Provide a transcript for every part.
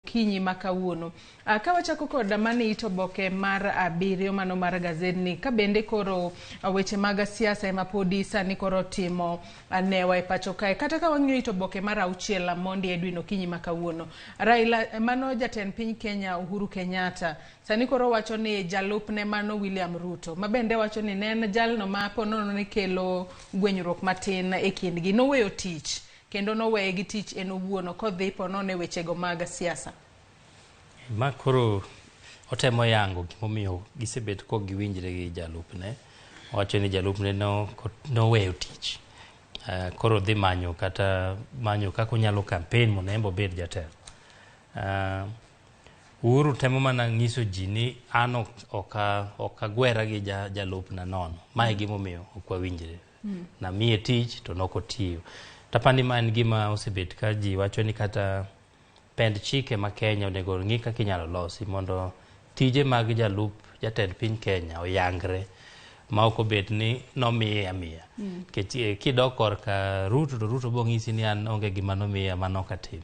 Okinyi ma kawuono. Ka wachako kod mani it oboke mar abiriyo mano mar gazedni, ka bende koro weche mag siasa ema podi sani koro timo newa e pacho kae. Kata ka wang'iyo it oboke mar auchiel mondi Edwin okinyi ma kawuono. Raila mano jatend piny Kenya Uhuru Kenyatta sani koro wacho ni jalupne mano William Ruto ma bende wacho ni ne en jalno ma ponono ni kelo gwenyruok matin e kindgi noweyo tich kendo noweye gi tich en owuon kodhi ponono e wechego mag siasa. Ma koro otemo yango gimomiyo gisebet kok giwinjre gi jalupne. Owacho ni jalupne no, noweyo tich. Koro dhi manyo kata manyo kaka onyalo campaign mondo en be obed jatelo. Uhuru temo mana nyiso ji ni an ok agwera gi jalupna nono. Ma e gimomiyo ok wawinjre. Namiye tich to nok otiyo. Tapani ma en gima osebet ka ji wacho ni kata pend chike ma Kenya onego ng'i kaka inyalo losi mondo tije mag jalup jatend piny Kenya oyangre ma ok obet ni nomiye amiya. Nikech kidok korka Ruto to Ruto bo ng'isi ni an onge gima nomiya mano ok atim.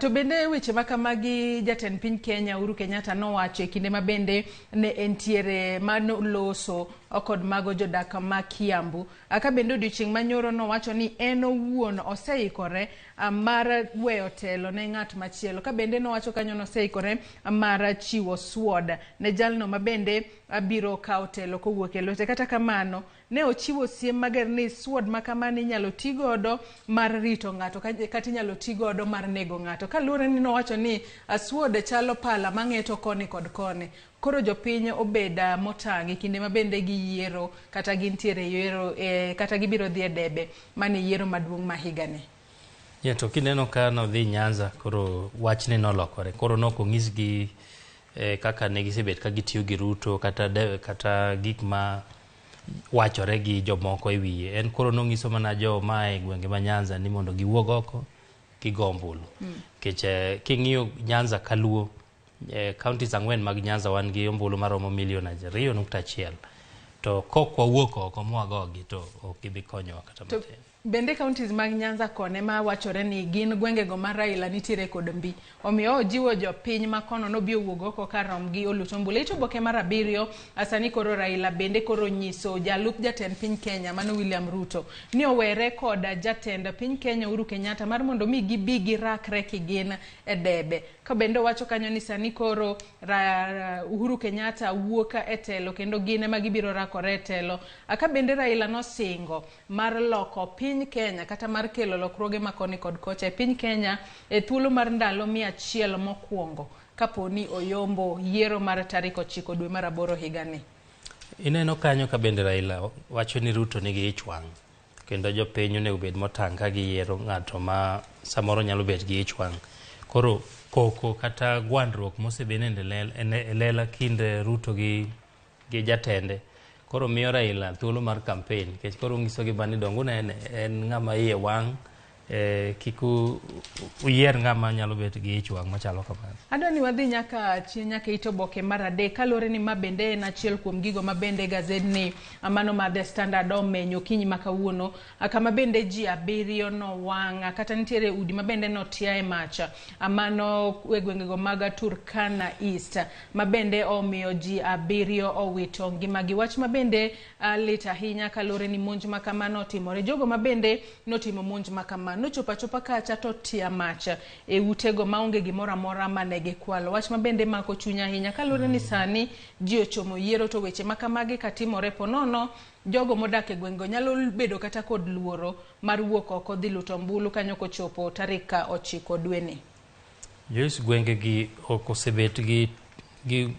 To bende weche ma kamagi jatend piny Kenya Uhuru Kenyatta nowacho e kinde ma bende ne entiere manoloso kod mago jodak ma Kiambu. Ka bende odiochieng' manyoro nowacho ni en owuon oseikore mar weyo telo ne ng'at machielo. Ka bende nowacho kanyo noseikore mar chiwo sword ne jalno ma bende biro kawo telo kowuok e lwete. Kata kamano, ne ochiwo siem mager ni sword ma kamano inyalo ti godo mar rito ng'ato kata inyalo ti godo mar nego ng'ato. Kaluwore ni nowacho ni sword chalo pala mang'eto koni kod koni. Koro jopiny obed motang' e kinde ma bende giyiero kata gintiere yiero kata gibiro dhi e debe mane yiero maduong' ma higani. Yeah, to kineno ka nodhi Nyanza koro wachne nolokore. Koro nok onyisgi kaka ne gisebet ka gitiyo gi Ruto kata gik ma wachore gi jomoko e wiye. En koro nong'iso mana jo ma e gwenge ma Nyanza ni mondo giwuog oko gigo ombulu. Nikech king'iyo Nyanza kaluo, counties ang'wen mag Nyanza wan gi ombulu maromo milion 2.1. To kok wawuok oko mwagogi to ok gibi konyowa kata matin. Bende counties mag Nyanza kone ma wachore ni gin gwengego ma Raila nitiere kod mbi. Omiyo ojiwo jopiny ma kono nobi owuog oko kar romgi olut ombulu. It oboke mar abiriyo, sani koro Raila bende koro nyiso jalup jatend piny Kenya mano William Ruto ni owere kod jatend piny Kenya Uhuru Kenyatta mar mondo mi gibi girakre kigin e debe. Ka bende owacho kanyo ni sani koro Uhuru Kenyatta wuok e telo kendo gin ema gibiro rakore e telo. Ka bende Raila nosingo mar loko piny Kenya kata mar kelo lokruoge ma koni kod kocha e piny Kenya e thuolo mar ndalo 100 mokwongo kapo ni oyombo yiero mar tarik 9 dwe mar 8 higani. Ineno kanyo ka bende Raila wacho ni Ruto nigi ich wang' kendo jopiny onego bed motang' ka giyiero ng'ato ma samoro nyalo bet gi ich wang'. Koro koko kata gwandruok mosebed e lela kind Ruto gi jatende koro miyo Raila thuolo mar campaign nikech koro nyisogi ba ni donge unene en ng'ama iye wang' kik uyier ng'ama nyalo bet gi ich wang' machalo kamano. Adwa ni wadhi nyaka chien nyaka it oboke mar adek kaluwore ni ma bende en achiel kuom gigo ma bende gazedni mano mar The Standard omenyo okinyi ma kawuono kama bende ji 7 nowang' kata nitiere udi ma bende notia e mach mano e gwengego mag Turkana East ma bende omiyo ji 7 owito ngimagi. Wach ma bende lit ahinya kaluwore ni monj ma kamano otimore. Jogo ma bende notimo monj ma kamano nochopo achopa kacha to tia mach e utego maonge gimoro amora mane gikwalo. Wach ma bende mako chuny ahinya kaluwore ni sani ji ochomo yiero to weche ma kamagi katimore ponono jogo modak e gwengego nyalo bedo kata kod luoro mar wuok oko dhi luto ombulu kanyo kochopo tarik 9 dweni. Joyce, gwengegi ok osebet gi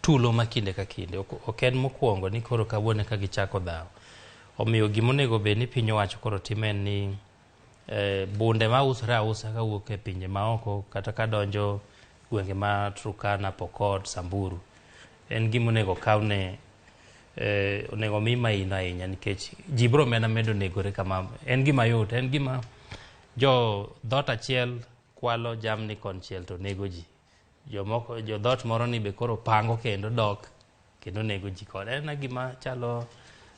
tulo ma kinde ka kinde. Ok en mokwongo ni koro kawuono eka gichako dhawo. Omiyo gimonego bed ni piny owacho koro timo en ni bunde ma usore ausa kawuok e pinje maoko kata kadonjo gwenge ma Turkana, Pokot, Samburu en gima onego kawne onego mi maino ahinya nikech ji biro mena medo negore kama. En gima yot, en gima jo dhoot achiel kwalo jamni konchiel to nego ji. Jomoko jo dhoot moro ni be koro pango kendo dok kendo nego ji kode. En gima chalo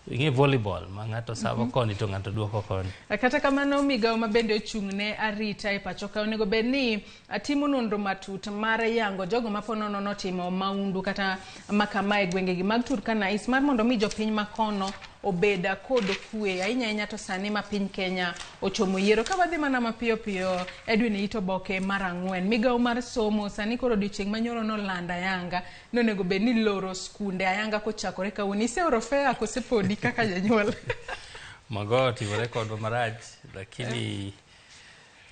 Ing'e volleyball ma ng'ato savo koni to ng'ato duoko koni. Kata kamano, migawo ma bende ochung' ne arita e pacho ka onego bed ni timo nonro matut mar yango jogo ma po nono notimo maundu kata makama e gwengegi mag Turkana East, mar mondo mi jopiny makono obed kod kwe ahinya ahinya to sani ma piny Kenya ochomo yiero. Ka wadhi mana mapiyo piyo, Edwin, it oboke mar 4, migawo mar somo sani koro odiochieng' manyoro nolando ayanga ni onego bed ni loro skunde ayanga kochakore kawuono. Iseoro fare kose podi kaka janyuol? Mago otimore kodwa marach, lakini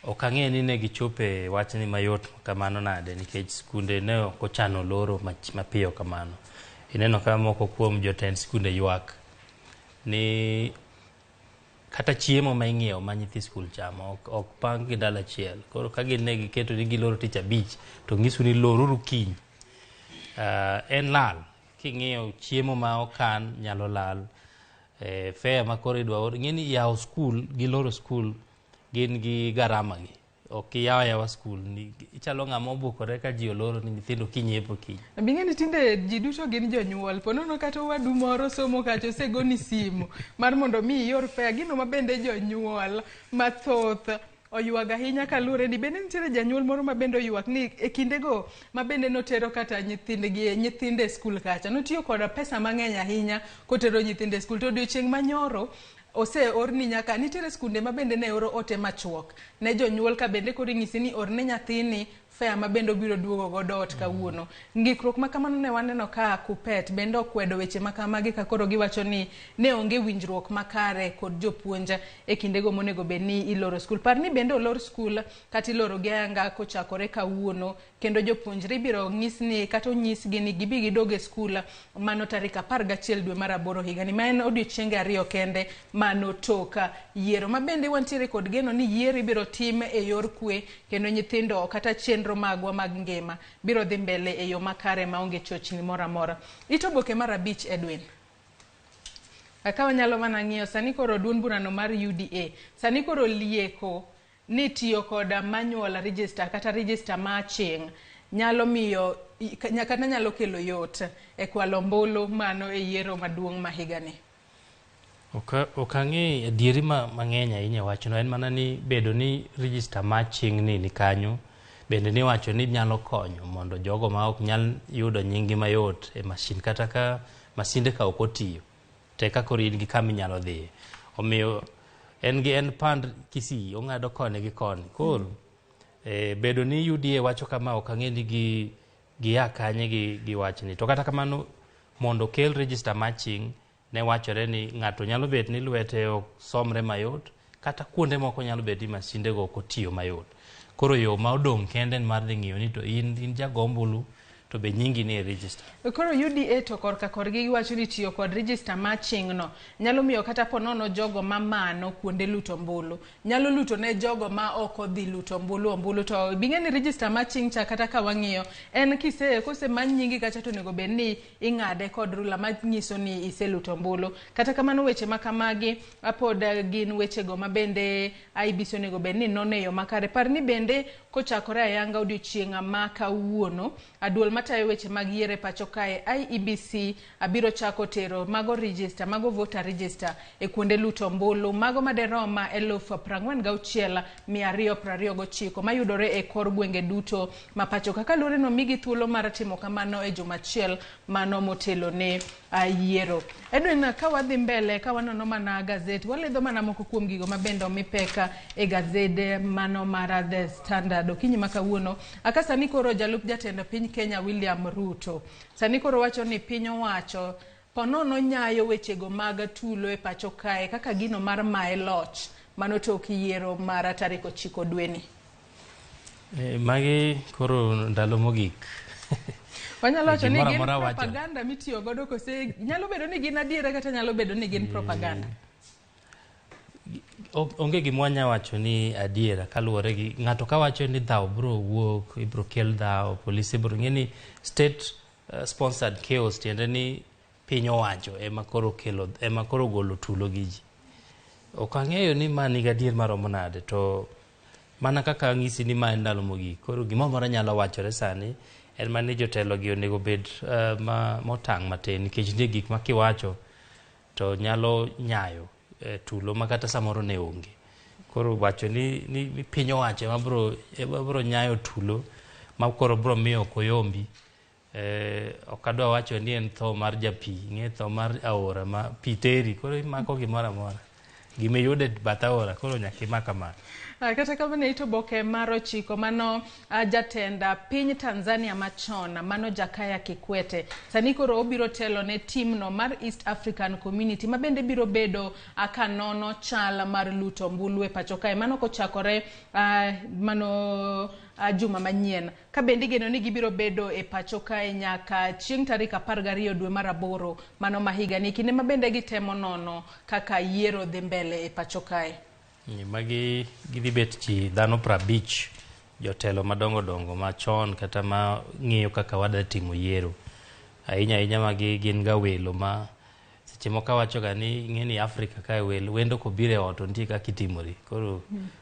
ok ang'e ni ne gichope wachni mayot kamano nade, nikech skunde ne ok ochano loro mapiyo kamano. Ineno ka moko kuom jotend skunde ywak ni kata chiemo ma ing'iewo ma nyithi skul chamo ok pang gi ndalo achiel. Koro ka gin ne giketo ni giloro tich abich to nyisu ni loruru kiny. En lal. King'iyo chiemo ma okan nyalo lal. Fare ma koro idwa or, ing'e ni yawo skul gi loro skul gin gi garama gi. Ok iyaw ayawa skul, ichalo ng'ama obukore ka ji oloro ni nyithindo kinyiepo kiny. Bing'e ni tinde ji duto gin jonyuol, po nono kata owadu moro somo kacha osegoni simu mar mondo mi ior fare, gino ma bende jonyuol mathoth oywag ahinya kaluwore ni bende nitiere janyuol moro ma bende oywak ni e kindego ma bende notero kata nyithindgi nyithinde e skul kacha notiyo koda pesa mang'eny ahinya kotero nyithinde e skul, to odiochieng' manyoro oseorni nyaka nitiere skunde ma bende ne oro ote machuok ne jonyuol ka bende koro inyisi ni orne nyathini fare ma bende obiro duogo godo ot kawuono. Ng'ikruok ma kamano ne waneno ka Kupet bende okwedo weche ma kamagi ka koro giwacho ni ne onge winjruok makare kod jopuonj e kindego monego bed ni iloro skul. Par ni bende olor skul kata iloro gi ayanga kochakore kawuono, kendo jopuonjre ibiro nyis ni kata onyisgi ni gibi gidog e skul mano tarik 11 dwe mar 8 higani, ma en odiochienge 2 kende mano tok yiero, ma bende wantiere kod geno ni yiero ibiro tim e yor kwe kendo nyithindo kata chenro magwa mag ngima biro dhi mbele e yo makare maonge chochni moro amora. It oboke mar 5, Edwin. Ka wanyalo mana ng'iyo sani koro duond burano mar UDA sani koro lieko ni tiyo kod manual register kata register ma aching' nyalo miyo kata nyalo kelo yot e kwalo ombulu mano e yiero maduong' ma higani. Ok ang'e adieri mang'eny ahinya e wachno, en mana ni bedo ni register ma aching' ni kanyo bende niwacho ni nyalo konyo mondo jogo ma ok nyal yudo nyinggi mayot e masin kata ka masinde ka ok otiyo te ka koro in gi kama inyalo dhiye. Omiyo en gi en pand Kisii ong'ado koni gi koni. Koro bedo ni UDA wacho kama ok ang'e ni gia kanye gi wachni. To kata kamano mondo kel register matching ne wachore ni ng'ato nyalo bet ni lwete ok somre mayot kata kuonde moko nyalo bet ni masindego ok otiyo mayot. Koro yo ma odong' kende en mar dhi ng'iyo ni to in jago ombulu to be nyingi ni e register. Koro UDA to korka korgi giwacho ni tiyo kod register matching no nyalo miyo kata po nono jogo mamano kuonde luto ombulu nyalo luto ne jogo ma ok odhi luto ombulu to bing'e ni register matching cha kata ka wang'iyo en kise kose many nyingi kacha to onego bed ni ing'ade kod rula manyiso ni iseluto ombulu. Kata kamano weche ma kamagi pod gin wechego ma bende IEBC onego bed ni nono e yo makare. Par ni bende kochakore ayanga odiochieng' ma kawuono duol matayo weche mag yiero e pacho kae IEBC abiro chako tero mago register, mago voter register e kuonde luto ombulu mago maderom 46,229 mayudore e kor gwenge duto ma pacho ka. Kaluwore ni omigi thuolo mar timo kamano e juma achiel mano motelo ne yiero. Edwin, ka wadhi mbele ka wanono mana gazet, waledho mana moko kuom gigo ma bende omi pek e gazede mano mar The Standard okinyi ma kawuono. Aka sani koro jalup jatend piny Kenya William Ruto sani koro wacho ni piny owacho ponono nyayo wechego mag tulo e pacho kae kaka gino mar maye loch mano tok yiero mar tarik 9 dweni. Magi koro ndalo mogik. Wanyalo wacho ni gin propaganda mitiyo godo kose nyalo bedo ni gin adiera kata nyalo bedo ni gin propaganda. Onge gima wanya wacho ni adiera kaluwore gi ng'ato kawacho ni dhaw biro wuok, ibiro kel dhaw, polise biro ng'e ni state sponsored chaos tiende ni piny owacho ema koro kelo ema koro golo tulo gi ji. Ok ang'eyo ni ma nigi adier maromo nade to mana kaka ang'isi ni ma en ndalo mogik. Koro gimoro amora nyalo wachore sani en mana ni jotelo gi onego bed motang' matin nikech nitie gik ma kiwacho to nyalo nyayo tulo ma kata samoro ne onge. Koro wacho ni piny owacho ema bro nyayo tulo ma koro bro miyo ok oyombi. Ok adwa wacho ni en tho mar japi, ing'e tho mar aora ma pi teri, koro imako gimoro amora. Gima iyudo e bath aora koro nyaka imak amaka. Kata kamano e it oboke mar 9 mano jatend piny Tanzania machon mano Jakaya Kikwete sani koro obiro telo ne timno mar East African Community ma bende biro bedo ka nono chal mar luto ombulu e pacho kae mano kochakore mano juma manyien ka bende igeno ni gibiro bedo e pacho kae nyaka chieng' tarik 12 dwe mar 8 mano ma higani, kinde ma bende gitemo nono kaka yiero dhi mbele e pacho kae. Magi gidhi bet ji dhano 50, jotelo madongo dongo machon kata ma ng'iyo kaka wadwa timo yiero. Ahinya ahinya magi gin ga welo ma seche moko awacho ga ni ing'e ni Afrika kae welo wendo kobiro e ot to nitie kaka itimori. Koro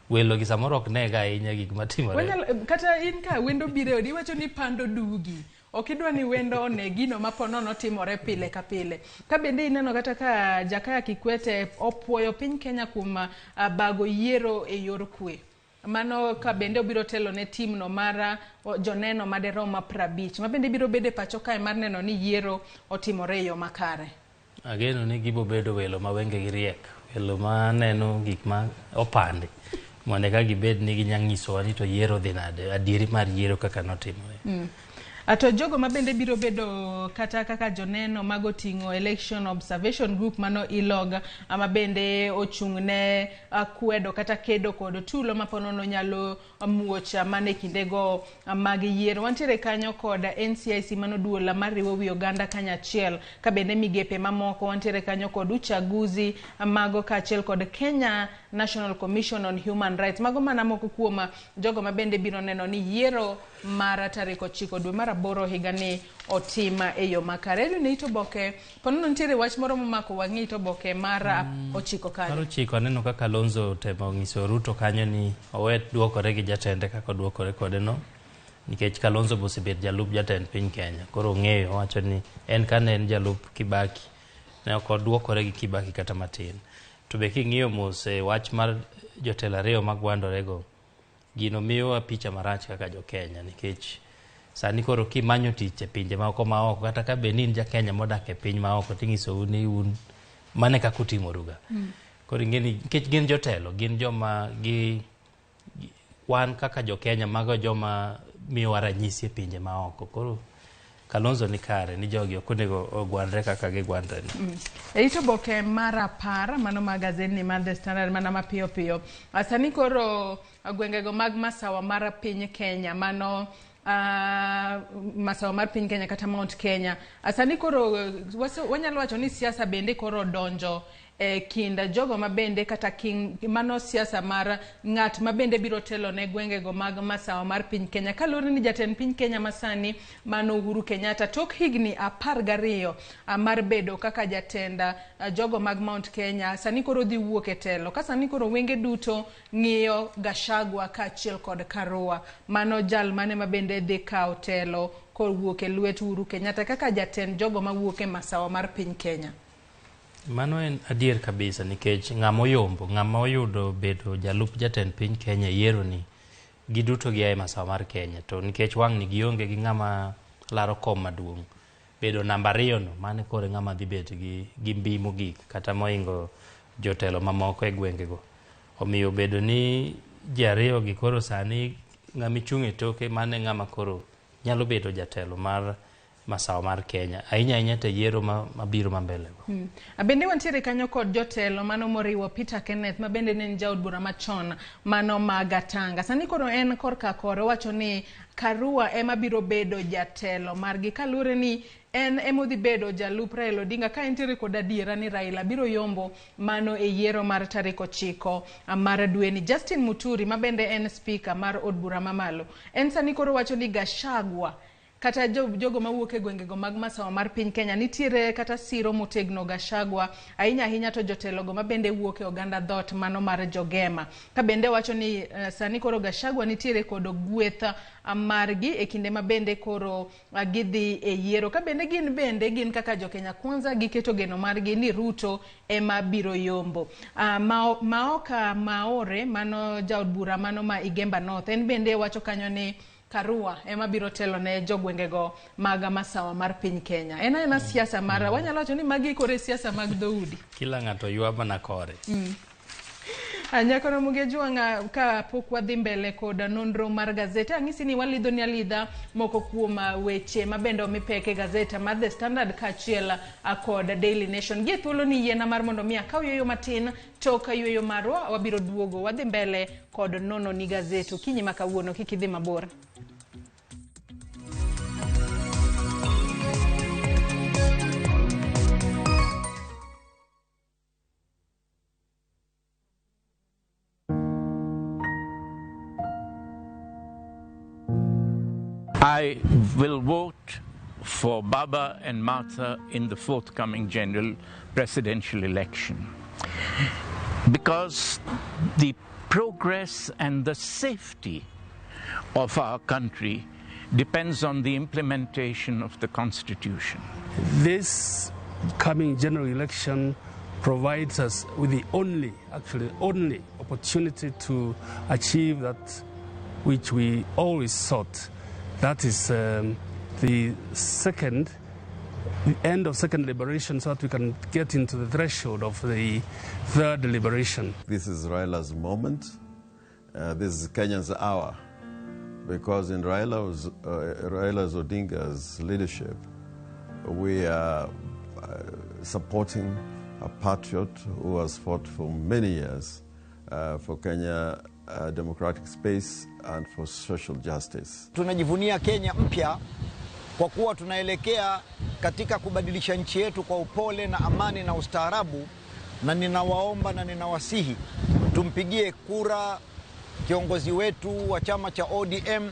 welo gi samoro ok nega ahinya gik matimore. Kata in ka wendo biro e odi iwacho ni pando dugi. Ok idwa ni wendo one gino ma po nono timore pile ka pile. Ka bende ineno kata ka Jakaya Kikwete opuoyo piny Kenya kuom bago yiero e yor kwe. Mano ka bende obiro telo ne timno mar joneno maderom 50 ma bende biro bedo e pacho kae mar neno ni yiero otimore e yo makare. Ageno ni gibo bedo welo ma wengegi riek, welo ma neno gik ma opandi mondo eka gibed ni ginya nyisowa ni to yiero dhi nade, adieri mar yiero kaka notimore. To jogo ma bende biro bedo kata kaka joneno mago ting'o Election Observation Group mano ILOG ma bende ochung' ne kwedo kata kedo kod tulo ma ponono nyalo muoch mana e kindego mag yiero. Wantiere kanyo kod NCIC mano duol mariwo wi oganda kanyachiel ka bende migepe mamoko wantiere kanyo kod uchaguzi mago kaachiel kod Kenya National Commission on Human Rights. Mago mana moko kuom jogo ma bende biro neno ni yiero mar tarik 9 dwe mar 8 higani otim e yo makare. Edwin, it oboke ponono nitiere wach moro momako wang'i it oboke mar 9 kanyo. Mar 9 aneno kaka Kalonzo otemo nyiso Ruto kanyo ni owe duokore gi jatende kaka oduokore kode no, nikech Kalonzo be osebet jalup jatend piny Kenya. Koro ong'eyo, owacho ni en kane en jalup Kibaki ne ok oduokore gi Kibaki kata matin. To be king'iyo mos e wach mar jotelo ariyo magwandorego, gino miyowa picha marach kaka jo Kenya, nikech sani koro kimanyo tich e pinje moko maoko, kata ka bed ni in ja Kenya modak e piny maoko, ting'isou ni un mane kaka utimoruga. Koro ing'e ni nikech gin jotelo, gin joma gi wan kaka jo Kenya mago joma miyowa ranyisi e pinje maoko. Koro Kalonzo ni kare ni jogi ok onego ogwandre kaka gigwandre ni. E it oboke mar 10 mano mar gazetni mar The Standard mana mapiyo piyo. Sani koro gwengego mag masawa mar piny Kenya mano masawa mar piny Kenya kata Mount Kenya. Sani koro wanyalo wacho ni siasa bende koro donjo e kind jogo mabende kata king, mano siasa mar ng'at mabende biro telo ne gwengego mag masawa mar piny Kenya. Kaluwore ni jatend piny Kenya masani mano Uhuru Kenyatta tok higni 12 mar bedo kaka jatend jogo mag Mount Kenya sani koro dhi wuok e telo. Ka sani koro wenge duto ng'iyo Gachagua kaachiel kod Karua, mano jal mane mabende dhi kawo telo kowuok e lwet Uhuru Kenyatta kaka jatend jogo mawuok e masawa mar piny Kenya. Mano en adier kabisa, nikech ng'ama oyombo, ng'ama oyudo bedo jalup jatend piny Kenya yiero ni giduto gia e masawa mar Kenya, to nikech wang' ni gionge gi ng'ama laro kom maduong', bedo namba 2 no mano koro ng'ama dhi bet gi mbi mogik kata moingo jotelo mamoko e gwengego. Omiyo bedo ni ji ariyo gi koro sani ng'ama ichung' e toke mano e ng'ama koro nyalo bedo jatelo mar masawa mar Kenya, ahinya ahinya to yiero mabiro ma mbele go. Bende wantiere kanyo kod jotelo mano moriwo Peter Kenneth ma bende ne en jaod bura machon mano ma Gatanga. Sani koro en korka kore owacho ni Karua ema biro bedo jatelo margi kaluwore ni en emodhi bedo jalup Raila Odinga ka entiere kod adiera ni Raila biro yombo mano e yiero mar tarik 9 mar dweni. Justin Muturi ma bende en speaker mar od bura mamalo en sani koro wacho ni Gachagua Kata jogo mawuok e gwengego mag masawa mar piny Kenya nitiere kata siro motegno Gachagua ahinya ahinya to jotelogo mabende wuok e oganda dhot mano mar Jogema. Ka bende wacho ni sani koro Gachagua nitiere kod gweth margi e kinde ma bende koro gidhi e yiero. Ka bende gin bende gin kaka jo Kenya Kwanza giketo geno margi ni Ruto ema biro yombo. Maoka Maore mano jaod bura mano ma Igemba North en bende wacho kanyo ni Karua ema biro telo ne jogwengego mag masawa mar piny Kenya. En aena siasa mar wanyalo wacho ni magi kore siasa mag dhoudi. Kila ng'ato ywa mana kore. Nyakono Mugejuanga, ka pok wadhi mbele kod nonro mar gazete, ang'isi ni walidho ni alidha moko kuom weche mabende omi pek e gazeta mar The Standard kaachiel kod Daily Nation. Gie thuolo ni yiena mar mondo mi akaw yueyo matin, tok yueyo marwa wabiro duogo wadhi mbele kod nono ni gazet okinyi ma kawuono, kik idhi mabor. I will vote for Baba and Martha in the forthcoming general presidential election because the progress and the safety of our country depends on the implementation of the Constitution. This coming general election provides us with the only opportunity to achieve that which we always sought. That is the end of second liberation, so that we can get into the threshold of the third liberation. This is Raila's moment. This is Kenya's hour, because in Raila's Odinga's leadership, we are supporting a patriot who has fought for many years for Kenya democratic space and for social justice. Tunajivunia Kenya mpya kwa kuwa tunaelekea katika kubadilisha nchi yetu kwa upole na amani na ustaarabu, na ninawaomba na ninawasihi tumpigie kura kiongozi wetu wa chama cha ODM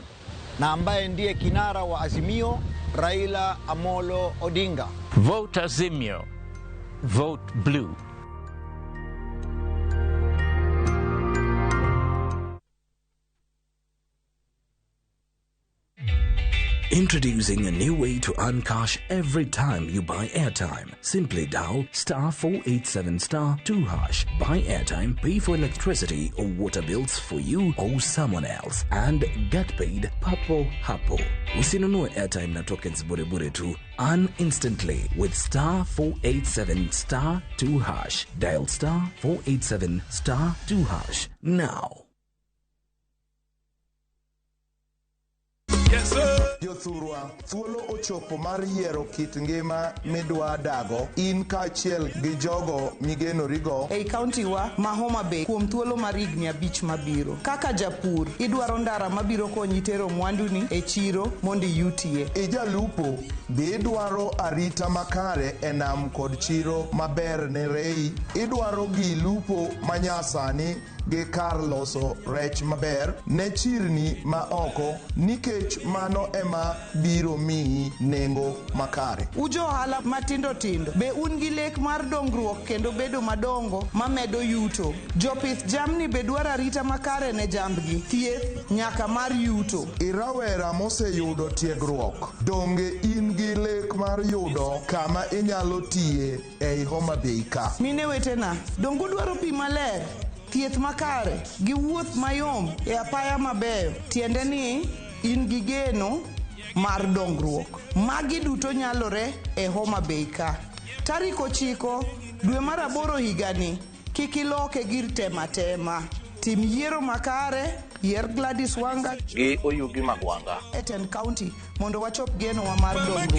na ambaye ndiye kinara wa Azimio, Raila Amolo Odinga. Vote Azimio. Vote blue. Introducing a new way to earn cash every time you buy airtime. Simply dial *487*2#. Buy airtime, pay for electricity or water bills for you or someone else, and get paid papo hapo. Usinunue airtime na tokens bure bure tu. Earn instantly with *487*2#. Dial *487*2# now. Yes, sir. Jothurwa, thuolo ochopo mar yiero kit ngima midwa dago in kaachiel gi jogo migenorigo ei kaunti wa ma Homa Bay kuom thuolo mar higni 5 mabiro. Kaka japur, idwaro ndara mabiro konyi tero mwanduni e chiro mondo iyutie. Ijalupo, be idwaro arita makare e nam kod chiro maber ne rei. Idwaro gi lupo manyasani gi kar loso rech maber ne chirni ma oko, nikech mano ema biro miyi nengo makare. Ujo ohala matindo tindo, be un gi lek mar dongruok kendo bedo madongo mamedo yuto? Jopith jamni be dwaro arita makare ne jambgi, thieth nyaka mar yuto. Irawera moseyudo tiegruok, donge in gi lek mar yudo kama inyalo tiye ei Homa Bay ka? Mine wetena, donge udwaro pi maler, thieth makare gi wuoth mayom e apaya mabeyo? Tiende ni in gi geno mar dongruok. Magi duto nyalore e Homa Bay ka. Tarik 9 dwe mar 8 higani, kik iloke gir tema tema. Tim yiero makare, yier Gladys Wanga gi Oyugi Magwanga e tend county mondo wachop genowa mar dongruok.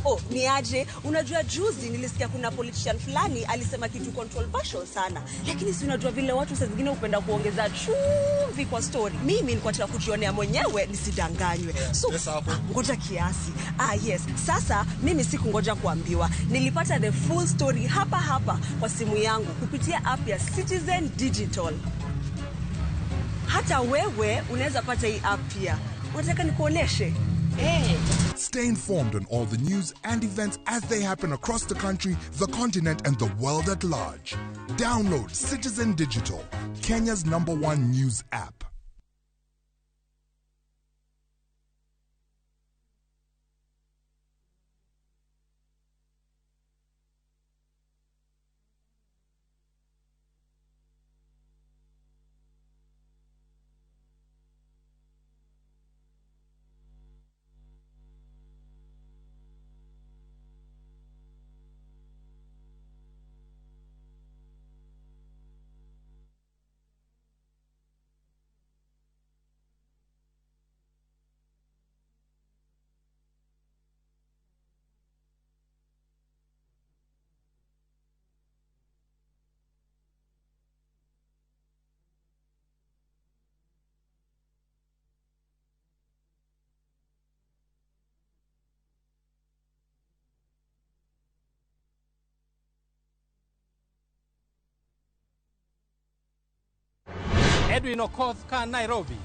Oh, ni Niaje, unajua juzi nilisikia kuna politician fulani alisema kitu controversial sana, lakini si unajua vile watu saa zingine hupenda kuongeza chumvi kwa story. Mimi nilikuwa nataka kujionea mwenyewe nisidanganywe. So ngoja kiasi. Yes. Sasa mimi sikungoja kuambiwa, nilipata the full story hapa hapa kwa simu yangu kupitia app ya Citizen Digital. Hata wewe unaweza pata hii app pia. Unataka nikuoneshe? Hey. Stay informed on all the news and events as they happen across the country, the continent, and the world at large. Download Citizen Digital, Kenya's #1 news app. Edwin Okoth ka Nairobi.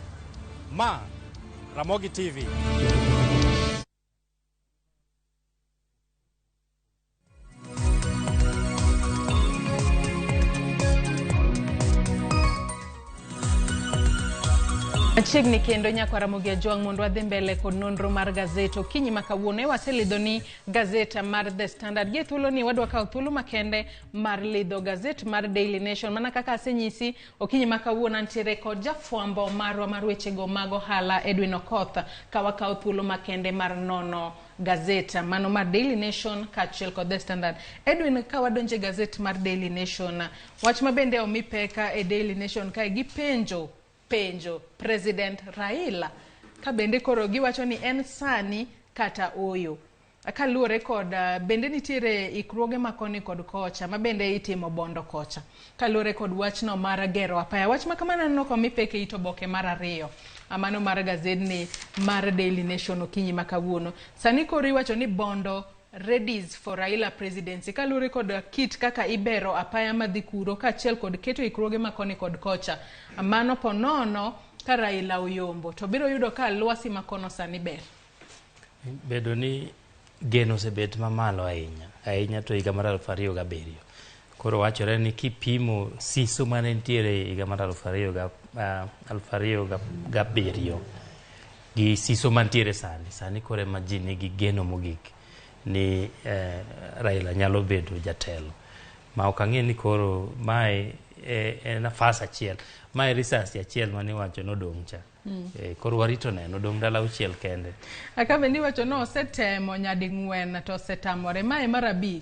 Ma Ramogi TV. Machiegni kendo nyakwa Ramogi Ajwang' mondo wadhi mbele kod nonro mar gazet okinyi ma kawuono. E waselidho ni gazet mar The Standard. Gi thuolo ni wadwa kawo thuolo makende mar lidho gazet mar Daily Nation. Mana kaka asenyisi okinyi ma kawuono antiere kod jafwambo marwa mar wechego mag ohala Edwin Okoth, ka wakawo thuolo makende mar nono gazet mano mar Daily Nation kaachiel kod The Standard. Edwin, ka wadonje gazet mar Daily Nation, wach ma bende omi peka e Daily Nation kae gi penjo President Raila ka bende koro giwacho ni en sani kata oyo. Kaluwore kod bende nitiere ikruoge makoni kod kocha ma bende itimo bondo kocha kaluwore kod wachno mar gero apaya. Wach ma kamano aneno ka omi pek e it oboke mar ariyo mano mar gazedni mar Daily Nation okinyi ma kawuono. Sani koro iwacho ni bondo readies for Raila presidency kaluwore kod kit kaka ibero apaya madhi kuro kaachiel kod keto ikruoge makoni kod kocha. Mano ponono ka Raila oyombo to biro yudo ka lwasi makono sani ber. Bedo ni geno osebet mamalo ahinya ahinya to higa mar 2007. Koro wachore ni kipimo siso mane nitiere higa mar 2007 gi siso mantiere sani, sani koro ema ji nigi geno mogik ni Raila nyalo bedo jatelo. Ma ok ang'e ni koro mae en nafas achiel, mae risasi achiel mane iwacho nodong' cha. Koro warito neno, odong' ndalo 6 kende. Aka bende iwacho ni osetemo nyading'wen to osetamore, mae mar 5.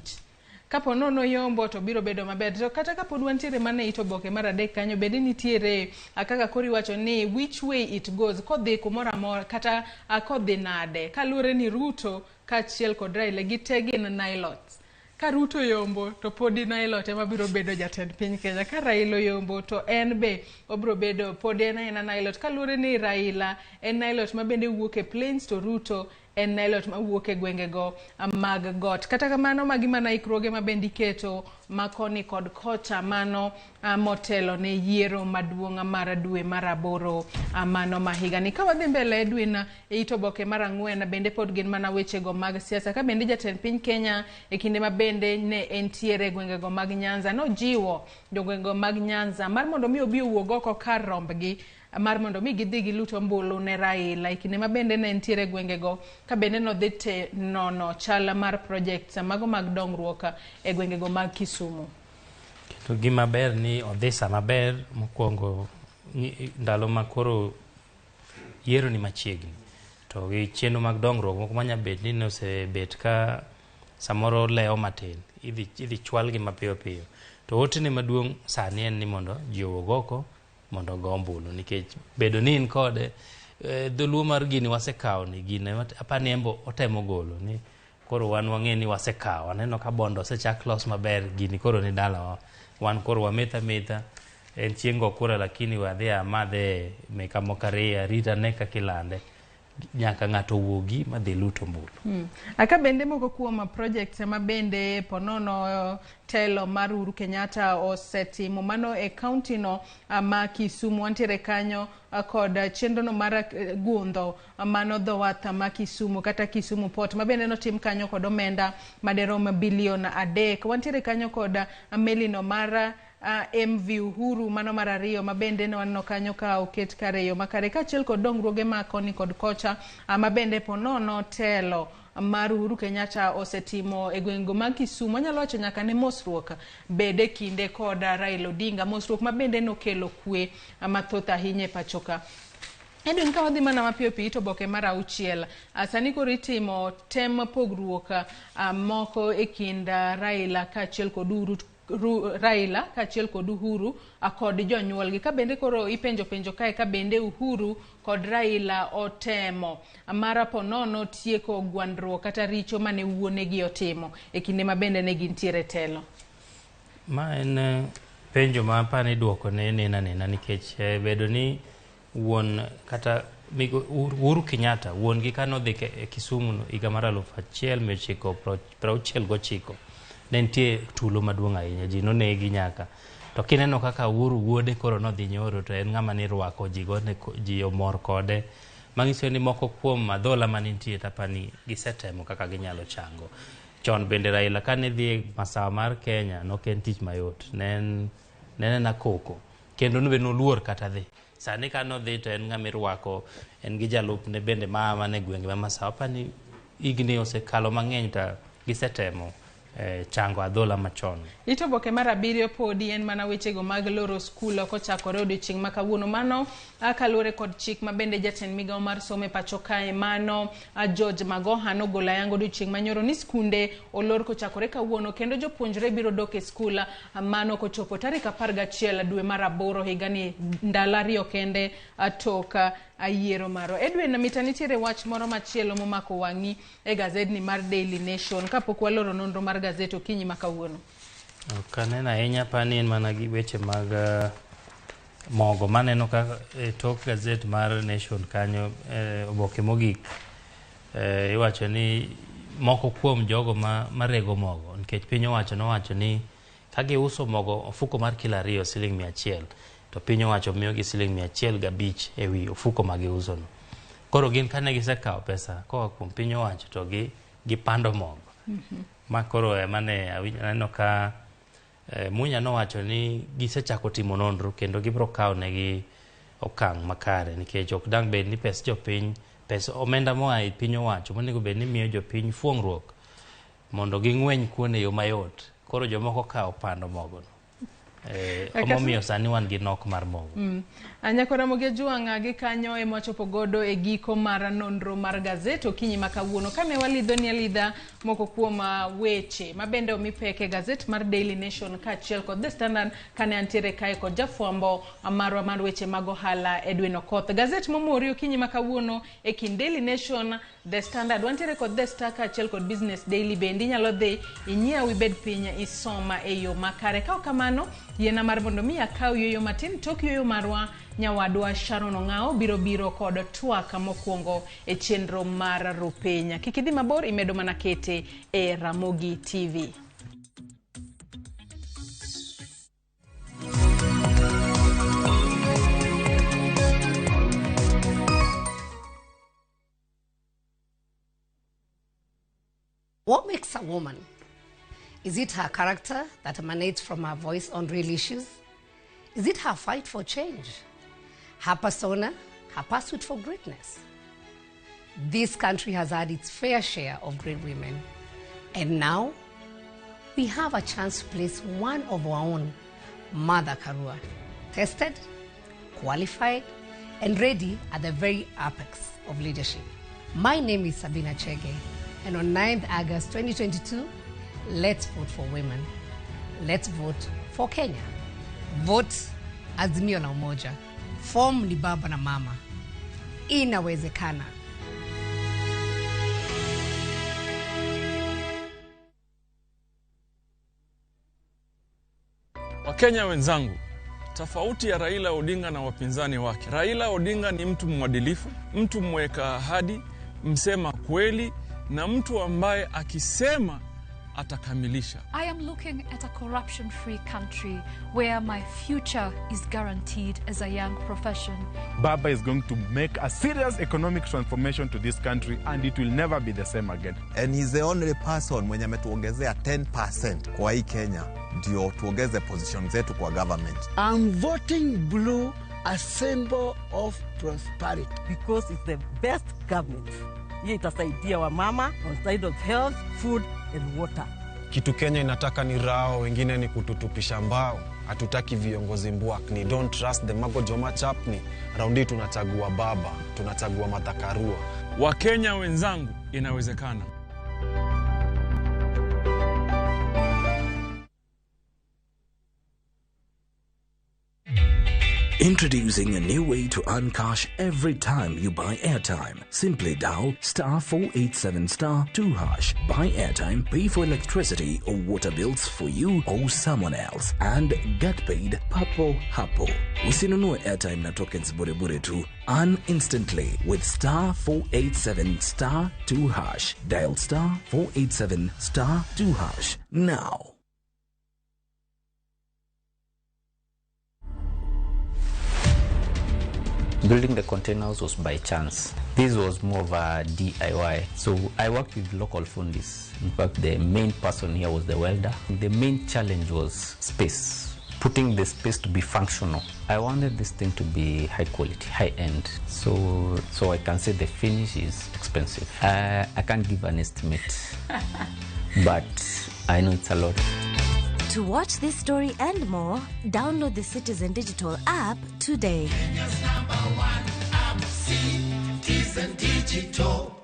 Kapo nono yombo to biro bedo maber. To kata kapod wantiere mana e it oboke mar 3 kanyo, bende nitiere kaka koro iwacho ni which way it goes, kodhi kumoro amora kata kodhi nade, kaluwore ni Ruto kaachiel kod Raila gite gin Nilots. Ka Ruto yombo to podi Nilot ema biro bedo jatend piny Kenya. Ka Raila oyombo to en be obiro bedo pod en aena Nilot. Kaluwore ni Raila en Nilot ma bende wuok e plains to Ruto en Nilot mawuok e gwengego mag got. Kata kamano magi mana ikruoge ma bende iketo makoni kod kocha mano motelo ne yiero maduong' mar dwe mar 8 mano ma higani. Ka wadhi mbele Edwin e it oboke mar 4 bende pod gin mana wechego mag siasa. Ka bende jatend piny Kenya e kinde ma bende ne entiere gwengego mag Nyanza nojiwo jogwengego mag Nyanza mar mondo mi obi owuog oko kar rombgi mar mondo mi gidhi gilut ombulu ne Raila. E kinde ma bende ne entiere gwengego ka bende nodhi te nono chal mar projects mago mag dongruok e gwengego mag Kisumu. Kendo gima ber ni odhi sama ber mokwongo ndalo ma koro yiero ni machiegni to gi chenro mag dongruok moko manya bet ni nosebet ka samoro lewo matin idhi chwalgi mapiyo piyo. To otene maduong' sani en ni mondo ji owuog oko mondo ogo ombulu, nikech bedo ni in kode dholuo mar gini wasekawo ni gini apani embo otemo golo ni Koro wan wang'e ni wasekawo, aneno ka bondo osechak los maber, gini koro ni dalawa. Wan koro wametho ametha, en chieng' go kura lakini wadhi amadhe meka moko ariyo, arit ane kaka ilande. Nyaka ng'ato wuogi madhi lut ombulu. Aka bende moko kuom project ma bende ponono telo mar Uhuru Kenyatta osetimo mano e county no ma Kisumu. Wantiere kanyo kod chenro no mar gundho mano dho wath ma Kisumu kata Kisumu Port ma bende notim kanyo kod omenda maderom bilion 3. Wantiere kanyo kod meli no mar MV Uhuru mano mar 2 ma bende ne waneno kanyo ka oket kare yo makare, kaachiel kod dongruoge ma koni kod kocha ma bende ponono telo mar Uhuru Kenyatta osetimo e gwengego mag Kisumu. Wanyalo wacho nyaka ne mosruok bede kinde kod Raila Odinga, mosruok ma bende nokelo kwe mathoth ahinya e pacho ka. Edwin, ka wadhi mana mapiyo piyo to oboke mar 6, sani koro itimo tem pogruok moko e kind Raila kaachiel kod Uhuru Raila kaachiel kod Uhuru kod jonyuolgi. Ka bende koro ipenjo penjo kae ka bende Uhuru kod Raila otemo mara ponono tieko gwandruok kata richo mane wuonegi otimo e kinde ma bende ne gintiere telo. Ma en penjo ma apani duoko ne nena nena nikech bedo ni wuon kata Uhuru Kenyatta wuon gi kanodhi Kisumu higa mar 1969 ne nitie tulo maduong' ahinya, ji nonegi nyaka. To kineno kaka Uhuru wuode koro nodhi nyoro to en ng'ama nirwako ji gone ji omor kode. Manyiso ni moko kuom adhola manitie tapani gisetemo kaka ginyalo chango. Chon bende Raila kane dhi masawa mar Kenya nok en tich mayot, ne en akoko kendo be noluor kata dhi. Sani ka nodhi to en ng'ama irwako, en gi jalupne bende ma mana e gwenge ma masawa. Apani higni osekalo mang'eny to gisetemo chango adhola machon. Ito oboke mar 7 podi en mana wechego mag loro skul kochakore odiochieng' ma kawuono. Mano kaluwore kod chik ma bende jatend migawo mar somo e pacho kae mano George Magoha nogolo ayanga odiochieng' manyoro ni skunde olor kochakore kawuono kendo jopuonjre biro dok e skul mano kochopo tarik 11 dwe mar 8 higani, ndalo 2 kende tok yiero marwa. Edwin, mita nitiere wach moro machielo momako wang'i e gazedni mar Daily Nation kapok waloro nonro mar gazet okinyi ma kawuono. Ok aneno ahinya, apani en mana gi weche mag mogo maneno ka e tok gazet mar Nation kanyo oboke mogik iwacho ni moko kuom jogo marego mogo nikech piny owacho nowacho ni ka giuso mogo ofuko mar kilo 2 siling 100 to piny owacho miyogi siling 105 ewi ofuko ma giusono. Koro gin kane gisekawo pesa koa kuom piny owacho to gipando mogo. Ma koro ema ne aneno ka Munya nowacho ni gisechako timo nonro kendo gibiro kawo negi okang' makare nikech ok dang' bed ni pes jopiny, pes omenda moa e piny owacho monego bed ni miyo jopiny fuong'ruok mondo ging'weny kuon e yo mayot. Koro jomoko kawo pando mogono. Omomiyo sani wan gi nok mar mogo. Nyakora Ramogi Ajwang' gi kanyo ema wachopo godo e giko mar nonro mar gazet okinyi ma kawuono. Kane walidho ni alidha moko kuom weche ma bende omi pek e gazet mar Daily Nation kaachiel kod The Standard kane antiere kae kod jafwambo marwa mar weche mag ohala Edwin Okoth. Gazet momori okinyi ma kawuono e kind Daily Nation, The Standard, wantiere kod The Star kaachiel kod Business Daily. Bende inyalo dhi inyiew ibed piny isoma e yo makare. Ka ok kamano, yiena mar mondo mi akaw yueyo matin. Tok yueyo marwa nyawadwa Sharon Ong'ao biro biro kod twak mokwongo e chenro mar Rupenya. Kik idhi mabor, imedo mana kete e Ramogi TV. What makes a woman? Is it her character that emanates from her voice on real issues? Is it her fight for change? Her persona, her pursuit for greatness? This country has had its fair share of great women. And now, we have a chance to place one of our own, Martha Karua, tested, qualified, and ready at the very apex of leadership. My name is Sabina Chege, and on 9th August 2022, let's vote for women. Let's vote for Kenya. Vote Azimio la Umoja. Form ni baba na mama. Inawezekana. Wakenya wenzangu, tofauti ya Raila Odinga na wapinzani wake, Raila Odinga ni mtu mwadilifu, mtu mweka ahadi, msema kweli na mtu ambaye akisema atakamilisha. I am looking at a corruption free country where my future is guaranteed as a young profession. Baba is going to make a serious economic transformation to this country and it will never be the same again. And he's the only person mwenye ametuongezea 10% kwa hii Kenya ndio tuongeze position zetu kwa government. I'm voting blue, a symbol of prosperity. Because it's the best government. Hiyo itasaidia wamama on side of health, food and water. Kitu Kenya inataka ni rao, wengine ni kututupisha mbao. Hatutaki viongozi mbwakni, don't trust the mago joma chapni. Raundi tunachagua baba, tunachagua Martha Karua. Wakenya wenzangu, inawezekana. Introducing a new way to earn cash every time you buy airtime. Simply dial star 487 star 2 hash. Buy airtime, pay for electricity or water bills for you or someone else, and get paid papo hapo. Usinunue airtime na tokens bure bure tu. Earn instantly with star 487 star 2 hash. Dial star 487 star 2 hash now. Building the containers was by chance. This was more of a DIY. So I worked with local fundis. In fact, the main person here was the welder. The main challenge was space, putting the space to be functional. I wanted this thing to be high quality, high end. So I can say the finish is expensive. I can't give an estimate, but I know it's a lot. To watch this story and more, download the Citizen Digital app today. Kenya's number one app, Citizen Digital.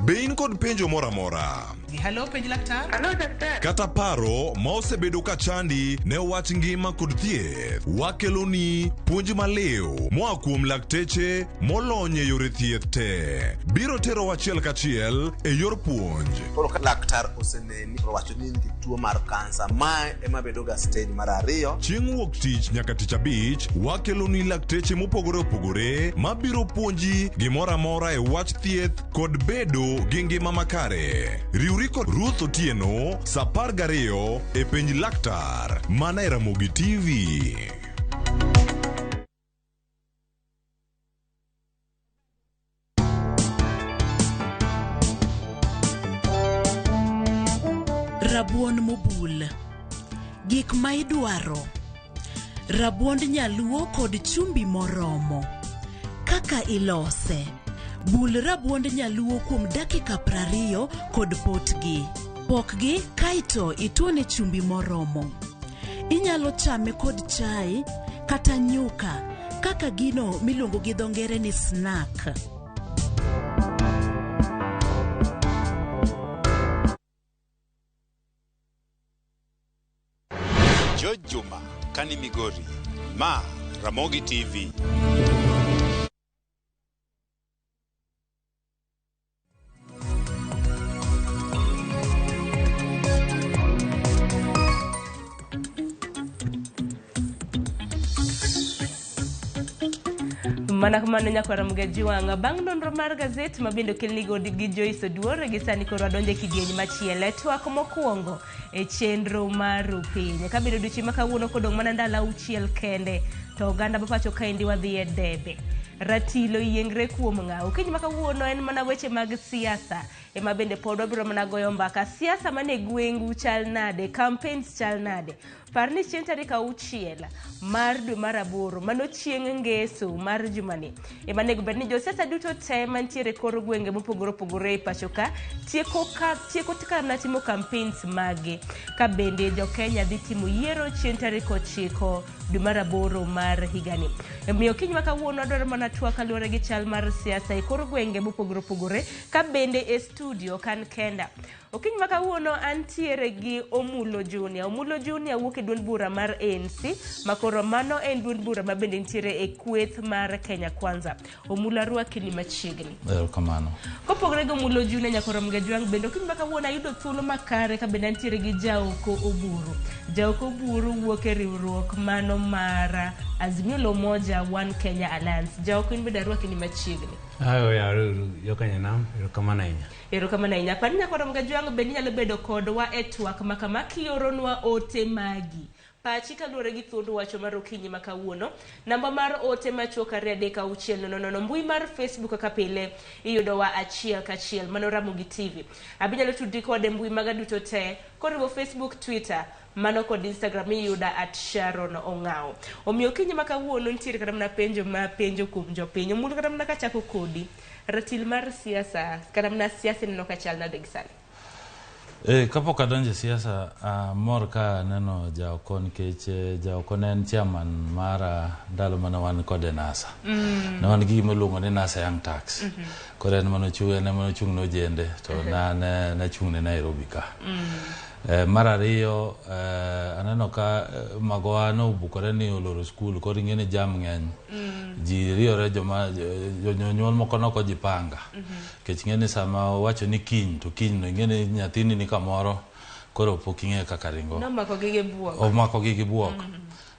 Be in kod penjo moro amora Hello, penj laktar. Hello, daktari. Kata paro ma osebedo ka chandi ne wach ngima kod thieth, wakeloni puonj maliw moa kuom lakteche molony e yore thieth te. Biro tero achiel kachiel e yor puonj. Koro ka laktar oseneni to owacho ni in gi tuo mar kansa, mae ema bedo ga stage mar ariyo. Chieng' wuok tich nyaka tich abich, wakeloni lakteche mopogore opogore mabiro puonji gimoro amora e wach thieth kod bedo gi ngima makare. Riwri kod Ruth Otieno sa 12 e penj laktar mana e Ramogi TV. Rabuon mobul. Gik ma idwaro. Rabuond nyaluo kod chumbi moromo. Kaka ilose. Bul rabuond nyaluo kuom dakika 20 kod potgi. Pokgi kaeto ituone chumbi moromo. Inyalo chame kod chai kata nyuka kaka gino miluongo gi dho ngere ni snack. George Juma, Kani Migori, Ma, Ramogi TV. Mana kamano nyakwara Mugaji wang'a bang' nonro mar gazet ma bende okelnigo gi Joyce Oduor gi sani koro wadonjo e kidieny machielo e twak mokwongo e chenro mar piny. Kabedo odiochieng' ma kawuono kodong' mana ndalo auchiel kende to oganda ma pacho kaendi wadhi e debe. Ratilo yiengre kuom ng'a? Okinyi ma kawuono en mana weche mag siasa ema bende pod wabiro mana goyo mbaka. Siasa mane gwengu chal nade? Campaigns chal nade? Par ni chieng' tarik 6 mar dwe mar 8, mano chieng' ngeso mar jumani, ema nego bed ni josiasa duto te mantiere kor gwenge mopogore opogore e pacho ka tieko kana timo campaigns mage, ka bende jo Kenya dhi timo yiero chieng' tarik 9 dwe mar 8 mar higani. Omiyo okinyi ma kawuono adwaro mana twak kaluwore gi chal mar siasa e kor gwenge mopogore opogore, ka bende e studio kan kenda. Okinyi ma kawuono antiere gi Omulo Junior. Omulo Junior wuok e duond bura mar ANC makoro mano en duond bura ma bende nitiere e kweth mar Kenya Kwanza. Omulo arwaki ni machiegni. Erokamano. Kopogore gi Omulo Junior Nyakoro Mgajwang' bende okinyi ma kawuono ayudo thuolo makare ka bende antiere gi Jaoko Oburu. Jaoko Oburu wuok e riwruok mano mar Azimio la Umoja One Kenya Alliance. Jaoko in bende arwaki ni machiegni. Ayo yare uru jokanyanam, erokamano ahinya. Erokamano ahinya. Apani Nyakoro Mgajwang' bende inyalo bedo kodwa e twak ma kama kioronwa ote magi. Pachi kaluwore gi thuond wacho mar okinyi ma kawuono. Namba mar ote machuok 23600. Mbui mar Facebook kaka pile iyudowa achiel kachiel mano Ramogi TV. Abinyalo tudri kode mbui maga duto te koriwo Facebook, Twitter, mano kod Instagram iyuda at Sharon Ong'awo. Omiyo okinyi ma kawuono nitiere kata mana penjo ma penjo kuom jopiny. Omulo kata mana kachako kodi. Ratil mar siasa kata mana siasa ineno ka chal nade gi sani? Kapok adonjo e siasa, amor ka aneno Jaoko nikech Jaoko ne en chairman mara ndalo mane wan kode NASA. Ne wan gi gima iluongo ni NASA Young Turks. Koro en mane ochung' ne ojende to nachung' ne Nairobi ka. Mar ariyo, aneno ka magowa nobukore ni oloro skul, koro ing'e ni jam ng'eny. Ji riyore joma jonyuol moko nok ojipanga. Nikech ing'e ni sama owacho ni kiny to kiny no ing'e ni nyathini ni kamoro koro pok ing'eyo kaka ringo. Nomako gi gi buok. Omako gi gi buok.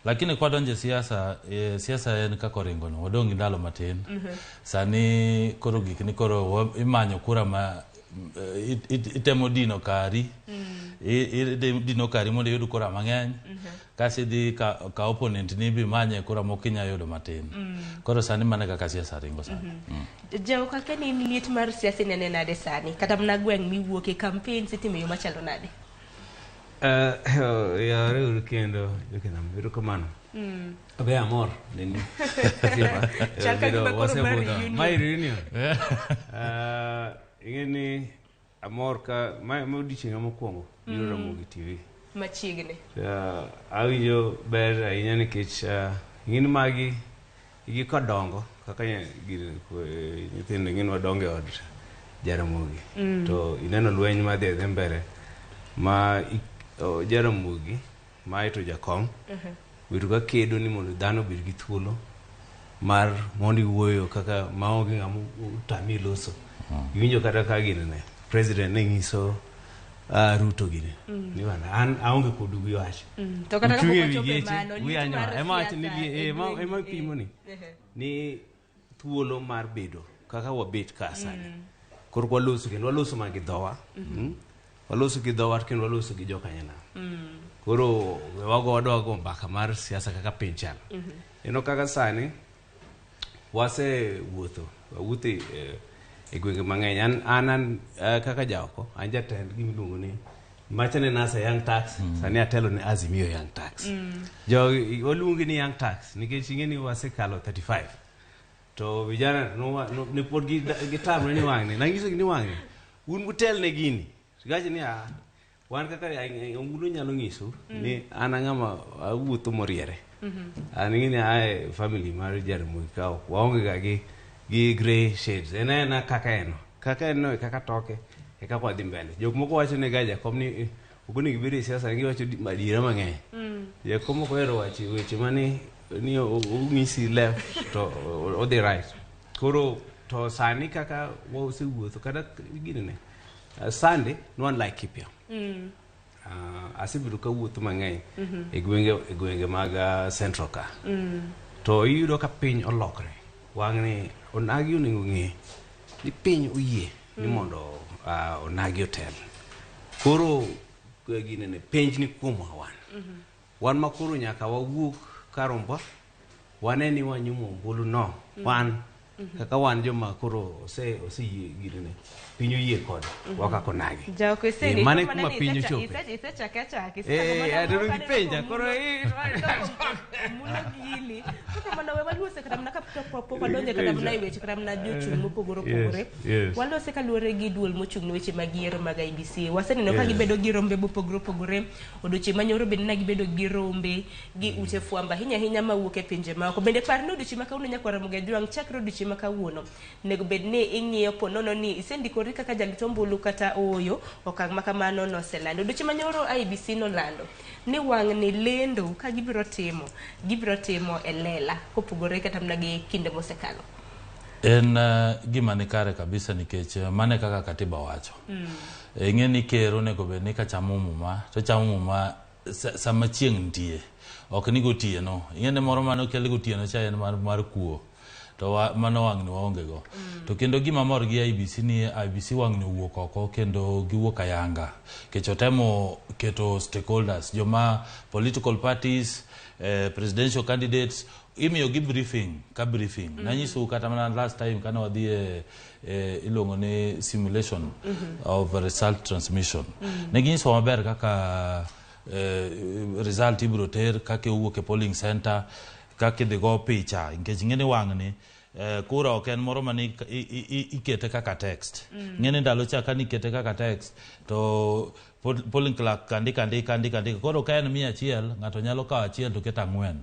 Lakini kwa donjo e siasa, siasa en kaka oringo no, wadong' gi ndalo matin. Sani koro gik ni koro imanyo kura ma itemo dino kari. Dino kari mondo iyud kura mang'eny. Kasto idhi ka opponent ni bimanye kura moko inyalo yudo matin. Koro sani mano kaka siasa ringo sani. Jaoko akia ni in liet mar siasa inene nade sani? Kata mana gweng' miwuoke campaigns itimo e yo machalo nade? Yawre uru kendo jokenam, erokamano. Abe amor neni. Chal ka gima koro mar reunion. Mae reunion. Ing'e ni amor ka ma odiochienga mokwongo biro Ramogi TV. Machiegni. Awinjo ber ahinya nikech ing'e ni magi gi kodongo kaka nyithindo ing'e ni wadongo e od Jaramogi. To ineno lweny madhi adhi mbele ma Jaramogi mae to jakom bedo ka kedo ni mondo dhano obed gi thuolo mar mondo iwuoyo kaka maonge ng'ama otami loso. Iwinjo kata ka ginene president ne nyiso Ruto gine ni bana an aonge kodu gi wach. To kata kapok Uchung' e wi wachopo e geche, mano, liet uyanyo mar ema wacho ni siasa e gweng' ema pimo ni ni thuolo mar bedo kaka wabet ka sani. Koro waloso kendo waloso mana gi dhowa. Waloso gi dhowa kendo waloso gi jokanyanam. Koro wago wadwa go mbaka mar siasa kaka piny chalo. Ineno kaka sani wasewuotho, wawuotho e gwenge mang'eny. An kaka jaoko, an jatend gima iluongo ni macha ne NASA Young Turks, sani atelo ne Azimio Young Turks. Jogi waluongi ni Young Turks nikech ing'e ni wasekalo 35. To vijana ne pod gitamre ni wang'ni. Nanyisogi ni wang'ni, un utel ne gini. Giwacho ni wan kaka Omulo nyalo nyiso ni an ang'ama awuotho moriere. An ing'e ni ae family mar Jaramogi ka ok waonge ga gi grey shades. En aena kaka en. Kaka en no e kaka toke e kaka wadhi mbele. Jok moko wacho ne ga jakom ni ok onego ibed e siasa, giwacho adiera mang'eny. Jakom ok ohero wacho weche mani ni onyisi left to odhi right. Koro to sani kaka wasewuotho kata ginene. Sunday no one like Laikipia. Asebedo kawuotho mang'eny e gwenge mag Central ka. To iyudo ka piny olokre. Wang'ni onagi onego ng'e ni piny oyie ni mondo onagi otel. Koro ginene penj ni kuomwa wan. Wan ma koro nyaka wawuog karombwa wane ni wanyumo ombulu no wan kaka wan joma koro oseyie ginene piny oyie kode wakako nagi. Jaoko iseni Mano e kuma piny ochope. Isechake achaka, Adwaro gi penja, koro Omulo gini. Kaka mana we walose kata mana kapok wadonjo kata mana e weche kata mana jochung' mopogore opogore. Walose kaluwore gi duol mochung' ne weche mag yiero mag IEBC. Waseneno ka gibedo gi rombe mopogore opogore. Odiochieng' manyoro bende ne gibedo gi rombe gi ute fwambo ahinya ahinya mawuok e pinje maoko. Bende par ni odiochieng' ma kawuono nyakwar Ramogi Ajwang' chakre odiochieng' Odiochieng' ma kawuono nego bed ni ing'iyo ponono ni isendikori kaka jalut ombulu kata ooyo. Okang' ma kamano noselando. Odiochieng' manyoro IEBC nolando ni wang'ni lendo ka gibiro timo e lela kopogore kata mana gi kinde mosekalo. En gima ni kare kabisa nikech mane kaka katiba wacho. Ing'e ni ker onego bed ni kachamo muma to chamo muma sama chieng' nitie, ok ni gotieno. Ing'e ni moro mane okel gotieno cha en mar kuo, to mano wang'ni waonge go. To kendo gima mor gi IEBC ni IEBC wang'ni owuok oko kendo giwuok ayanga. Nikech otemo keto stakeholders, joma political parties, presidential candidates, imiyo gi briefing ka briefing. Nanyisou kata mana last time kane wadhi e iluongo ni simulation of result transmission. Ne ginyisowa maber kaka result ibiro ter, kaka owuok e polling center, kaka idhi go picha. Nikech ing'e ni wang'ni kura ok en moro mane ikete kaka text. Ing'e ni ndalo cha kane ikete kaka text to polling clerk andika. Koro ka en 100, ng'ato nyalo kawo 1 to keto 4.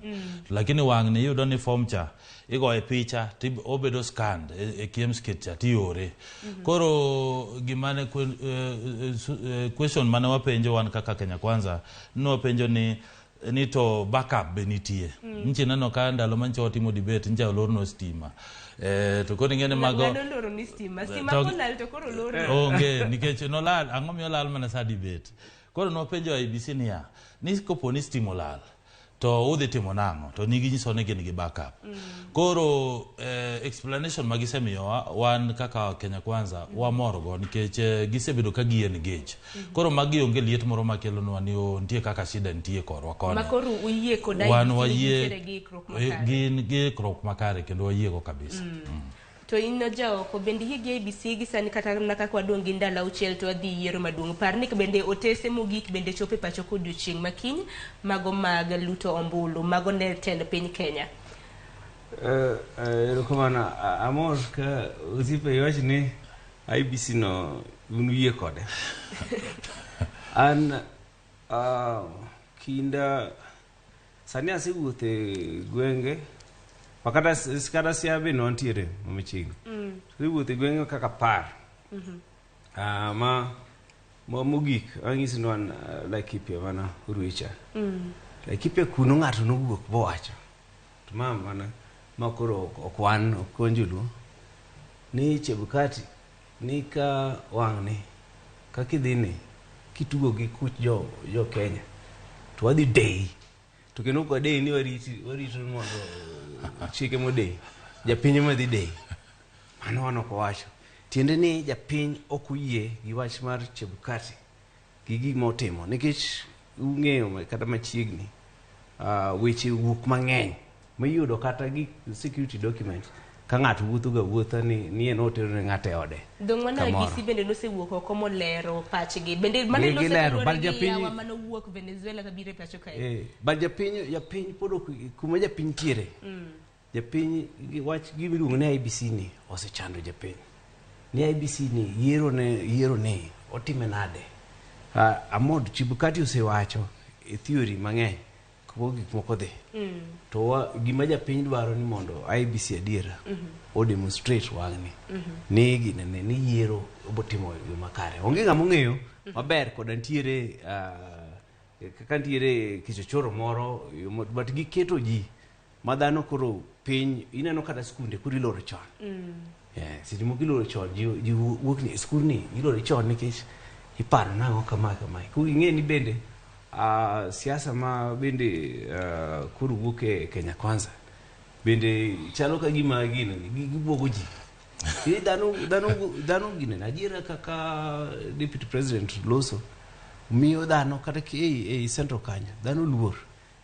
Lakini wang'ni iyudo ni form cha igoye picha to obedo scanned e KIEMS kit cha tiore. Koro gimane question mane wapenjo wan kaka Kenya Kwanza, ne wapenjo ni to backup be nitie. Nchi neno ka ndalo manche watimo debate ncha olorno stima. To koro ing'e ni mago ng'ano oloro ni stima kolal to koro oloro. Onge nikech nolal, ang'o miyo olal mana sa debate. Koro nopenjo IEBC niya, ni kopo ni stima olal to udhi timo nang'o? To niginyiso ni gin gi backup. Koro explanation ma gisemiyowa wan kaka Kenya Kwanza wamorgo nikech gisebedo ka gi engage. Koro magi onge liet moro makelonwa ni nitie kaka shida nitie korwa koni. Ma koro uyie kod wan wayie gin gi ikruok makare kendo wayiego kabisa. To in jaoko bende iyie gi IEBC gi sani kata mana kaka wadong' gi ndalo 6 to wadhi yiero maduong'. Par ni bende otese mogik bende chopo e pacho kodiochieng' makiny mago mag luto ombulu mago ne tend piny Kenya. Erokamano, amor ka osiepe iwach ni IEBC no un uyie kode. An kinda sani asewuotho e gwenge kata Siaya be nwantiere machiegni. Asewuotho e gwenge kaka 10. Ma mogik anyisi ni wan Laikipia mana Ruicha. Laikipia kuno ng'ato nowuok bowacho. To ma mana ma koro ok wan ok wan joluo ni Chebukati ni ka wang'ni kaka idhini kitugo gi kuch jo Kenya to wadhi deyi. To kendo ok wadeyi ni warito mondo chike modeyi. Japiny ema dhi deyi. Mano wan ok wawacho. Tiende ni japiny ok oyie gi wach mar Chebukati gi gima otimo nikech ung'eyo kata machiegni weche wuok mang'eny miyudo kata gi security documents ka ng'ato wuotho ga wuotha ni en otero ne ng'ato e ode. Dong' mano IEBC bende nosewuok oko molero pachgi. Bende mano lero japiny manowuok Venezuela kabiro e pacho kae. But japiny pod ok kuma japiny tiere. Japiny wach gimiluongo ni IEBC ni osechando japiny. Ni IEBC ni yiero ne otime nade. Amod Chebukati osewacho e theory mang'eny kuom gik moko dhi. To gima japiny dwaro ni mondo IEBC adiera o demonstrate wang'ni ni ginene ni yiero obotimo yo makare. Onge ng'ama ong'eyo maber koda nitiere kaka nitiere kichochoro moro but giketo ji ma dhano koro piny ineno kata skunde koro iloro chon. Seche moko iloro chon ji wuok ni skul ni iloro chon nikech iparo nang'o kamae kamae. Koro ing'e ni bende siasa ma bende koro wuok e Kenya Kwanza bende chalo ka gima gino gibuogo ji. Dhano gine adiera kaka deputy president loso miyo dhano kata ei central kanyo dhano luor.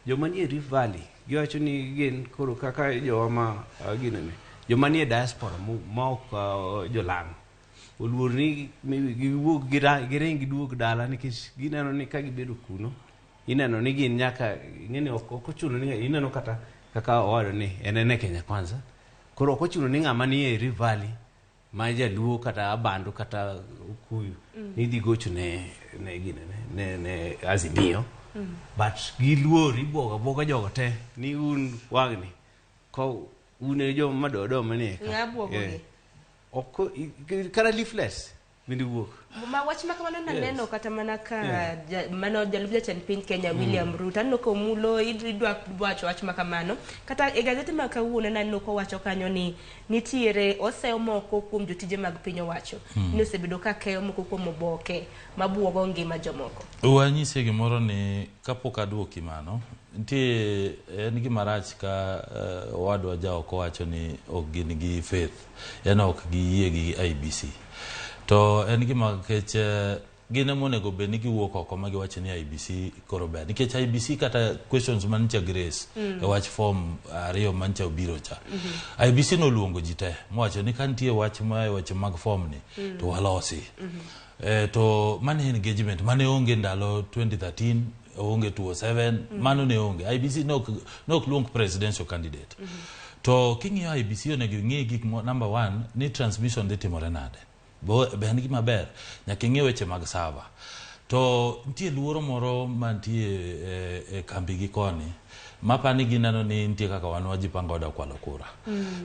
Joma nie Rift Valley giwacho ni gin koro kaka jowa ma ginene joma nie diaspora ma ok jolang' oluor ni giwuok giring giduog dala nikech gineno ni ka gibedo kuno ineno ni gin nyaka ing'eni ok ochuno ni ineno kata kaka owacho ni en e Kenya Kwanza koro ok ochuno ni ng'ama nie Rift Valley ma jaluo kata Abandu kata Okuyu ni dhi gocho ne ginene ne Azimio. But giluor ibuogo abuoga jogo te ni un wang'ni ko Un e joma madoadoa manie ka. Ng'a buogo gi? Ok kata leaflets bende wuok. Ma wach ma kamano naneno kata mana ka Yeah. mano jalup jatend piny Kenya William Ruto aneno ka omulo idwa wacho wach ma kamano kata e gazeti ma kawuono naneno kowacho kanyo ni nitiere oseyo moko kuom jotije mag piny owacho ni osebedo ka keyo moko kuom oboke mabuogo ngima jomoko. Wanyise gimoro ni kapok aduoki mano, nitie en gima rach ka owadwa jaoko wacho ni ok gin gi faith, yani ok giyie gi IEBC. To en gima kech gin ema onego bed ni giwuok oko ma giwacho ni IEBC koro ber. Nikech IEBC kata questions mancha Grace e wach form 2 mancha obiro cha. IEBC noluongo ji te mowacho ni ka nitie wach ma e weche mag form ni to walosi. To mano engagement mane onge ndalo 2013, onge 2007, mano ne onge. IEBC ne ok luong presidential candidate. To king'iyo IEBC onego ing'i gik number 1 ni transmission dhi timore nade. Be en gima ber, nyaka ing'i weche mag server. To nitie luoro moro mantie e kambi gi koni mapani gineno ni nitie kaka wan wajipanga oda kwalo kura.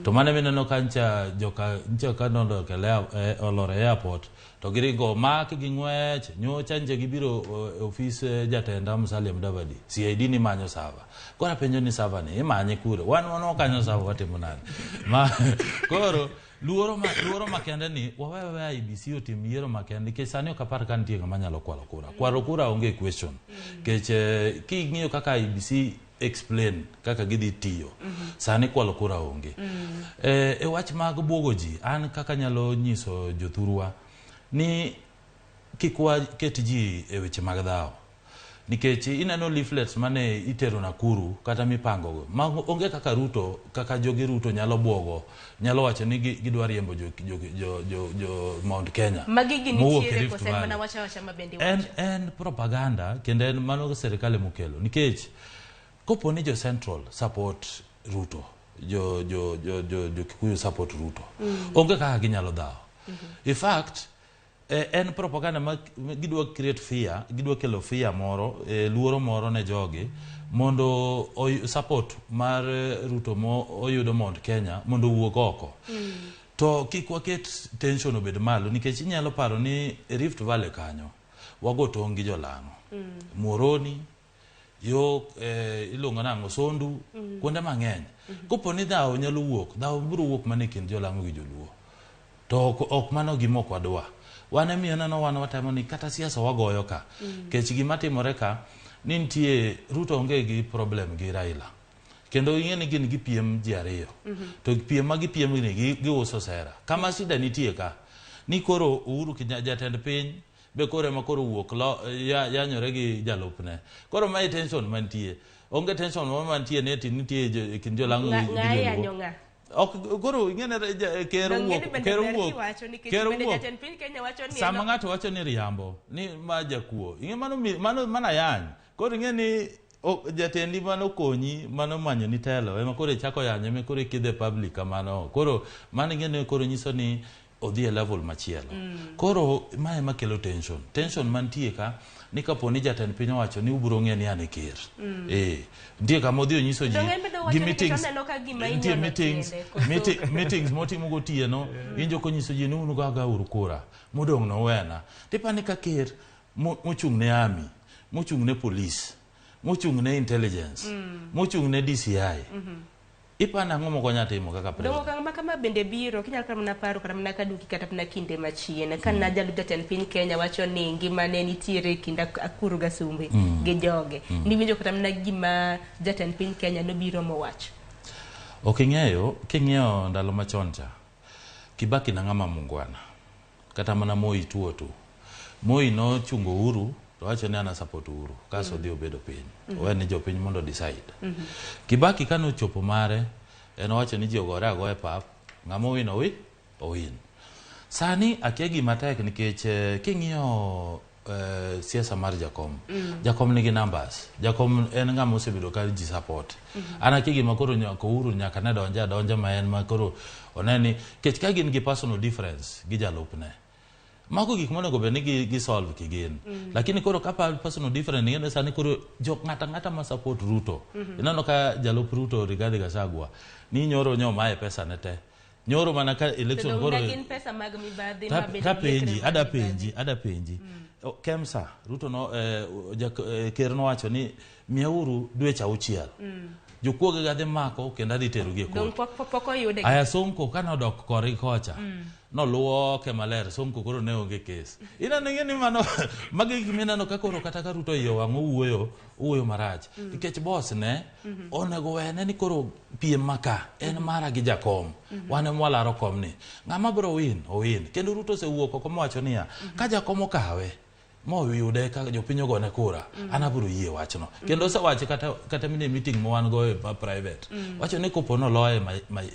To mano mineno ka ncha joka ncha ka nondo kele olor e airport to giringo mak gi ng'wech nyocha nje gibiro ofis jatenda Musalia Mudavadi CID ni manyo server. Koro apenjo ni server ni imanye kure? Wan wakanyo server watimo nade? Ma koro luoro makende ni wawewe IEBC otim yiero makende nikech sani ok apar ka nitie ng'ama nyalo kwalo kura. Kwalo kura onge question. Nikech king'iyo kaka IEBC explain kaka gidhi tiyo, sani kwalo kura onge. E wach mag buogo ji, an kaka nyalo nyiso jothurwa ni kik waket ji e weche mag dhawo. Nikech ineno leaflets mane itero Nakuru kata mipango go. Ma onge kaka Ruto, kaka jogi Ruto nyalo buogo, nyalo wacho ni gidwa riembo jo Mount Kenya. Magi gin Mowuok e nitiere Rift kose en Valley. mana wacha wacha ma bende En iwacho? en propaganda kendo en mano sirikal emokelo. Nikech kopo ni jo Central support Ruto, jo Kikuyu support Ruto. Onge kaka ginyalo dhawo. In fact, en propaganda ma gidwa create fear, gidwa kelo fear moro, luoro moro ne jogi mondo support mar Ruto mo oyudo Mount Kenya mondo owuog oko. To kik waket tension obed malo nikech inyalo paro ni Rift Valley kanyo wago tong' gi jolang'o. Muhoroni, yo iluongo nang'o Sondu, kuonde mang'eny. Kopo ni dhawo nyalo wuok, dhawo biro wuok mana e kind jolang'o gi joluo. To ok mano gima ok wadwa. Wan emiyo neno wan watemo ni kata siasa wagoyo ka. Kech gima timore ka ni nitie Ruto onge gi problem gi Raila. Kendo ing'e ni gin gipiem ji ariyo. To piem ma gipiem ni giuso sera. Kama shida nitie ka ni koro Uhuru Kenyatta jatend piny be koro ema koro wuok yanyore gi jalupne. Koro mae tension mantie. Onge tension moro mantie ni ati nitie e kind jolang'o gi Ng'a joluo. yanyo ng'a? Ok koro ing'e ni ker wuok, ker wuok, ker wuok. Jatend piny Kenya wacho ni Sama ng'ato wacho ni riambo, ni ma jakuo, ing'e mano mana yany. Koro ing'e ni jatendi mano konyi, mano manyo ni telo, ema koro ichako yanyo, ema koro ikidhe public kamano. Koro mano ing'e ni koro nyiso ni odhi e level machielo. Koro mae ema kelo tension. Tension mantie ka ni kapo ni jatend piny owacho ni ubiro ng'e ni an e ker. Nitie kama odhi onyiso ji gi meetings, nitie meetings, meetings motimo gotieno, injo konyiso ji ni un ugaga uru kura, modong' no wena. Tipani ka ker mochung' ne army, mochung' ne police, mochung' ne intelligence, mochung' ne DCI. Ipani ang'o mok onya timo kaka president? Dongo okang' ma kama bende biro, kinyalo kata mana paro kata mana kaduoki kata mana kinde machien. Ka na jalup jatend piny Kenya wacho ni ngima ne nitiere e kind Akuru Gasumbe gi joge. Niwinjo kata mana gima jatend piny Kenya nobiro mowacho. Ok ing'eyo, king'iyo ndalo machon cha, Kibaki na ng'ama mungwana. Kata mana Moi tuo tu. Moi nochungo Uhuru, to wacho ni ana support Uhuru, kaso odhi obedo piny. Owe ni jopiny mondo decide. Kibaki kane ochopo mare, en owacho ni ji ogore agoya e pap, ng'ama owin owin. Sani akia gima tek nikech king'iyo siasa mar Jakom. Jakom nigi numbers. Jakom en ng'ama osebedo ka ji support. An akia gima koro nyaka Uhuru nyaka ne donja adonja ma en ma koro one ni kech ka gin gi personal difference gi jalupne. Mago gik monego bed ni gi solve kigin. Lakini koro ka personal different ing'e ni sani koro jok ng'ata ng'ata ma support Ruto. Ineno ka jalup Ruto Rigathi Gachagua ni nyoro nyomaye pesa ne te. Nyoro mana ka election koro gin pesa mag mibadhi ma bende tapenji ada penji. Kemsa Ruto no ker nowacho ni miyauru dweche 6. Jokuoge ga dhi mako kendo adhi terogi e kot. Pok oyude. Aya Sonko kane odok korgi kocha. Noluoke maler, Sonko koro ne onge kes. Ineno ing'e ni mano magi gik mineno ka koro kata ka Ruto iye owang' owuoyo marach. Nikech boss ne onego wene ni koro piem maka en mara gi jakom. Wan ema walaro komni. Ng'ama biro win, owin. Kendo Ruto osewuok oko mowacho niya, ka jakom okawe moyude ka jopiny ogone kura, an abiro yie wachno. Kendo osewache kata mine meeting ma wan go e private. Wacho ni kopo noloye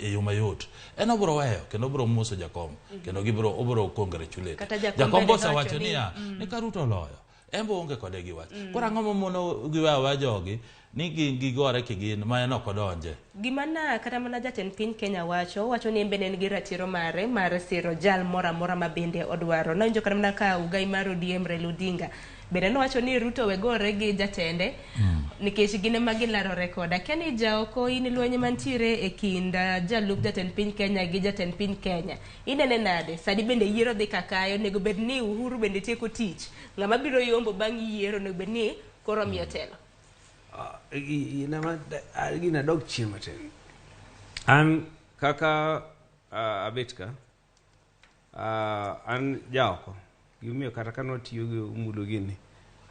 e yo mayot, en obiro weyo kendo obiro moso jakom, kendo gibiro obiro congratulate. Jakom osewacho niya, ni ka Ruto oloyo, en bo onge kode gi wach. Koro ang'o mamono giweyo aweya jogi ni gigore kigin ma en ok odonje. Gima na kata mana jatend piny Kenya wacho ni en bende en gi ratiro mare mar siro jal moro amora ma bende odwaro. Nawinjo kata mana ka ugai mar ODM Raila Odinga bende nowacho ni Ruto we gore gi jatende nikech gin ema gilarore koda. Akia ni jaoko in lweny mantiere e kind jalup jatend piny Kenya gi jatend piny Kenya. Inene nade? Sani bende yiero dhi kakayo, onego bed ni Uhuru bende tieko tich. Ng'ama biro yombo bang' yiero onego bed ni koro miyo telo. Gina dok chien matin. An kaka abet ka, an jaoko. Gimomiyo kata ka notiyo gi mulo gini,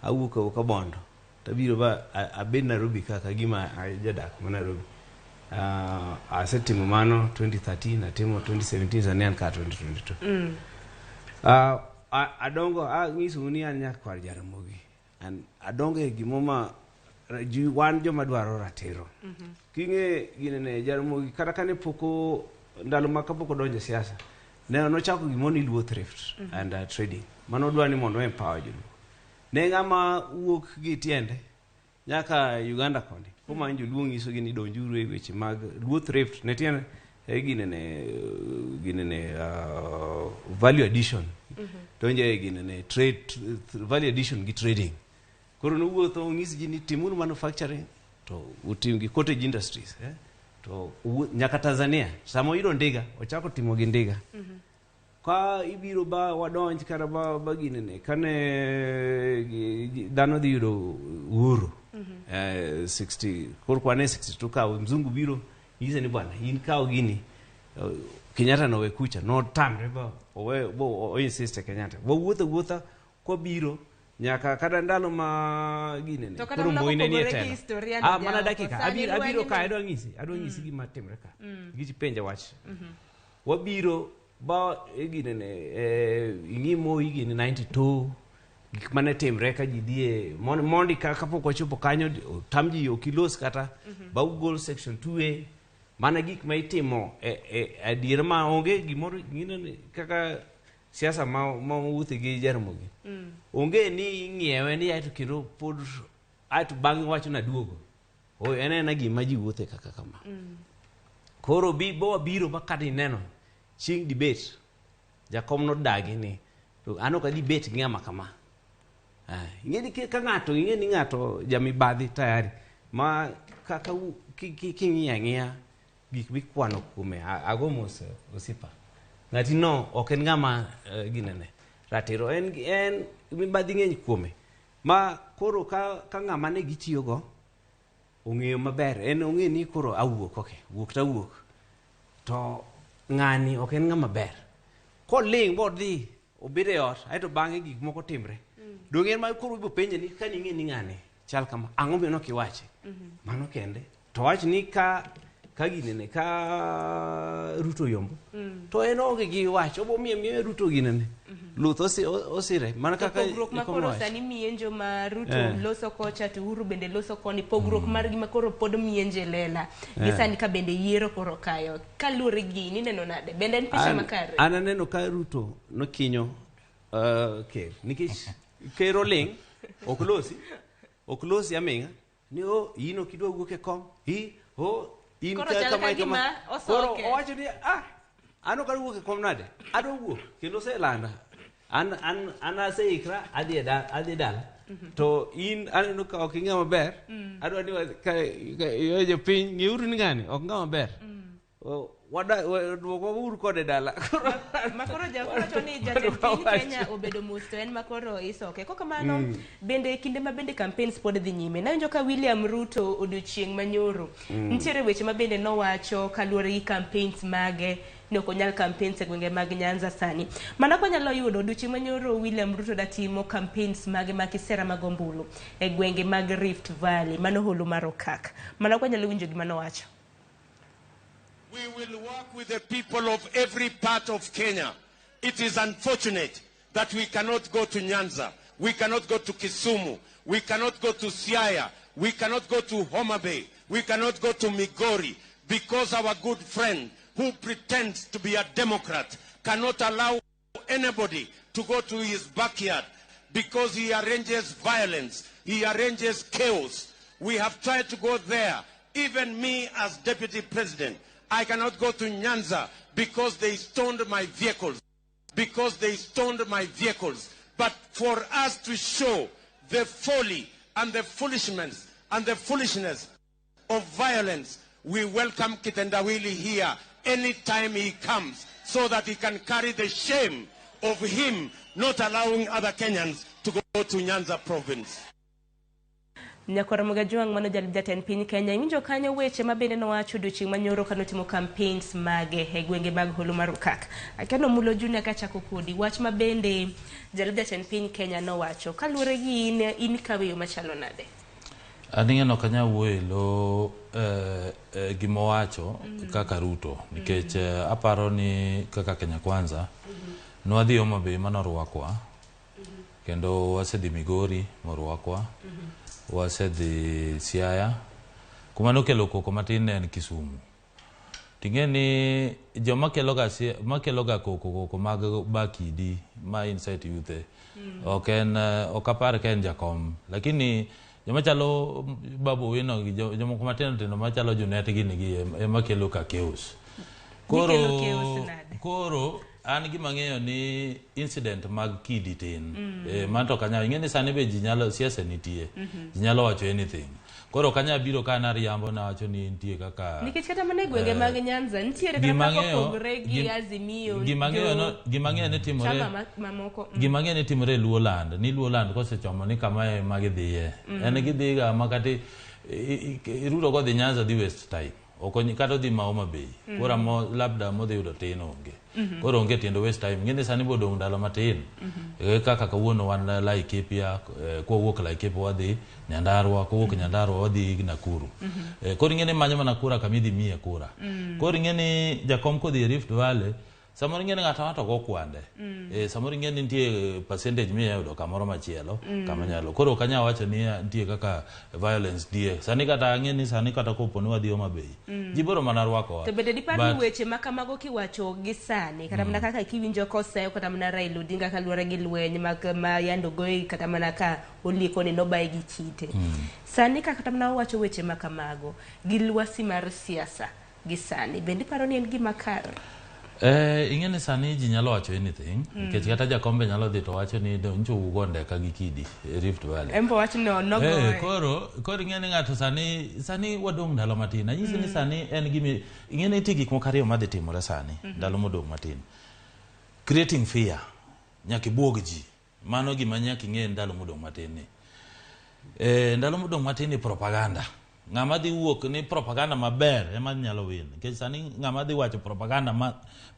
awuok awuoka Bondo. Tabiro ba abed Nairobi kaka gima jadak ma Nairobi. Asetimo mano 2013, atimo 2017, sani an ka 2022. Adongo, ang'isou ni an nyakwar Jaramogi. An adongo e gimoma wan joma dwaro ratiro. King'e ginene Jaramogi kata kane pok ndalo ma kapok odonjo e siasa, ne nochako gimoro ni Luo Thrift and Trading. Mano dwa ni mondo empower joluo. Ne ng'ama wuok gi tiende nyaka Uganda koni. Komanyo joluo ng'isogi ni donjuru e weche mag Luo Thrift. Ne tiende ginene value addition. Donjo e ginene trade value addition gi trading. Koro nowuotho onyis ji ni timuru manufacturing to utim gi cottage industries to nyaka Tanzania. Sama oyudo ndiga ochako timo gi ndiga. Ka ibiro ba wadonj kata ba ginene kane dhano dhi yudo uhuru 60 koro kwane 62 ka mzungu biro nyise ni bwana in kaw gini. Kenyatta nowe kucha notamre ba owe bo insist Kenyatta wawuotho wuotha kwabiro nyaka kata ndalo ma ginene koro Moi ne nie telo. Mana dakika abiro ka adwa ng'isi gima timre ka. Gichi penja wach. Wabiro ba ginene ing'i Moi gini 92 gik mane timre ka ji dhie mondi kapok wachopo kanyo tam ji ok ilos kata ba ugol section 2A mana gik ma itimo adier ma onge gimoro ginene kaka siasa ma wuothe gi Jaramogi. Onge ni ing'iewe ni aeto kendo pod aeto bang'e wacho naduogo. En ena gima ji wuothe kaka kama. Koro bo wabiro ma kata ineno chieng' debate jakom nodagi ni to an ok adhi bet gi ng'ama kama. Ing'e ni ka ng'ato ing'e ni ng'ato jamibadhi tayari ma kaka king'iyo ang'iya gik mikwano kuome ago mos osiepa. Ng'ati no ok en ng'ama ginene ratiro en mibadhi ng'eny kuome ma koro ka ng'ama ne gitiyogo ong'eyo maber en ong'e ni koro awuok okay wuok tawuok to ng'ani ok en ng'ama ber koling' bodhi obed e ot aeto bang'e gik moko timre. Donge en ma koro ibiro penje ni ka ning'e ni ng'ani chal kama ang'o miyo nok iwache mano kende to wach ni ka ginene ka Ruto yombo to en onge gi wach obo miye Ruto ginene luth osire mana kaka pogruok ma koro sani mienjo ma Ruto loso kocha to Uhuru bende loso koni pogruok margi ma koro pod mienje lela gi sani ka bende yiero koro kayo kaluwore gi ineno nade bende en picha makare. An aneno ka Ruto nokinyo ker nikech ker oling' ok losi aming'a ni o in ok idwa wuok e kom i o in kama koro owacho ni an ok adwa wuok e kom nade adwa wuok kendo oselanda An an an aseikra adhi e dala, adhi dala. To in aneno ka ok ing'e maber. Adwa ni ka ka jopiny ng'euru ni ng'ani ok ng'a maber. Wada duokwa uru kode dala. Makoro jawacho ni jatend piny Kenya obedo mos to en makoro isoke. Kokamano bende kinde ma bende campaigns pod dhi nyime. Nawinjo ka William Ruto odiochieng' manyoro. Nitiere weche ma bende nowacho kaluwore gi campaigns mage ni ok onyal campaigns e gwenge mag Nyanza sani. Mana kwanyalo yudo odiochieng' manyoro William Ruto datimo campaigns mage mag kisera mag ombulu e gwenge mag Rift Valley, mano holo mar Okak. Mana kwanyalo winjo gima nowacho. We will work with the people of every part of Kenya. It is unfortunate that we cannot go to Nyanza, we cannot go to Kisumu, we cannot go to Siaya, we cannot go to Homa Bay, we cannot go to Migori, because our good friend who pretends to be a Democrat cannot allow anybody to go to his backyard because he arranges violence, he arranges chaos. We have tried to go there. Even me as deputy president, I cannot go to Nyanza because they stoned my vehicles. Because they stoned my vehicles. But for us to show the folly and the foolishness and the foolishness of violence, we welcome Kitendawili here anytime he comes so that he can carry the shame of him not allowing other Kenyans to go to Nyanza province. Nyakwar Mogajwang' mano jalup jatend piny Kenya iwinjo kanyo weche ma bende nowacho odiochieng' manyoro kanotimo campaigns mage e gwenge mag Holo mar Okak. Akeno Mulo Junior kachako kodi wach ma bende jalup jatend piny Kenya nowacho kaluwore gi in ikawe yo machalo nade? An ing'eno ok anyal wuoyo e lo gimowacho kaka Ruto nikech aparo ni kaka Kenya Kwanza nwadhi Homa Bay manorwakwa kendo wasedhi Migori morwakwa wasedhi Siaya kuma nokelo koko matin ne en Kisumu. Ting'e ni joma keloga makeloga koko koko mag bakidi ma incite youth ok en ok apar ka en jakom lakini joma chalo Babu Owino gi jomoko matindo tindo machalo Junet gini gi ema kelo ka chaos. Gikelo chaos nade? Koro an gima ang'eyo ni incident mag kidi tin. Man to ok anyal ing'e ni sani be ji nyalo siasa nitie. Ji nyalo wacho anything. Koro ok anyal biro ka nariambo nawacho ni nitie kaka Nikech kata mana e gwenge mag Nyanza nitiere kata kopogore gi Azimio gima ang'eyo ni timore chama mamoko. Gima ang'eyo ni timore e Luoland ni Luoland kosechomo ni kama ema gidhiye. En gidhiga ma kata Ruto kodhi Nyanza dhi waste time. Ok kata odhi ma Homa Bay. Koro mo labda modhi yudo tin onge. Koro onge tiend waste time. Ing'e ni sani bodong' ndalo matin. Kaka kawuono wan Laikipia, kwawuok Laikipia wadhi Nyandarua, kowuok Nyandarua wadhi Nakuru. Koro ing'e ni manyo mana kura kama idhi miye kura. Koro ing'e ni jakom kodhi e Rift Valley, samoro ing'e ni ng'ato ang'ato go kwande. Samoro ing'e ni nitie percentage minya yudo kamoro machielo kama nyalo. Koro ok anyal wacho ni nitie kaka violence nitie. Sani kata ang'e ni sani kata kopo ni wadhi Homa Bay, ji biro mana rwakowa. To bende dipar ni weche ma kamago kiwacho gi sani kata mana kaka kiwinjo koseyo kata mana Raila Odinga kaluwore gi lweny mag ma yande ogoye kata mana ka olieko ni nobaye gi kite. Sani ka kata mana owacho weche ma kamago gi lwasi mar siasa gi sani bende iparo ni en gima kare? Ing'e ni sani ji nyalo wacho anything nikech kata jakombe nyalo dhi to wacho ni nyocha ugo ndeka gi kidi e Rift Valley. En be wach no nogoye. Koro ing'e ni ng'ato sani wadong' ndalo matin. Anyisi ni sani en gimi ing'e ni nitie gik moko ariyo madhi timore sani ndalo modong' matin. Creating fear nyaka ibuog ji. Mano gima nyaka ing'e ndalo modong' matin ni. Ndalo modong' matin ni propaganda. Ng'ama dhi wuok ni propaganda maber ema nyalo win. Nikech sani ng'ama dhi wacho propaganda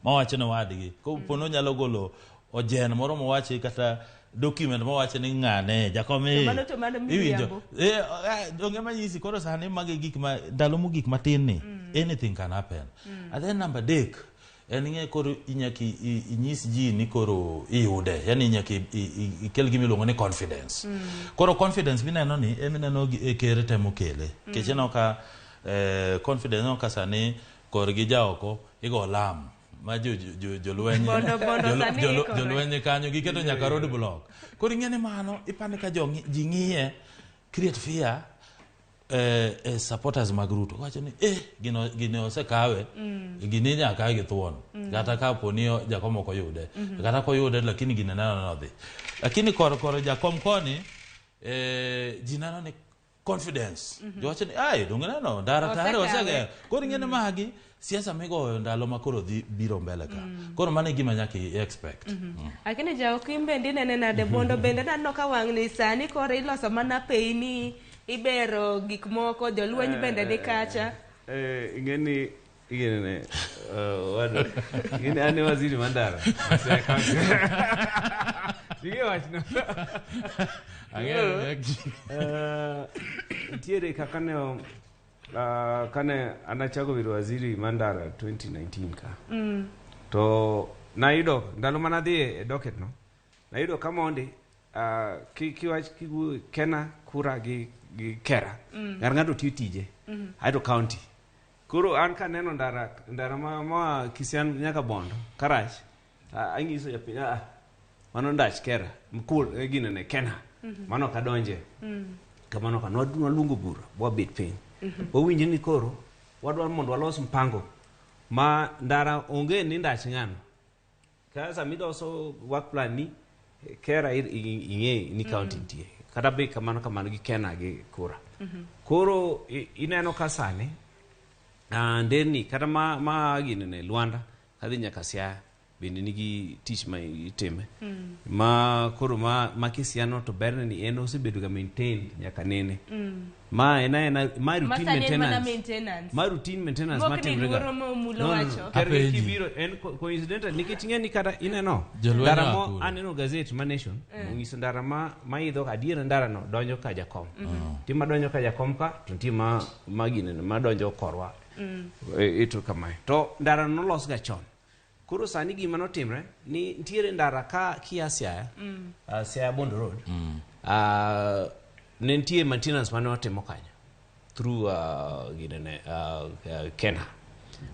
mawacho ne wadgi. Kopo nyalo golo ojen moro mowachi kata document mowacho ni ng'ane jakom To mano to mano iwinjo. miriambo. Donge manyisi koro sani magi gik ma ndalo mogik matin ni anything can happen. And then number 3 en ing'e koro inyaka inyis ji ni koro iyude yani inyaka ikel gima iluongo ni confidence. Koro confidence mineno ni emineno e ker temo kele. Nikech ineno ka confidence ineno ka sani korgi jaoko igo lam ma jolweny jolweny kanyo giketo nyaka road block. Koro ing'e ni mano ipande ka ji ng'iye create fear. supporters mag Ruto wacho ni gino gini osekawe, gini nyaka kawe gi thuon, kata kapo ni Jakom ok oyude, kata koyude, lakini gini neno ni odhi, lakini kor Jakom koni, ji neno ni confidence. Jowacho ni ai, donge neno ndara tayari Osekawe. Osegero. Koro ing'e ni magi siasa migoyo ndalo ma koro dhi biro mbele ka. Koro mano e gima nyaka i expect. Lakini jaokim bende inene nade? Bondo bende naneno ka wang'ni sani koro iloso mana peini, ibero gik moko, jolweny bende ni kacha. Ing'e ni inene wado ing'e ni an e waziri mar ndara. Siaya County. Ing'e wachno. Ang'eyo. Nitiere kaka ne kane an achako bedo waziri mar ndara 2019 ka, to nayudo ndalo mana dhi e docket no, nayudo ka mondi kiwach kiwu kena kura gi kera, ng'ato ng'ato tiyo tije, aeto county koro an kaneno ndara ma Kisian nyaka Bondo karach, ang'iso japiny, mano ndach kera mkul, ginene kena, mano ok adonje. Kamano ka nwaluongo bura wabet piny, wawinjo ni koro wadwaro mondo walos mpango ma ndara onge ni ndach ng'ano. Ka sama iloso work plan ni kera, ing'e ni county nitie kata be kamano kamano gi kena gi kura. Koro ineno ka sani nderni kata ma ginene Luanda kadhi nyaka Siaya bende nigi tich ma itime, ma koro ma Kisiano to berne ni en osebedo ga maintained nyaka nene, ma en aena ma routine Masani en mana maintenance, maintenance. ma routine maintenance Mok ni matimre ga. luoro ma Omulo No, no, no. wacho. Kar Apenji. kibiro en coincidental nikech ing'e ni kata ineno Jolweny ndara oa mo kure? aneno gazet ma Nation onyiso ndara ma idho adiera, ndara no donjo ka Jakom, nitie ma donjo ka Jakom ka, to nitie ma ginene ma donjo korwa. Ito kamae to ndara no nolos ga chon. Koro sani gima notimre ni nitiere ndara ka kia Siaya, Siaya Bondo Road, ne nitie maintenance mane watimo kanyo through ginene Kena.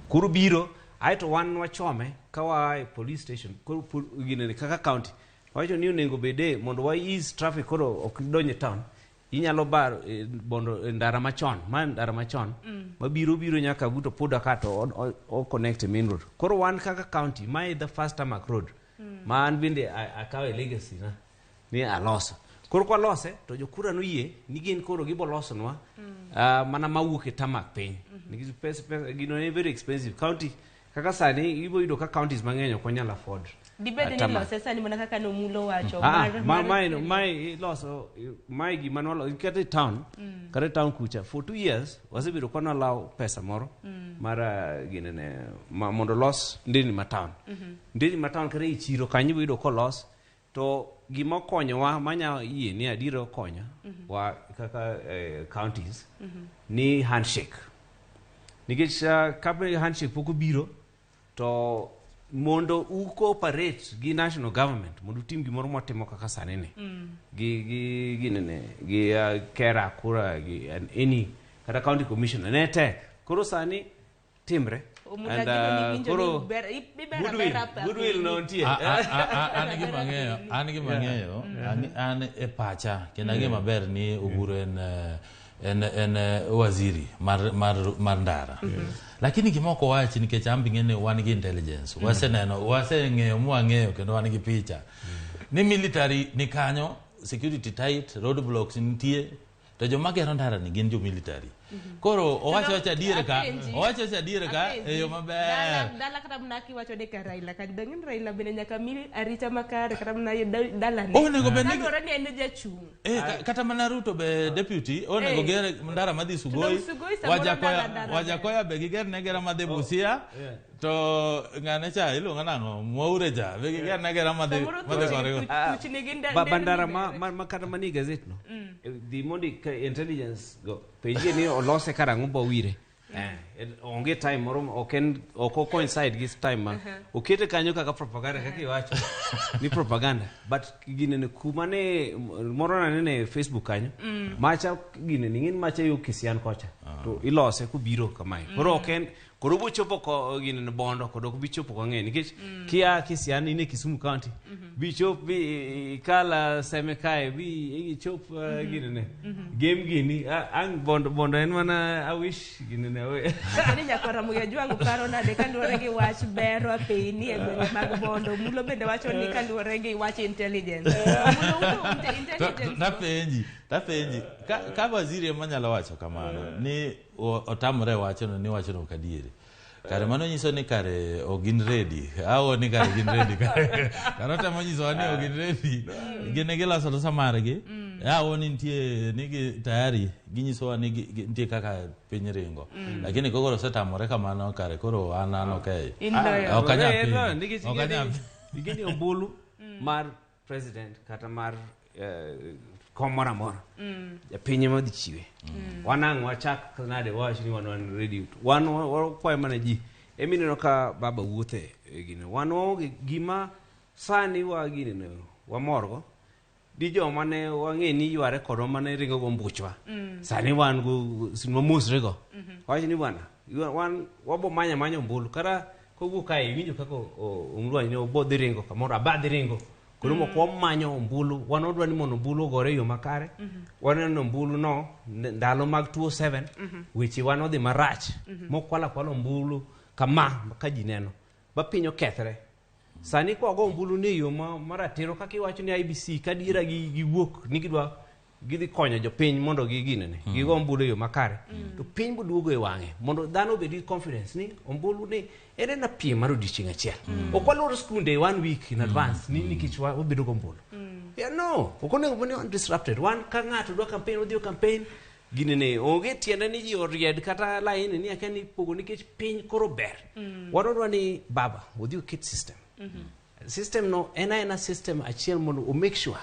Koro biro aeto wan wachome ka waa e police station. Koro ginene kaka county wacho ni onego bede mondo wa ease traffic, koro ok donj e town, inyalo bar Bondo, ndara machon ma ndara machon mabiro biro nyaka but Opoda ka to o connect e main road. Koro wan kaka county, mae the first tarmac road ma an bende akawe legacy na ni aloso. Koro kwalose to jokura noyie ni gin koro gibo losonwa mana mawuok e tarmac piny, nikech pesa gino en very expensive. County kaka sani ibo yudo ka counties mang'eny ok onyal afford Dibed ni tarmac. lose sani mana kaka Nomulo wacho Mae iloso, mae gima nwalo kata e town, kata e town kucha for 2 years wasebedo ka nwalawo pesa moro mar ginene mondo los nderni ma town, nderni ma town kata e chiro kanyo ibo yudo kolos. To gima okonyowa manya yie ni adiera okonyo wa kaka counties ni handshake, nikech kaponi handshake pok obiro to mondo u cooperate gi national government mondo utim gimoro mwatimo kaka sani ni gi ginene gi kera kura gi and any kata county commissioner ne tek. Koro sani timre. Omulo And, gino ni winjo koro ni ibero goodwill, abera pa goodwill piny. no nitie. An gima ang'eyo, an gima ang'eyo, an e pacha kendo ang'eyo maber ni Oburu en waziri mar ndara, lakini gima ok owachi nikech an be ing'e ni wan gi intelligence, waseneno, waseng'eyo mwang'eyo kendo wan gi picha ni military ni kanyo, security tight, road blocks nitie, to joma gero ndara ni gin jo military. Koro owacho wacho adier ka, Apenji. owacho wacho adier ka Apenji. e yo maber. Dala kata mana kiwacho ni ka Raila ka dong' ni Raila bende nyaka mi arita makare kata mana dalane. Onego bed ni- Kaluwore ni en jachung'. Kata mana Ruto be deputy onego ger ndara madhi Sugoi. To Sugoi samoro Wajakoya, ndara Wajakoya be giger ne gera madhi Busia. To ng'ane cha iluongo nang'o? Mwaure cha be giger ne gera madhi Samoro madhi korego. tuchni gi Ba ndara nderni ma kata manie gazetno, dhi mondo ka intelligence go penjie ni olose karang'o bawire. Onge time moro, ok en ok o coincide gi time ma okete kanyo kaka propaganda, kaka iwacho ni propaganda, but ginene kuma ne moro nanene e Facebook kanyo, macha ginene ing'eni macha yo Kisian kocha to ilose kobiro kamae. Koro ok en Koro obochopo ko gini Bondo kod ok bi chopo kong'e nikech kia Kisiani in e Kisumu County bi chop bi ikala Seme kae bi ichop gini ne game gini ang Bondo Bondo en mana I wish gini ne we Ni nyakora Ramogi Ajwang' paro nade kaluwore gi wach bero apeyni e gwenge mag Bondo. Mulo bende wacho ni kaluwore gi wach intelligence. Mulo uto intelligence. Tapenji ka waziri ema nyalo wacho kamano ni otamore wachono ni wachono ok adieri, kare mano nyiso ni kare ok gin ready awo ni kare gin ready, kare otemo nyisowa ni ok gin ready, gin giloso alosa margi awo ni nitie ni gi tayari ginyisowa ni nitie kaka piny ringo, lakini kogoro osetamore kamano kare koro an okay. In loyo. Ok anyal No, pingo. nikech Ok anyal. ing'eni ombulu mar president kata mar kom moro amora japiny ema dhi chiwe. Wan ang' wachak nade wawach ni wan ready? Wan wakwayo mana ji emineno ka baba wuothe e gine wan waonge gima sani wa gine no wamorgo di joma ne wang'e ni yware kodwa mane ringo go mbuchwa. Sani wan go wamosre go wach ni bwana wan wabo manya manya ombulu kata kowuok kae iwinjo kaka Omulwanyi ne obo dhi ringo kamoro aba dhi ringo koro moko wamanyo ombulu. Wan wadwa ni mondo ombulu ogore e yo makare. Waneno ni ombulu no ndalo mag 2007 weche wan odhi marach mokwalo akwala ombulu kama ka ji neno ba piny okethre. Sani kwa wago ombulu ni e yo maratiro kaka iwacho ni IEBC ka diera gi giwuok ni gidwa gidhi konyo jopiny mondo giginene gigo ombulu e yo makare to piny boduogo e wang'e mondo dhano obed gi confidence ni ombulu ni en ena piem mar odiochieng' achiel. Ok walor skunde one week in advance ni nikech wabedo go ombulu. Yeah, no, ok onego bed ni wan disrupted. Wan ka ng'ato dwa campaign odhi o campaign ginene onge tiende ni ji oried kata laini ni akia ni pogo nikech piny koro ber. Wan wadwa ni baba odhi oket system. System no en aena system achiel mondo o make sure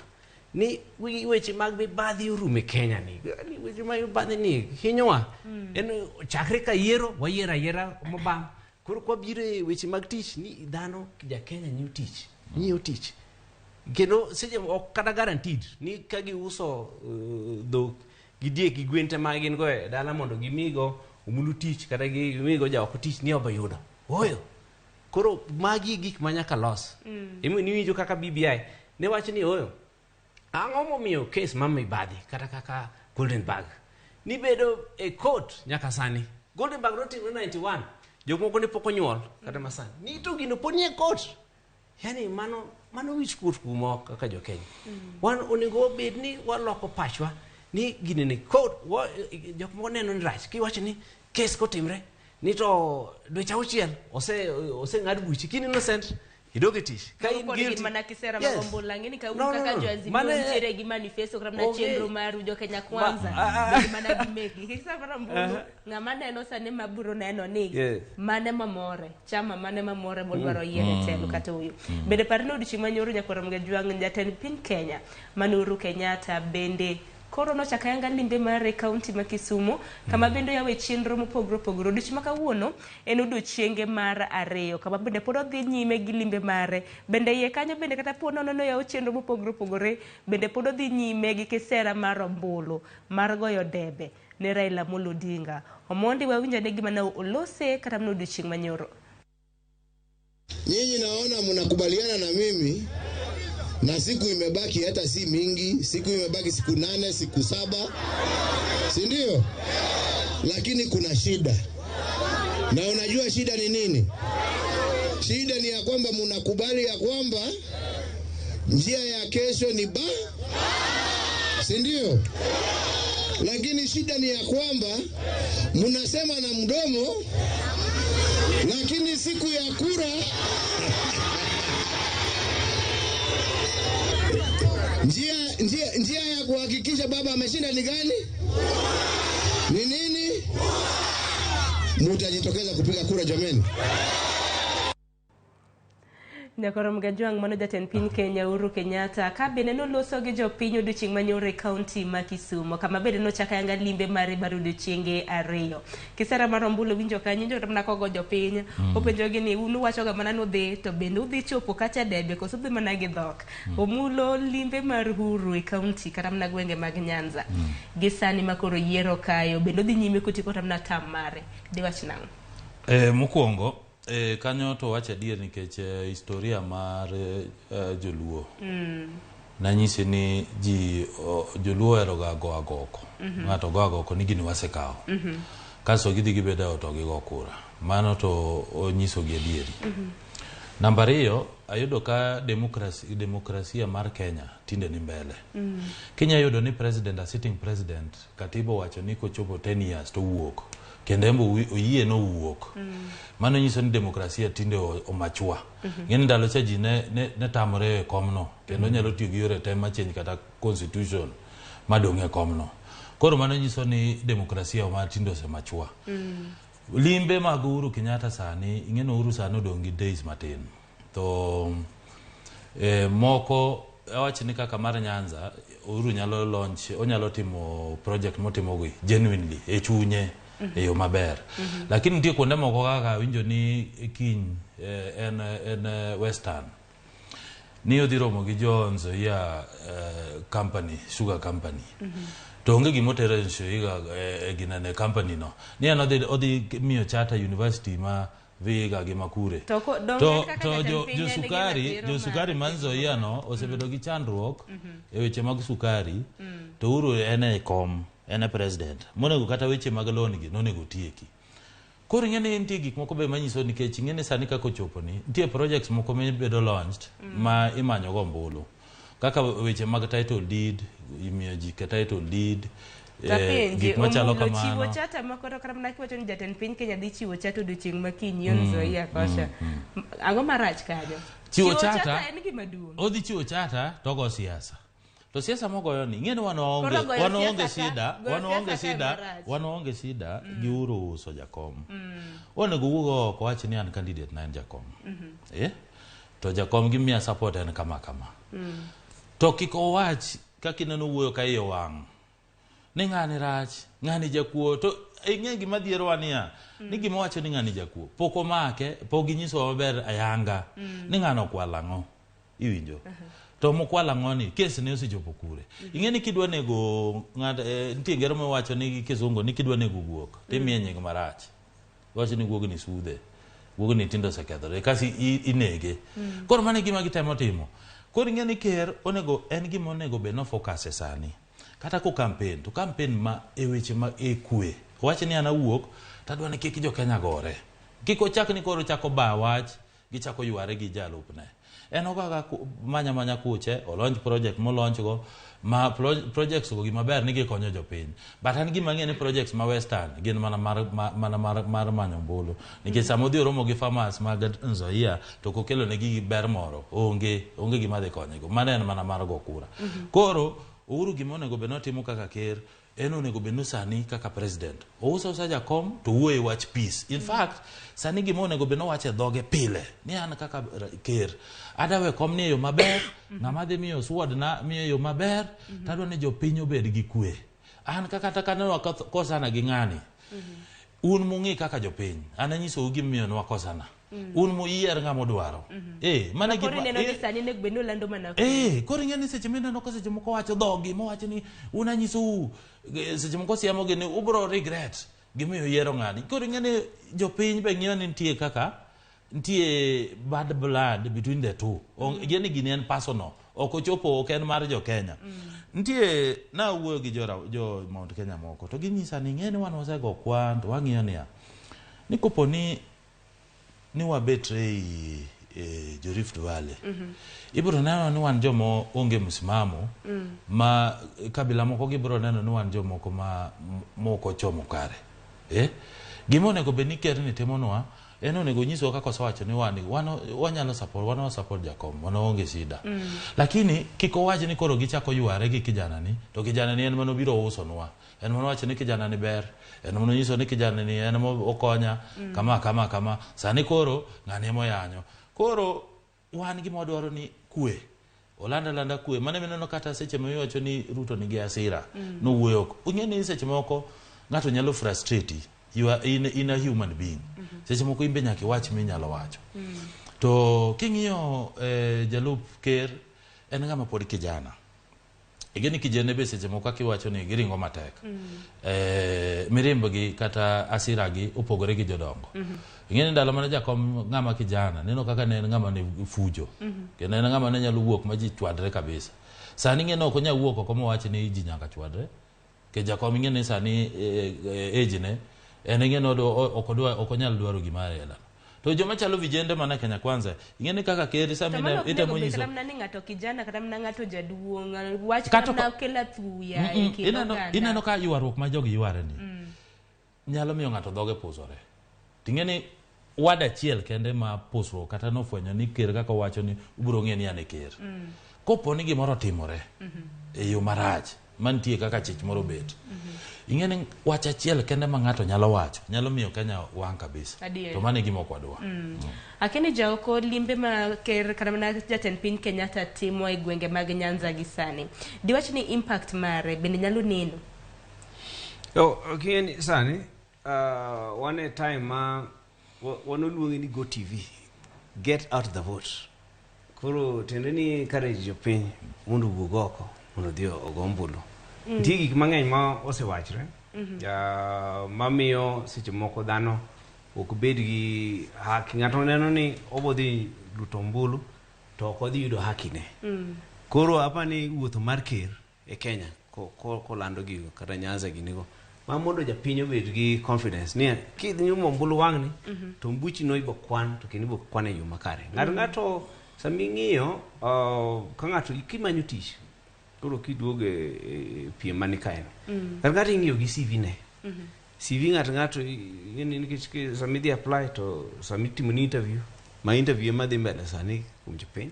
ni weche mag mibadhi orumo e Kenya ni. Ni weche mag mibadhi ni hinyowa. En chakre ka yiero wayiero ayiera mobam. Koro kwabiro e weche mag tich ni dhano ja Kenya nyiewo tich, nyiewo tich. Kendo seche ok kata guaranteed ni ka giuso dhok gi diek gi gwen te ma gin go e dala mondo gimigo Omulu tich kata gimigo jaoko tich ni obo yudo. Ooyo. Koro magi e gik ma nyaka los. Emomiyo niwinjo kaka BBI ne wacho ni ooyo. Ang'o momiyo case mar mibadhi kata kaka Golden Bag nibedo e court nyaka sani. Golden Bag notimre 91. Jok moko ne pok onyuol kata masani. Ni to gino pod nie court. Yani mano wich kuot kuomwa kaka jo Kenya. Wan onego wabed ni waloko pachwa ni gini ni court jok moko neno ni rach kiwacho ni case kotimre ni to dweche 6 oseng'ad buchi kin innocent idog e tich ka in Kod gin guilty mana kisera Yes. mag ombulu ang'e ni ka un No, no, kaka no. jo Azimio nitiere gi manifesto kata mana Onge. chenro maru jo Kenya Kwanza bende mana gi meki kisera mar ombulu ng'ama neno sani mabiro neno ni mane mamore chama mane mamore modwaro yiero e telo kata oyo. Bende par ni odiochieng' manyoro nyakwar Ramogi Ajwang' jatend piny Kenya mane Uhuru Kenyatta bende koro nochako ayanga limbe mare e kaunti ma Kisumu kama bende oyawe chenro mopogore opogore. Odiochieng' ma kawuono en odiochienge mar 2 kama bende pod odhi nyime gi limbe mare. Bende iye kanyo bende kata po nono noyawo chenro mopogore opogore bende pod odhi nyime gi kisera mar ombulu mar goyo debe ne Raila Amolo Odinga. Omondi wawinjo ane gima ne olose kata mana odiochieng' manyoro. Nyinyi naona mnakubaliana na mimi na siku imebaki hata si mingi, siku imebaki siku 8, siku 7, si ndio? Lakini kuna shida. Na unajua shida ni nini? Shida ni ya kwamba mnakubali ya kwamba njia ya kesho ni ba, si ndio? Lakini shida ni ya kwamba mnasema na mdomo, lakini siku ya kura njia ya kuhakikisha baba ameshinda ni gani? Ni nini? Mutajitokeza kupiga kura jameni. Nyakoro Mgajwang' mano jatend piny Kenya Uhuru Kenyatta ka bende noloso gi jopiny odiochieng' manyoro e kaunti ma Kisumu kama bende nochako ayanga limbe mare mar odiochienge 2. Kisera mar ombulu winjo kanyo winjo kata mana kogo jopiny openjogi ni un uwachoga mana ni udhi to bende udhi chopo kacha debe koso udhi mana gi dhok. Omulo limbe mar Uhuru e kaunti kata mana gwenge mag Nyanza gi sani ma koro yiero kayo bende odhi nyime kotieko kata mana tam mare diwach nang'o? Mokwongo kanyo to wacho adier nikech historia mar joluo nanyisi ni ji joluo oheroga go agoko. Ng'ato go agoko ni gini wasekawo. Kasto gidhi gibedo e ot to gigo kura. Mano to onyisogi adieri. Namba ariyo, ayudo ka demokrasia mar Kenya tinde ni mbele. Kinya yudo ni president, a sitting president, katiba owacho ni kochopo 10 years to owuok. Kendo en be oyie ni owuok. Mano nyiso ni demokrasia tinde omachua. Ng'eni ndalo cha ji ne tamore e komno kendo nyalo tiyo gi yore te ma change kata constitution madong' e komno. Koro mano nyiso ni demokrasia ma tinde osemachua. Limbe mag Uhuru Kenyatta sani, ing'e ni Uhuru sani odong' gi days matin. To moko awach ni kaka mar Nyanza, Uhuru nyalo launch, onyalo timo project motimo gi genuinely e chunye e yo maber. Lakini nitie kuonde moko kaka awinjo ni kiny en Western. Ni odhi romo gi jo Nzoia company, sugar company. To onge gima otero e Nzoia e ginene company no. Ni en odhi miyo charter university ma Vihiga gi Makure. To donge To, kaka to jatend jo, piny jo en gi sukari, ratiro jo mar sukari ma Nzoia no osebedo gi chandruok e weche mag sukari. To Uhuru en e kom, en e president. Monego kata weche mag loan gi nonego tieki. Koro ing'e ni nitie gik moko be manyiso nikech ing'e ni sani kaka ochopo ni nitie projects moko mibedo launched ma imanyo go ombulu. Kaka weche mag title deed, imiyo ji ka title deed, Tapenji, gik machalo Omulo chiwo kamano. chata ma koro kata mana kiwacho ni jatend piny Kenya dhi chiwo chata odiochieng' ma kiny yon Nzoia kocha. Ang'o marach kanyo? Chiwo chata en gima duong'. Odhi chiwo chata to ogo siasa. To siasa mogoyo ni ing'e ni wan waonge Koro goyo wan waonge siasa ka- shida, goyo wan waonge siasa ka shida, ema rach. wan waonge shida gi Uhuru uso jakom. Onego wuog oko wach ni an candidate na en jakom. To jakom gimiya support en kama kama. To kik owach kaka ineno wuoyo ka iye wang'. Ni ng'ani rach, ng'ani jakuo. To ing'e gima dhierowa niya, ni gima wacho ni ng'ani jakuo. Pok omake, pok ginyisowa maber ayanga. Ni ng'ano okwalo ang'o. Iwinjo? To mokwalo ang'o ni, kes ne osechopo kure. Ing'e ni kidwa nego ng'at, nitie ngero miwacho ni gi kisungu ni kidwa nego guok, timiye nying marach. Iwacho ni guogni sudhe, guogni tindo osekethore, kasi inege. Koro mano e gima gitemo timo. Koro ing'e ni ker onego, en gima onego bed no focus e sani. Kata ko campaign, to campaign ma e weche ma e kwe. Owach ni an awuok, tadwa ni kik jo Kenya gore. Kik ochak ni koro ochako ba wach, gichako yware gi jalupne. En ogaga manya manya kuche, olaunch project molaunch go, ma projects go gima ber ni gikonyo jopiny. But an gima ang'eyo ni projects ma Western gin mana mar manyo ombulu. Nikech sama odhi oromo gi farmers mag Nzoia, to ok okelo negi ber moro, onge gima dhi konyego. Mano en mana mar go kura. Koro, Uhuru gima onego bed ni otimo kaka ker, en onego bed ni sani kaka president. Ouso ausa jakom to wuoyo e wach peace. In fact, sani gima onego bed ni owacho e dhoge pile, ni an kaka ker, adawe kom ni e yo maber, ng'ama dhi miyo sword na miyo e yo maber, tadwa ni jopiny obed gi kwe. An kaka kata kane wakosana gi ng'ani, un mung'i kaka jopiny, an anyisou gimomiyo ne wakosana. Un muyier ng'ama udwaro. Mano e Koro gima- ineno ni sani onego bed ni olando mana kwe. Koro ing'e ni seche mineno ka seche moko wacho dhogi, mowacho ni un anyisou, seche moko siemo gi ni ubro regret gimiyo yiero ng'ani. Koro ing'e ni jopiny be ng'iyo ni nitie kaka nitie bad blood between the two. Gini gini en personal. Ok ochopo, ok en mar jo Kenya. Nitie, nawuoyo gi jo Mount Kenya moko, to ginyisa ni ing'e ni wan wasego kwan, to wang'iyo niya, ni kopo ni wabetre ei jo Rift Valley, ibiro neno ni wan joma onge msimamo, ma kabila moko gibiro neno ni wan jomoko ma mok ochomo kare. Gima onego bed ni ker ni timonwa, en onego nyiswa kaka osewacho ni wan wanyalo support, wan wa support jakom, wan waonge shida. Lakini kik owach ni koro gichako yware gi kijana ni, to kijana ni en mano biro usonwa. En mano wacho ni kijana ni ber, en mano nyiso ni kijana ni en mo okonya, kama, kama, kama. Sani koro ng'ani ema oyanyo. Koro wan gima wadwaro ni kwe. Olanda landa kwe. Mano mineno kata seche ma iwacho ni Ruto nigi hasira, nowuoyo oko. Ung'e ni seche moko ng'ato nyalo frustrate. You are in a human being. Seche moko in be nyaka iwach minyalo wacho. To king'iyo jalup ker en ng'ama pod kijana. Igeni kijende be seche moko kaka iwacho ni giringo matek. Mirimbgi kata asira gi opogore gi jodongo. Ing'eni ndalo mane jakom ng'ama kijana neno kaka ne en ng'ama ne fujo. Kendo en ng'ama ne nyalo wuok ma ji chwadre kabisa. Sani ing'eni ok onyal wuok oko mowach ni ji nyaka chwadre. Nikech jakom ing'eni sani age ne en ing'eni ok odwa ok onyal dwaro gima aila. To joma chalo vijende mana Kenya Kwanza ing'eni kaka ker To sama mano ok itemo onego bed nyiso kata mana ni ng'ato kijana kata mana ng'ato jaduong' wach Kata kata mana kelo athuya e kind oganda. Ineno ka ywaruok ma jogi yware ni nyalo miyo ng'ato dhoge pusore. Ting'e ni wad achiel kende ma pusruok kata nofwenyo ni ker kaka owacho ni ubiro ng'e ni an e ker. Kopo ni gimoro otimore e yo marach mantie kaka chich moro bet. Ing'e ni wach achiel kende ma ng'ato nyalo wacho nyalo miyo Kenya wang' kabisa. Adier. To mano e gima ok wadwa. Akeni jaoko limbe ma ker kata mana jatend piny Kenyatta timo e gwenge mag Nyanza gi sani. Diwach ni impact mare bende nyalo neno. Oh, okay, sani wan e time ma wan oluongi ni Go TV, get out the vote. Koro tiende ni encourage jopiny mondo owuog oko mondo odhi ogo ombulu. Nitie gik mang'eny ma osewachre mamiyo seche moko dhano ok bed gi haki. Ng'ato neno ni obo dhi luto ombulu to ok odhi yudo haki ne. Koro apa ni wuotho mar ker e Kenya kolando gigo kata Nyanza ginigo ma mondo japiny obed gi confidence ni kidhi nyumo ombulu wang'ni to mbuchi no ibo kwan to kendo ibo kwan e yo makare. Ng'ato ng'ato sama ing'iyo ka ng'ato kimanyo tich koro kiduogo e piem mani kae no ng'ato ng'ato ing'iyo gi CV ne. CV ng'ato ng'ato ing'eni nikech sama idhi apply to sama itimo ni interview ma interview ema dhi mbele sani kuom jopiny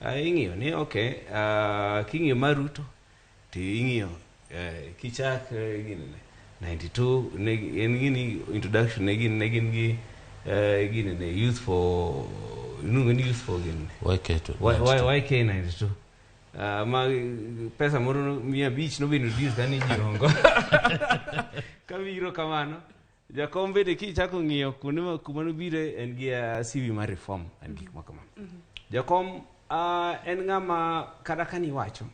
ing'iyo ni okay king'iyo mar Ruto to ing'iyo kichak ginene 92 ne en gini introduction ne gin gi ginene youth for iluongo ni youth for ginene YK to YK 92 ma pesa moro 500 nobedo introduce kane ji ongo kabiro kamano. Jakom bende kichako ng'iyo kuonde ma kuma nobire en gi CV mar reform and gik ma kamano. Jakom en ng'ama kata kaniwacho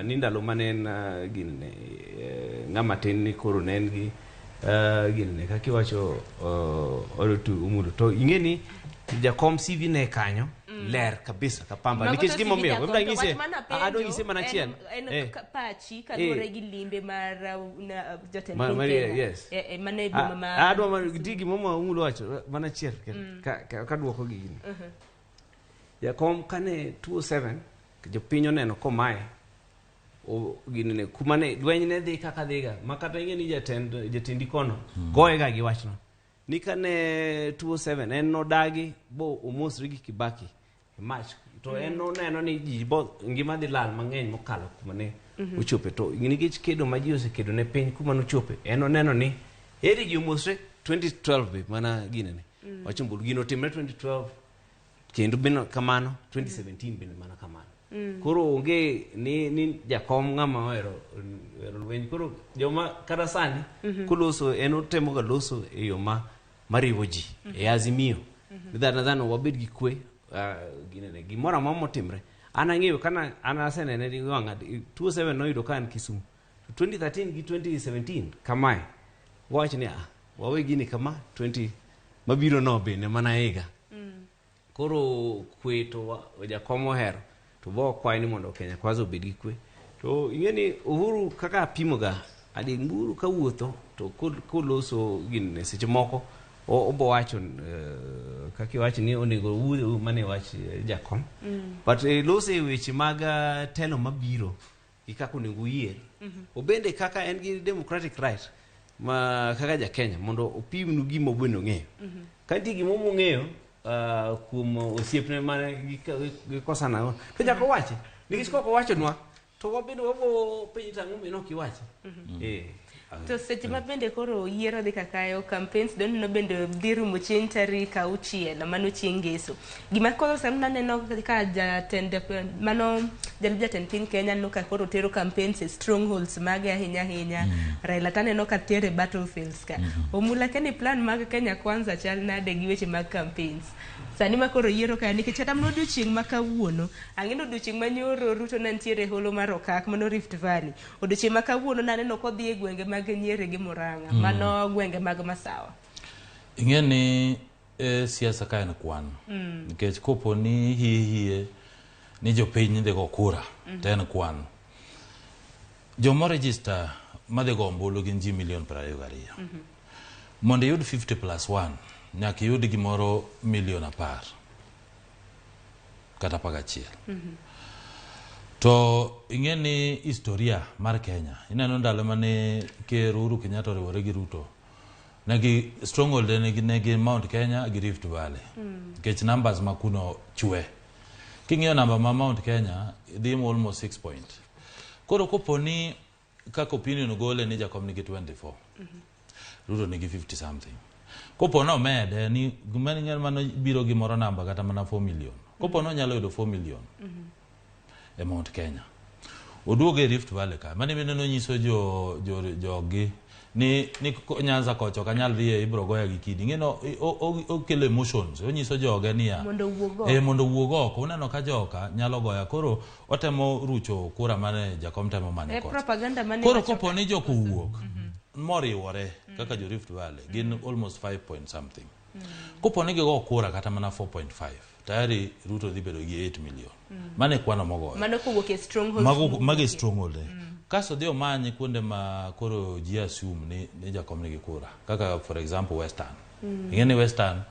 ni ndalo mane en ginene ng'ama tin ni koro ne en gi ginene kaka iwacho orutu umulo to ing'e ni jakom CV ne kanyo ler kabisa kapamba Mago nikech to CV gimomiyo jakom, adwa to nyise wach mana adwa penjo nyise mana achiel en pachi kaluwore gi limbe mar jatend piny Kenya. Yes. Mano e boma ma Adwa mana nitie gimomiyo Umulo wacho mana achiel kaduoko gini. Jakom kane 2007 jopiny oneno komaye ginene kuma ne lweny ne dhi kaka dhiga ma kata ing'e ni jatend jatendi kono goye ga gi wachno ni kane 2007 en nodagi bo omosre gi Kibaki e mach to en noneno ni ji bo ngima dhi lal mang'eny mokalo kuma ne ochope to nikech kedo ma ji osekedo ne piny kuma nochope en noneno ni heri ji omosre 2012 be mana ginene wacho mbulu gino otimre 2012 kendo bende kamano 2017 bende mana kamano. Koro onge ni jakom ng'ama ohero ohero lweny koro joma kata sani koloso en otemo ga loso e yo ma mariwo ji e Azimio dhano dhano wabed gi kwe ginene gimoro amora motimre an ang'eyo kana an asenene gi wang'a 2007 noyudo ka an Kisumu to 2013 gi 2017 kamae wawach ni ah wawe gini kama 20 mabiro no bende mana higa koro kwe to jakom ohero to bo kwaye ni mondo Kenya Kwanza obed gi kwe to ing'e ni Uhuru kaka apimoga adi Uhuru kawuotho to koloso ginene seche moko obo wacho kaka iwacho ni onego owuo mane wach jakom but loso e weche mag telo mabiro gi kaka onego oyier obende kaka en gi democratic right ma kaka ja Kenya mondo opimnu gima obende ong'eyo ka nitie gima ong'eyo kuom osiepne mane gikosana to nyaka owachi nikech kok owachonwa to wabende wabo penjo to ang'o momiyo ne ok iwache. To seche ma bende koro yiero dhi kakayo, campaigns doneno bende dhi rumo chieng' tarik 6, mano chieng' ngeso. Gima koro sani naneno ka jatend mano jalup jatend piny Kenya aneno ka koro tero campaigns e strongholds mage ahinya ahinya. Raila taneno ka tere battlefields ka. Omula keni plan mag Kenya Kwanza chal nade gi weche mag campaigns? Sani ma koro yiero kaya nikech kata mana odiochieng' ma kawuono, ang'e ni odiochieng' ma nyoro Ruto ne nitiere e holo mar Okak, mano Rift Valley. Odiochieng' ma kawuono naneno kodhi e gwenge mag Nyeri gi Murang'a, mano gwenge mag Masawa. Ing'e ni e siasa ka en kwan. Nikech kopo ni hie hie ni jopiny dhi go kura, to en kwan. Joma register madhi go ombulu gin ji milion 22. Mondo iyud 50 plus 1, nyaka iyud gimoro milion 10 kata 11. To ing'e ni historia mar Kenya, ineno ndalo mane Ker Uhuru Kenyatta oriwore gi Ruto, negi stronghold ne gin Mount Kenya gi Rift Valley. Nikech numbers ma kuno chwe. King'iyo namba ma Mount Kenya, dhi almost 6 point. Koro kopo ni kaka opinion gole ni Jakom nigi 24, Ruto nigi 50 something. Kopo no omede ni gima ni mano biro gimoro namba kata mana 4 million. Kopo no onyalo yudo 4 million e Mount Kenya. Oduogo e Rift Valley ka. Mane mineno nyiso jo jo jogi ni Nyanza kocha ok anyal dhiye, ibro goya gi kidi. Ing'e okelo emotions. Onyiso joge niya. Mondo owuog oko. Mondo owuog oko. Uneno ka joka nyalo goya. Koro otemo rucho kura mane Jakom temo manyo kocha. Propaganda mane Koro kopo ni joko owuok moriwore kaka jo Rift Valley gin almost 5 point something. Kopo ni gigo kura kata mana 4.5, tayari Ruto dhi bedo gi 8 million. Mano e kwano mogoyo. Mano kowuok e strongholds. Mago magi stronghold. Kasto dhi omany kuonde ma koro ji assume ni Jakom nigi kura. Kaka for example Western. Ing'e ni Western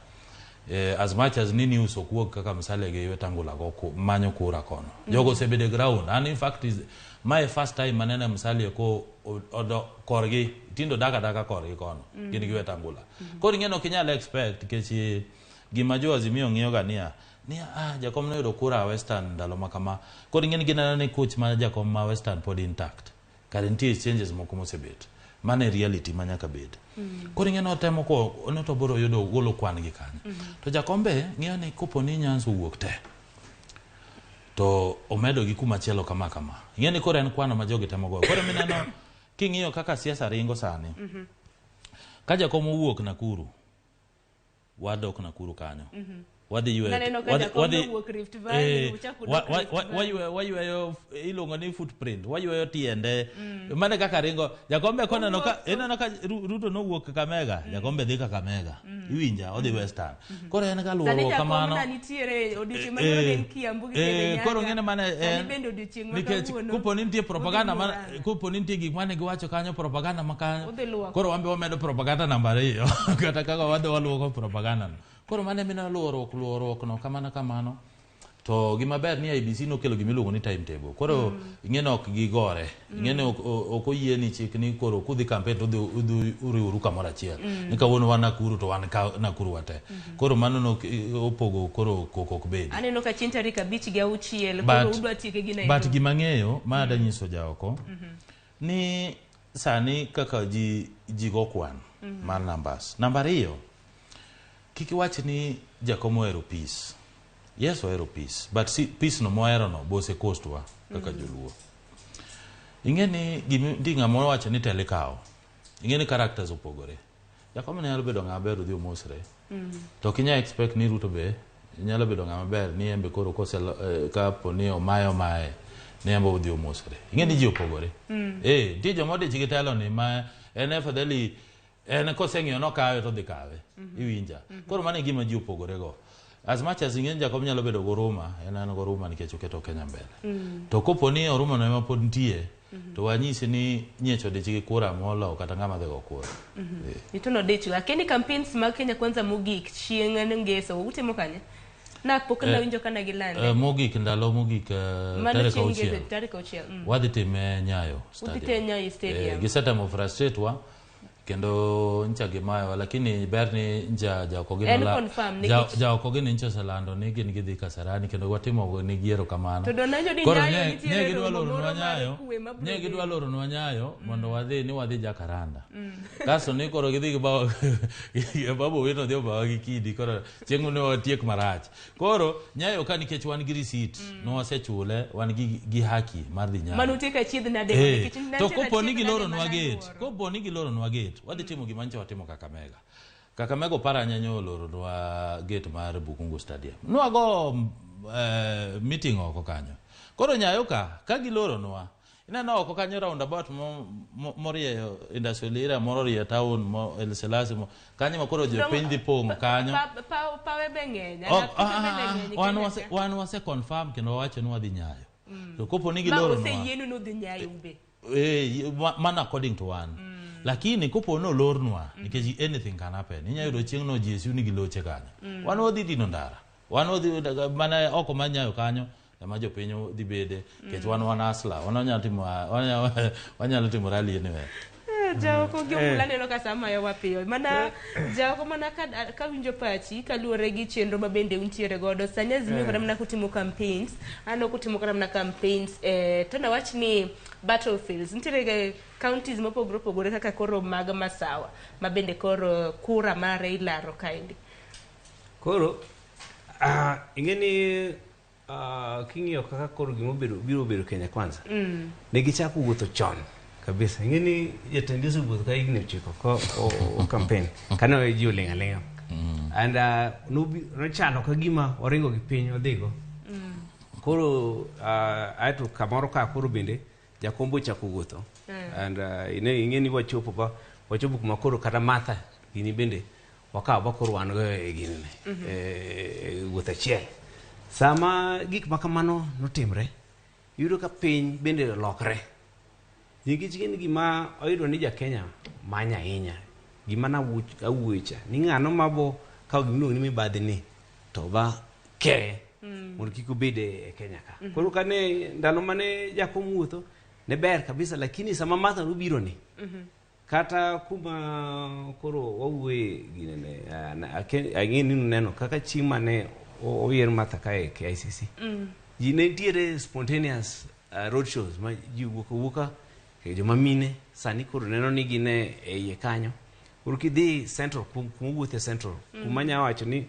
as much as ni news ok wuog kaka Musalia gi Wetangula go manyo kura kono. Jogo osebedo e ground. And in fact is my first time manene Musalia ko odo korgi tindo daka daka korgi kono. Gin gi Wetangula. Koro ing'e ni ok inyal expect nikech gima jo Azimio ng'iyo ga niya Jakom noyudo kura Western ndalo ma kama. Koro ing'e ni gineno ni coach ma Jakom ma Western pod intact. Kare nitie changes moko mosebet. Mano e reality ma nyaka bed. Koro ing'e ni otemo ko ne to biro yudo golo kwan gi kanyo. To Jakom be ng'iyo ni kopo ni Nyanza owuok te to omedo gi kuma chielo kama kama. Ing'e ni koro en kwano ma jogi temo goyo. Koro mineno king'iyo kaka siasa ringo sani. Ka Jakom owuok Nakuru, wadok Nakuru kanyo. Wadhi yweyo Naneno ka Jakom nowuok Rift Valley, uchako dok Rift Valley. Wayweyo iluongo ni footprint, wayweyo tiende. Mane kaka ringo Jakom be koneno ka ineno ka Ruto nowuok Kakamega, Jakom be dhi Kakamega. Iwinja odhi Western. Koro en ga Sani luoro Jakom kamano. na nitiere odiochieng' ma nyoro ne en Kiambu gi Kirinyaga. Koro ng'ene mane Sani en bende odiochieng' ma nikech kawuono kopo ni nitie propaganda udhi ma Murang'a. kopo ni nitie gik mane giwacho kanyo propaganda ma kanyo. Udhi luoko. Koro wan be wamedo propaganda namba 2 kata kaka wadhi waluoko propaganda no. Koro mane mineno luoruok no kamano kamano. To gima ber ni IEBC nokelo gima iluongo ni timetable. Koro ing'e ni ok gigore. Ing'e ni ok oyie ni chik ni koro kudhi campaign to udhi uriworu kamoro achiel. Ni kawuono wan Nakuru to wan ka Nakuru wate. Koro mano no opogo koro koko ok bedi. Aneno ka chieng' tarik 5 gi 6 koro udwa tieke gi But Nairobi. gima ang'eyo ma ada nyiso jaoko ni sani kaka ji go kwan mar numbers. Namba 2, kik iwach ni Jakom ohero peace. Yes, ohero peace, but si, peace no mohero no bose cost wa kaka joluo. Ing'e ni gimi ng'ama owacho ni telo ikawo. Ing'e ni characters opogore. Jakom ne nyalo bedo ng'ama ber odhi omosre. To ok inyal expect ni Ruto be nyalo bedo ng'ama ber ni en be koro kose kapo ni omaye ni en be odhi omosre. Ing'e ni ji opogore. Nitie joma odich gi telo ni ma en afadhali en koseng'iyo nokawe to odhi kawe. Iwinja. Koro mano e gima ji opogore go. As much as ing'e ni Jakom nyalo bedo goruma, en goruma nikech oketo Kenya mbele. To kopo ni oruma no ema pod nitie, to wanyisi ni nyiech odich gi kura molo kata ng'ama dhi go kura. Ituno dich ga. Keni campaigns mag Kenya Kwanza mogik chieng' ngeso utimo kanye? Na pok nawinjo ka ne gilande. Mogik ndalo mogik Mano tarik chieng' ngeso 6. tarik 6. Wadhi time Nyayo Udhi Stadium. te Nyayo Stadium. Gisetemo frustrate wa. Kendo ncha gimayowa, lakini ber ni ncha jaoko En confirm nikech- jaoko gini ncha oselando ni gin gidhi Kasarani kendo watimo nigi erokamano. To donjo ni Koro Nyayo ne nitiere ne gidwa romo loronwa moro mar Nyayo, kwe mabiro ne gidwa bedo. loronwa Nyayo mondo wadhi ni wadhi Jakaranda. Kasto ni koro gidhi gibawa Babu Owino odhi obawa gi kidi koro chieng' ne watiek marach. Koro Nyayo ka nikech wan gi receipt nwasechule wan gi haki mar dhi Nyayo. Mano utieko achiedh nade Eh, nikech to nitiere kopo ni achiedh nade giloronwa mana gate, kopo ni giloronwa gate, wadhi timo gima nyocha watimo Kakamega. Kakamega Oparanya nyo oloronwa gate mar Bukungu Stadium. Nwago meeting oko kanyo. Koro Nyayo ka giloronwa, ineno oko kanyo roundabout morieyo industrial area moro orieyo town mo El Selasi mo kanyo ma koro jopiny dhi pong'o kanyo. Pawe be ng'eny. Ok, Apike bende ng'eny wan Kenya wase ka. wan wase confirm kendo wawacho ni wadhi Nyayo. To kopo ni Ma giloronwa oseyienu nudhi Nyayo ube. Mana according to wan. Lakini kopo ni olornwa nikech anything can happen. Inyalo yudo chieng' no GSU nigi loche kanyo. Wan wadhi dino ndara. Wan wadhi mana oko mar Nyayo kanyo ema jopiny dhi bede nikech wan asla. Wan wanyalo timo rally anywhere. Jaoko gi Omula neno ka sama mayowa piyo. Mana jaoko mana ka winjo pachi kaluwore gi chenro ma bende untiere godo. Sani Azimio kata mana kutimo campaigns, aneno kutimo kata mana campaigns to nawach ni battlefields nitiere ga counties mopogore opogore kaka koro mag Masawa ma bende koro kura mare ilaro kaendi. Koro ing'e ni king'iyo kaka koro gima obedo biro bedo Kenya Kwanza. Ne gichako wuotho chon kabisa. Ing'e ni jatend osewuotho ka higni 9 ko o campaign kane ji oling' aling'a. And nochalo ka gima oringo gi piny odhigo. Koro aeto kamoro ka koro bende Jakombo ochako wuotho. And ing'e ni wachopo kuma koro kata Martha gini bende wakawo ba koro wan go e ginene. Wuoth achiel. Sama gik ma kamano notimre, iyudo ka piny bende olokre. Nikech gin gima oyudo ni ja-Kenya manyo ahinya. Gima nawuoye cha, ni ng'ano mabo kawo gimiluongo ni mibadhi ni to ba keye mondo kik obed e Kenya ka. Koro kane ndalo mane Jakom wuotho ne ber kabisa, lakini sama Martha nobiro ni kata kuma koro wawuoye ginene, ang'e ni nuneno kaka chieng' mane oyier Martha ka e KICC. Ji ne nitiere spontaneous road shows ma ji wuok awuoka, joma mine sani koro neno ni gin e iye kanyo. Koro kidhi Central, kuma wuothe Central, kuma nya wacho ni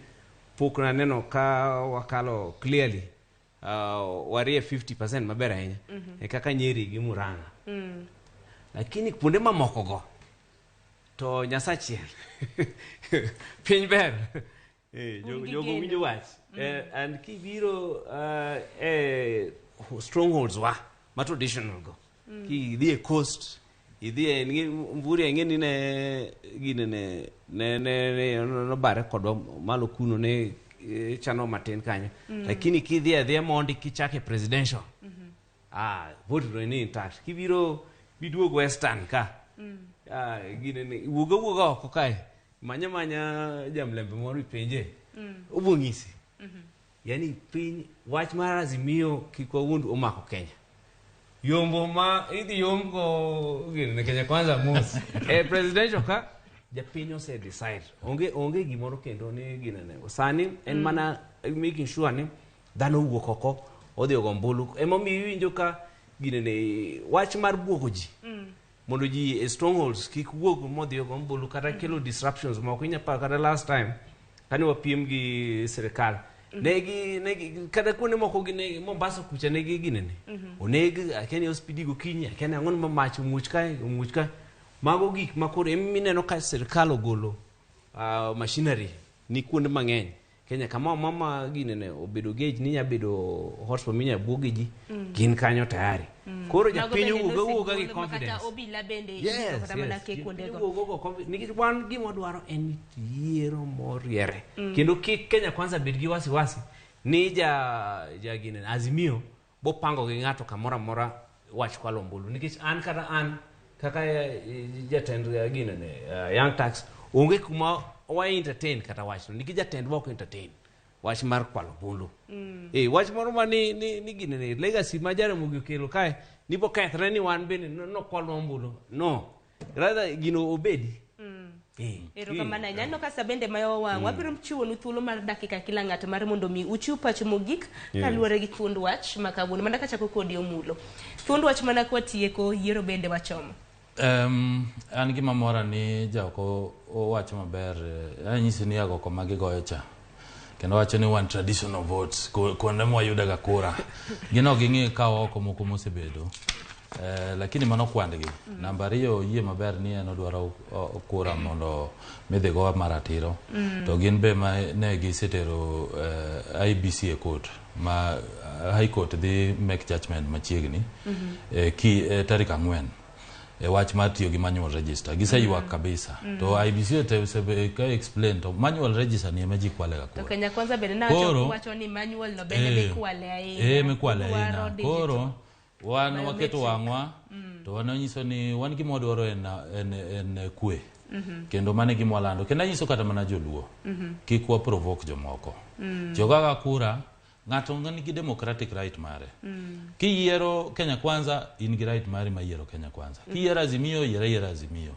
pok naneno ka wakalo clearly warie 50% maber ahinya. E kaka Nyeri gi Murang'a. Lakini kuonde mamoko go to Nyasachiel piny ber. Jogo winjo wach. And kibiro strongholds wa ma traditional go. Kidhi e coast, idhi e Mvurya ing'e ni ne gine ne nobare kodwa malo kuno ne chano matin kanyo. Lakini kidhi adhiya mondi kichake presidential. Vote no ni intact. Kibiro biduog Western ka. Gine ne wuog awuoga oko kae. Manya manya jamlembe moro ipenje. Obiro nyisi. Yani piny wach mar Azimio kik wawuond omako Kenya. Yombo ma idhi yomgo gine ne Kenya Kwanza mos. Presidential ka japiny ose decide. Onge gimoro kendo ni gine ne. Sani en mana making sure ni dhano owuok oko odhi ogo ombulu. Emomiyo iwinjo ka gine ne wach mar buogo ji. Mondo ji e strongholds kik wuog modhi ogo ombulu kata kelo disruptions moko. Inya paro kata last time kane wapiem gi sirikal. Negi kata kuonde moko gi ne Mombasa kucha negi ginene. Oneg akia ni ospidi gokinyi, akia ni ang'o ma mach omuoch kae, omuoch kae. Mago gik ma koro emineno ka sirikal ogolo machinery ni kuonde mang'eny. Kenya kama mama ginene obedo gauge ni nya bedo hotspot minya buoge ji gin kanyo tayari. Koro japiny owuog awuoga gi confidence. Obila bende kata mana ke kuondego. Nikech wan gima wadwaro en yiero moriere. Kendo kik Kenya Kwanza bed gi wasiwasi ni ja ginene Azimio bopango gi ng'ato kamoro amora wach kwalo ombulu. Nikech an kata an kaka jatend ginene Young Turks onge kuma wa entertain kata wachno. Nikech jatendwa ok entertain wach mar kwalo ombulu. Wach moro ma ni ginene legacy ma Jaramogi okelo kae ni bo kethre ni wan bende nokwalwa ombulu. No. Rather gino obedi. Erokamano ahinya. Aneno ka sa bende mayo wang'. Wabiro chiwonu thuolo mar dakika kila ng'ato mar mondo mi uchiw pachu mogik kaluwore gi thuond wach ma kawuono. Mana kachako kodi Omulo. Thuond wach mana kwatieko yiero bende wachomo. An gima mora ni jaoko owacho maber, anyisi ni agoko ma gigoyo cha kendo wacho ni wan traditional votes kuonde mwayudega kura gin ok ging'i kawo oko moko mosebedo, lakini mano kwandgi. Namba ariyo, oyie maber ni en odwaro kura mondo midhi go maratiro. To gin be ma ne gisetero IEBC e court ma High Court dhi make judgment machiegni ki tarik 4 e wach mar tiyo gi manual register. Giseywak kabisa. To IEBC osebe ka explain to manual register ni ema ji kwalega To kura. Kenya Kwanza bende Koro- wacho ni manual no bende mikwale ahinya. Mikwale Dwaro ahinya. digital. Koro wan Biometric. waketo wang'wa to wan wanyiso ni wan gima wadwaro en kwe. Kendo mano e gima walando. Kendo anyiso kata mana joluo. Kik wa provoke jomoko. Jogaga kura, ng'ato nigi democratic right mare. Kiyiero Kenya Kwanza, in gi right mari mar yiero Kenya Kwanza. Kiyiero Azimio, yier ayiera Azimio.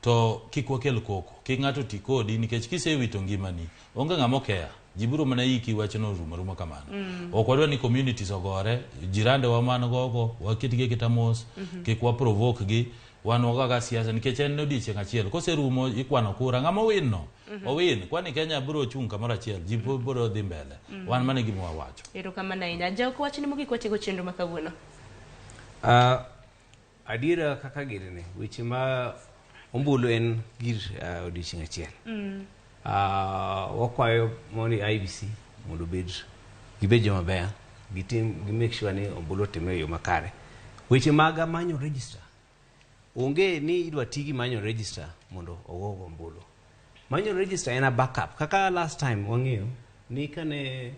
To kik wakel koko, kik ng'ato ti kodi nikech kisewito ngimani, onge ng'ama okeya. Ji biro mana iki wachno rumo aruma kamano. Ok wadwa ni communities ogore, jirande wa man gogo, waketgi aketa mos, kik wa provoke gi, wan wagoga siasa nikech en odiochieng' achiel. Koserumo ikwano kura, ng'ama owin no, owin. Kwani Kenya biro chung' kamoro achiel, ji biro dhi mbele. Wan mano e gima wawacho. Erokamano ahinya. Jaoko, wachni mogik watieko chenro ma kawuono. Adiera kaka girine weche ma ombulu en gir odiochieng' achiel. Wakwayo mondo IEBC mondo obed gibed joma beyo, gitim gi make sure ni ombulu otimre e yo makare. Weche mag manual register onge ni idwa ti gi manual register mondo ogogo ombulu. Manual register en a backup kaka last time wang'eyo ni kane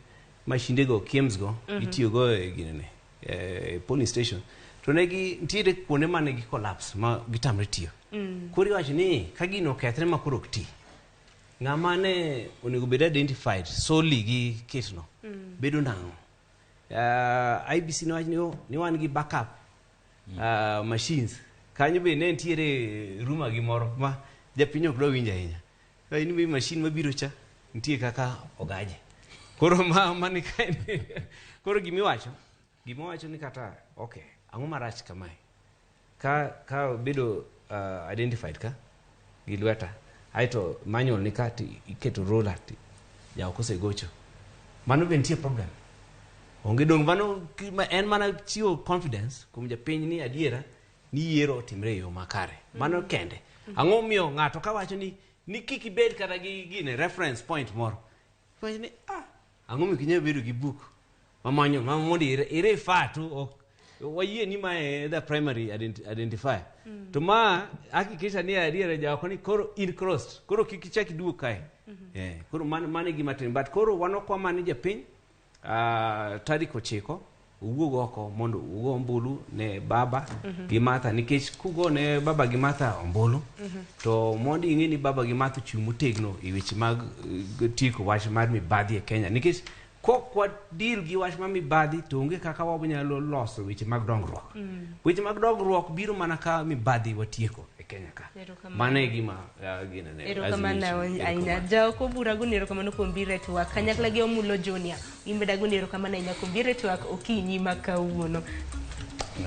mashinde go KIEMS go itiyogo e ginene e polling station to ne gi nitiere kuonde mane gi collapse ma gitamre tiyo. Koro iwacho ni ka gino okethre ma koro ok ti, ng'ama ne onego bed identified solely gi kit no bedo nang'o? IEBC nowacho ni, "Oh, ni wan gi backup machines." Kanyo be ne nitiere ruma gi moro ma japiny ok dwa winjo ahinya. Ka in bi machine mabiro cha nitie kaka ogaje. Koro ma mani kae koro gimiwacho gimiwacho ni kata okay, ang'o marach kamae? Ka bedo identified ka gi lweta aeto manual ni ka to iketo roller to jaoko osegocho. Mano be nitie problem. Onge dong mano en mana chiwo confidence kuom japiny ni adiera ni yiero otimre e yo makare. Mano kende. Ang'o miyo ng'ato kawacho ni kik ibed kata gi gine reference point moro. Iwacho ni ang'o miyo ok inyal bedo gi book mamanyo ma mondo i refer to ok wayie ni mae the primary identifier. To ma hakikisha ni adiera jaoko ni koro in crossed. Koro kik ichak iduog kae. Koro mano e gima tim. But koro wan ok wamani japiny tarik 9 uwuog oko mondo ugo ombulu ne baba gi Martha nikech kugo ne baba gi Martha ombulu to mondo ing'e ni baba gi Martha ochung' motegno e weche mag tieko wach mar mibadhi e Kenya nikech kok wa deal gi wach mar mibadhi to onge kaka wanyalo loso weche mag dongruok. Weche mag dongruok biro mana ka mibadhi watieko e Kenya ka. Erokamano. Mano e gima ginene. Erokamano Azimio. ahinya. Jaoko bura goni erokamano kuom biro e twak. Kanyakla gi Omulo Junior. In bende agoni erokamano ahinya kuom biro e twak okinyi ma kawuono.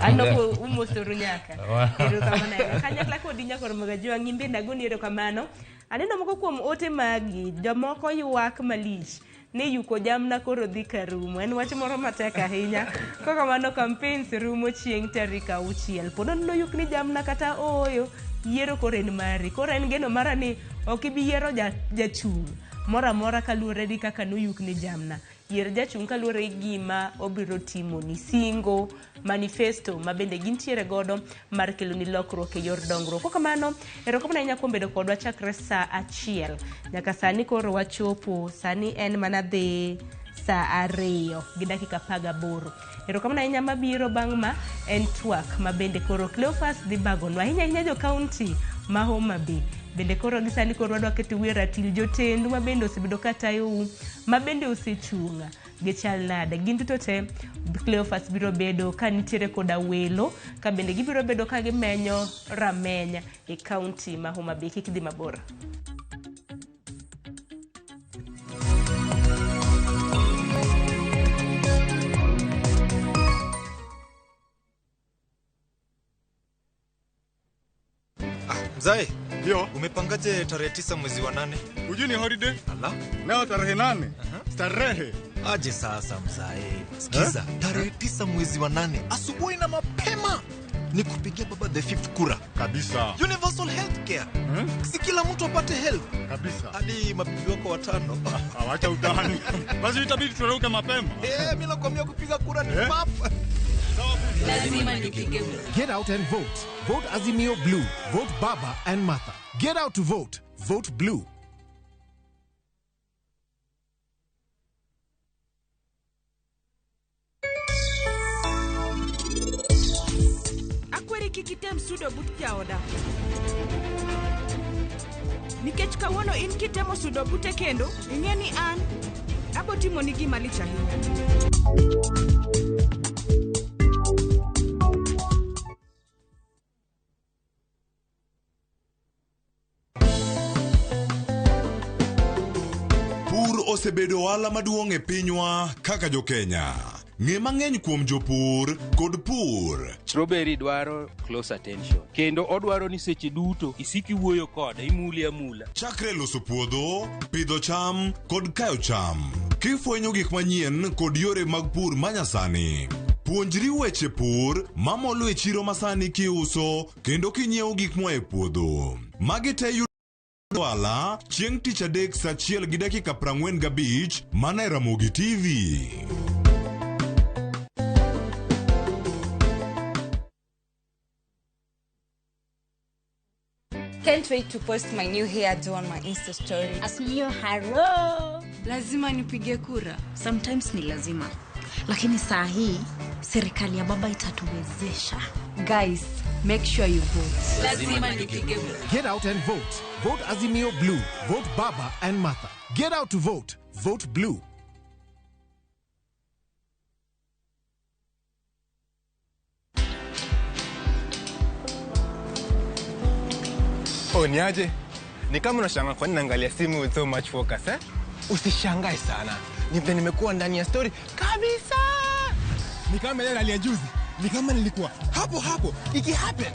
Anoko umosoru nyaka. Erokamano ahinya. Kanyakla kodi nyakor Magajwang' in bende agoni erokamano. Aneno moko kuom ote magi, jomoko ywak malich ni yuko jamna koro dhi karumo. En wach moro matek ahinya. Kokamano campaigns rumo chieng' tarik 6. Pod noyuk ni jamna kata ooyo, yiero koro en mari. Koro en geno mara ni ok ibi yiero jachung' moro amora kaluwore gi kaka noyuk ni jamna. Yier jachung' kaluwore gi gima obiro timoni. Singo, manifesto ma bende gintiere godo mar keloni lokruok e yor dongruok. Kokamano, erokamano ahinya kuom bedo kodwa chakre saa 1 nyaka sani koro wachopo, sani en mana dhi saa 2:18. Erokamano ahinya mabiro bang' ma en twak ma bende koro Cleophas dhi bagonwa ahinya ahinya jo kaunti ma Homa Bay. Bende koro gi sani koro wadwa keto wiye ratil jotendu ma bende osebedo ka tayou, ma bende osechung' gichal nade. Gin duto te Cleophas biro bedo ka nitiere koda welo ka bende gibiro bedo ka gimenyo ramenya e kaunti ma Homa Bay. Kik dhi mabor. Mzae, ndio umepangaje tarehe 9 mwezi wa 8? Hujui ni holiday? Ala. Leo tarehe 8. Starehe. Aje sasa mzae. Sikiza, tarehe 9 mwezi wa 8 asubuhi na mapema ni kupigia baba the fifth kura. Kabisa. Universal healthcare. Si kila mtu apate health. Kabisa. Hadi mabibi wako watano. Awacha utani. Basi itabidi turauke mapema. Mimi nakwambia kupiga kura ni pap. Get out and vote. Vote Azimio Blue. Vote Baba and Martha. Get out to vote. Vote Blue. Akweri kik item sudo but jaoda. Nikech kawuono in kitemo sudo bute kendo, ing'e ni an abo timoni gima lich ahinya. Pur osebedo ohala maduong' e pinywa kaka jokenya. Ng'e mang'eny kuom jopur kod pur. Strawberry dwaro close attention. Kendo odwaro ni seche duto isik iwuoyo kode, imule amula. Chakre loso puodho, pidho cham kod kayo cham. Kifwenyo gik manyien kod yore mag pur manyasani. Puonjri weche pur mamolo e chiro masani kiuso kendo kinyiewo gik moa e puodho. Magi te Wala chieng' tich adek saa 1:45 mana e Ramogi TV. Can't wait to post my new hairdo on my Insta story. Azimio haro. Lazima nipige kura. Sometimes ni lazima. Lakini saa hii serikali ya baba itatuwezesha. Guys, make sure you vote. Lazima nipige kura. Get out and vote. Vote Azimio Blue. Vote Baba and Martha. Get out to vote. Vote Blue. Oh, niaje? Ni kama unashangaa kwa nini naangalia simu with so much focus, eh? Usishangae sana. Ni vile nimekuwa ndani ya story kabisa. Ni kama ile hali ya juzi. Ni kama nilikuwa hapo hapo iki happen.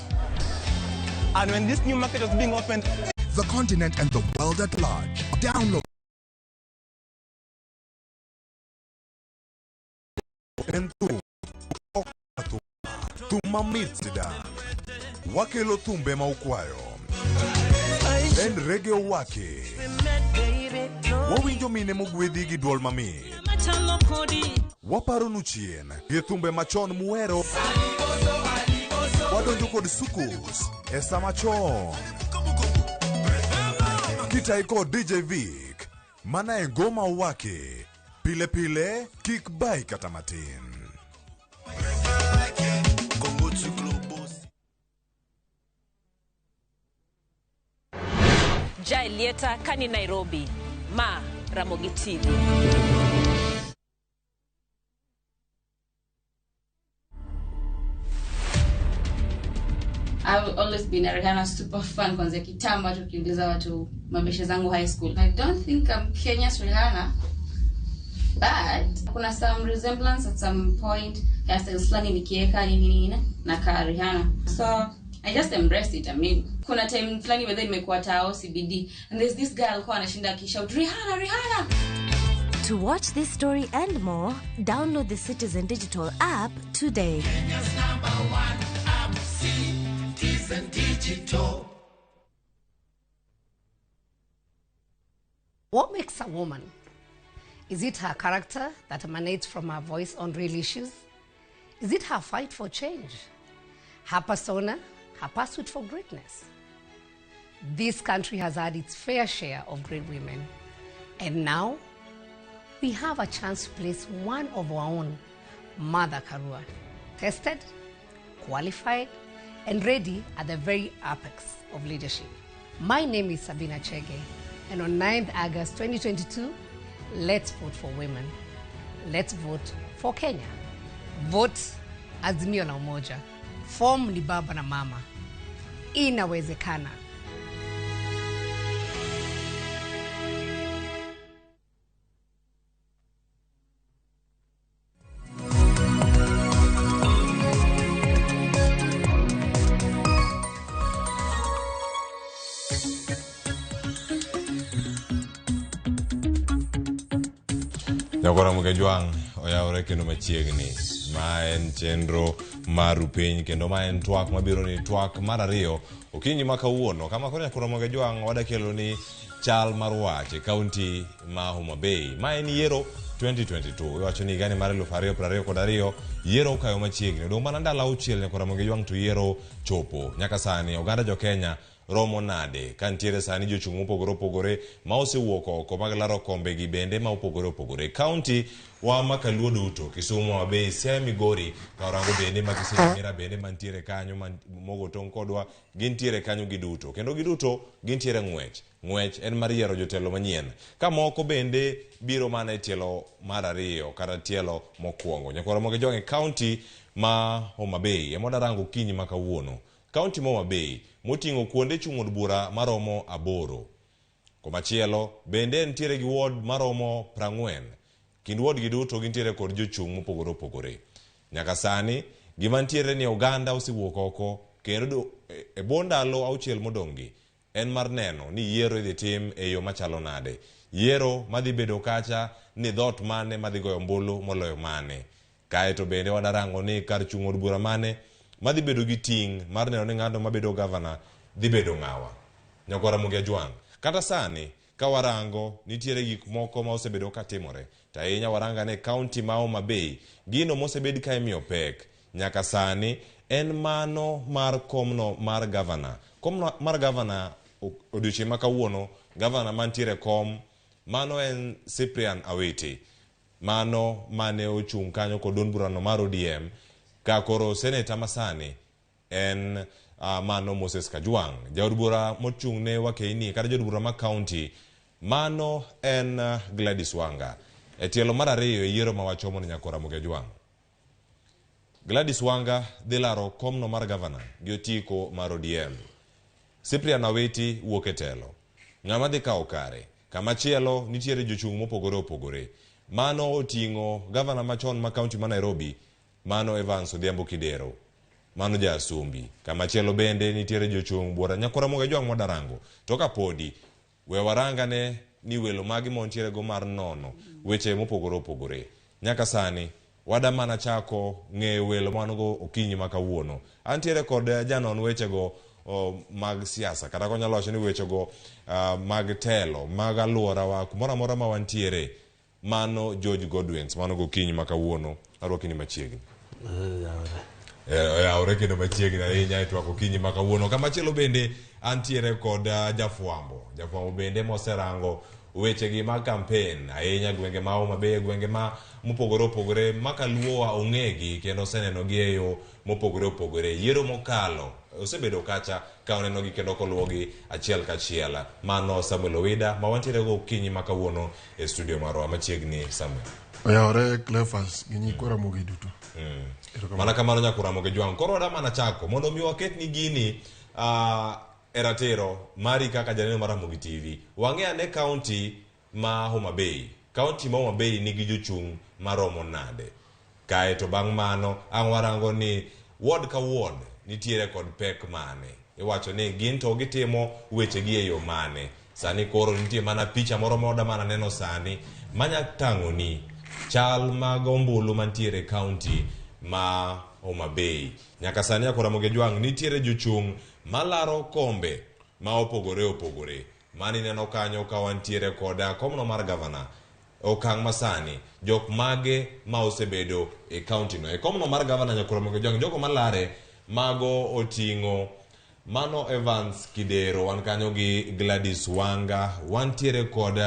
And when this new market was being opened, the continent and the world at large. Download En thum mamit sida. Wakelo thumbe ma ukwayo. En reggae wake. Wawinjo mine mogwedhi gi duol mamit. Waparonu chien gi thumbe machon muhero. Wadonjo kod sukus e sama chon. Kitai kod DJ Vic. Mana e ngoma wake. Pile pile kik bai kata matin. Jaelieta kani Nairobi, ma Ramogi TV. I've always been a Rihanna super fan kwanzia kitambo, hata ukiuliza watu mabeshe zangu high school. I don't think I'm Kenya's Rihanna, but kuna some resemblance at some point, hairstyles fulani nikieka nini nini na ka Rihanna. So I just embraced it. I mean, kuna time fulani whether nimekuwa tao CBD and there's this girl alikuwa anashinda akishout Rihanna, Rihanna. To watch this story and more, download the Citizen Digital app today. Kenya's number one app, Citizen Digital. What makes a woman? Is it her character that emanates from her voice on real issues? Is it her fight for change? Her persona, her pursuit for greatness? This country has had its fair share of great women. And now, we have a chance to place one of our own, Martha Karua, tested, qualified, and ready at the very apex of leadership. My name is Sabina Chege, and on 9th August 2022, let's vote for women. Let's vote for Kenya. Vote Azimio la Umoja. Form ni baba na mama. Inawezekana. Nyakora Mugejwang' oyawore kendo machiegni. Ma en chenro mar Rupiny kendo ma en twak mabiro ni twak mar ariyo okinyi ma kawuono. Kama koro Nyakora Mugejwang' wadakelo ni chal mar wach e kaunti ma Homa Bay. Ma en yiero 2022. Iwacho ni higani mar 2022 yiero okayo machiegni. Odong' mana ndalo auchiel Nyakora Mugejwang' to yiero chopo. Nyaka sani oganda jo Kenya romo nade ka nitiere sani jochung' mopogore opogore ma osewuok oko mag laro kombegi bende ma opogore opogore. Kaunti wa ma Kaluo duto, Kisumu, Homa Bay, Siaya, Migori, ka orango bende ma Kisii, Nyamira bende mantiere kanyo mogo tong' kodwa gintiere kanyo giduto. Kendo giduto gintiere ng'wech. Ng'wech en mar yiero jotelo manyien. Ka moko bende biro mana e tielo mar ariyo kata tielo mokwongo. Nyakwar Ramogi Ojwang' e kaunti ma Homa Bay ema wadarango okinyi ma kawuono. Kaunti ma Homa Bay moting'o kuonde chung' od bura maromo 8. Komachielo bende nitiere gi ward maromo 40. Kind ward gi duto gintiere kod jochung' mopogore opogore. Nyaka sani gima nitiere ni oganda osewuok oko kendo e bwo ndalo 6 modong' gi en mar neno ni yiero idhi tim e yo machalo nade. Yiero madhi bedo kacha ni dhoot mane madhi goyo ombulu moloyo mane. Kaeto bende wadarango ni kar chung' od bura mane madhi bedo gi ting' mar neno ni ng'ato mabedo gavana dhi bedo ng'awa. Nyakwar Ramogi Ajwang', kata sani ka warango nitiere gik moko ma osebedo ka timore. To ahinya waranga ne kaunti ma Homa Bay, gino mosebed ka imiyo pek nyaka sani en mano mar komno mar gavana. Komno mar gavana odiochieng' ma kawuono, gavana mantiere kom mano en Cyprian Awiti. Mano mane ochung' kanyo kod duond burano mar ODM ka koro seneta masani en mano Moses Kajwang'. Jaod bura mochung' ne Wakeini kata jaod bura ma kaunti mano en Gladys Wanga. E tielo mar ariyo e yiero ma wachomo ni Nyakwar Ramogi Ajwang'. Gladys Wanga dhi laro komno mar gavana gi otiko mar ODM. Cyprian Awiti wuok e telo. Ng'ama dhi kawo kare? Kamachielo nitiere jochung' mopogore opogore. Mano oting'o gavana machon ma kaunti ma Nairobi, mano Evans Odhiambo Kidero. Mano ja Asumbi. Kamachielo bende nitiere jochung' buora Nyakwar Ramogi Ajwang' mwadarango. To kapodi, we warangane ni welo magi mantiere go mar nono weche mopogore opogore. Nyaka sani, wada mana chako ng'eyo welo man go okinyi ma kawuono. Antiere kod janon wechego mag siasa, kata konyalo wacho ni wechego mag telo, mag alworawa, kumoro amora ma wantiere. Mano George Godwins, mano gokinyi ma kawuono, arwaki ni machiegni. Oyawore kendo machiegni ahinya e twak okinyi ma kawuono. Kamachielo bende antiere kod jafwambo. Jafwambo bende moserango wechegi mag campaign ahinya gwenge ma Homa Bay, gwenge ma mopogore opogore ma kaluowa ong'egi kendo osenenogi e yo mopogore opogore. Yiero mokalo osebedo kacha ka onenogi kendo koluwogi achiel kachiel. Mano Samuel Owida ma wantiere go okinyi ma kawuono e studio marwa machiegni. Samuel. Oyawore Cleophas gi nyikwa Ramogi duto. Mana kamano Nyakwar Ramogi Ajwang'. Koro wada mana chako mondo mi waketni gini e ratiro mari kaka janeno mar Ramogi TV. Wang'e ane kaunti ma Homa Bay. Kaunti ma Homa Bay nigi jochung' maromo nade? Kaeto bang' mano ang' warango ni ward ka ward nitiere kod pek mane. Iwacho ni gin to gitimo wechegi e yo mane. Sani koro nitie mana picha moro ma wada mana neno sani manya tang'oni chal mag ombulu mantiere e kaunti ma Homa Bay. Nyaka sani Nyakwar Ramogi Ajwang' nitiere jochung' malaro kombe ma opogore opogore. Mani ineno kanyo ka wantiere kod komno mar gavana. Okang' masani jok mage ma osebedo e kaunti no. E komno mar gavana Nyakwar Ramogi Ajwang' jogo malare mago oting'o mano Evans Kidero, wan kanyo gi Gladys Wanga, wantiere kod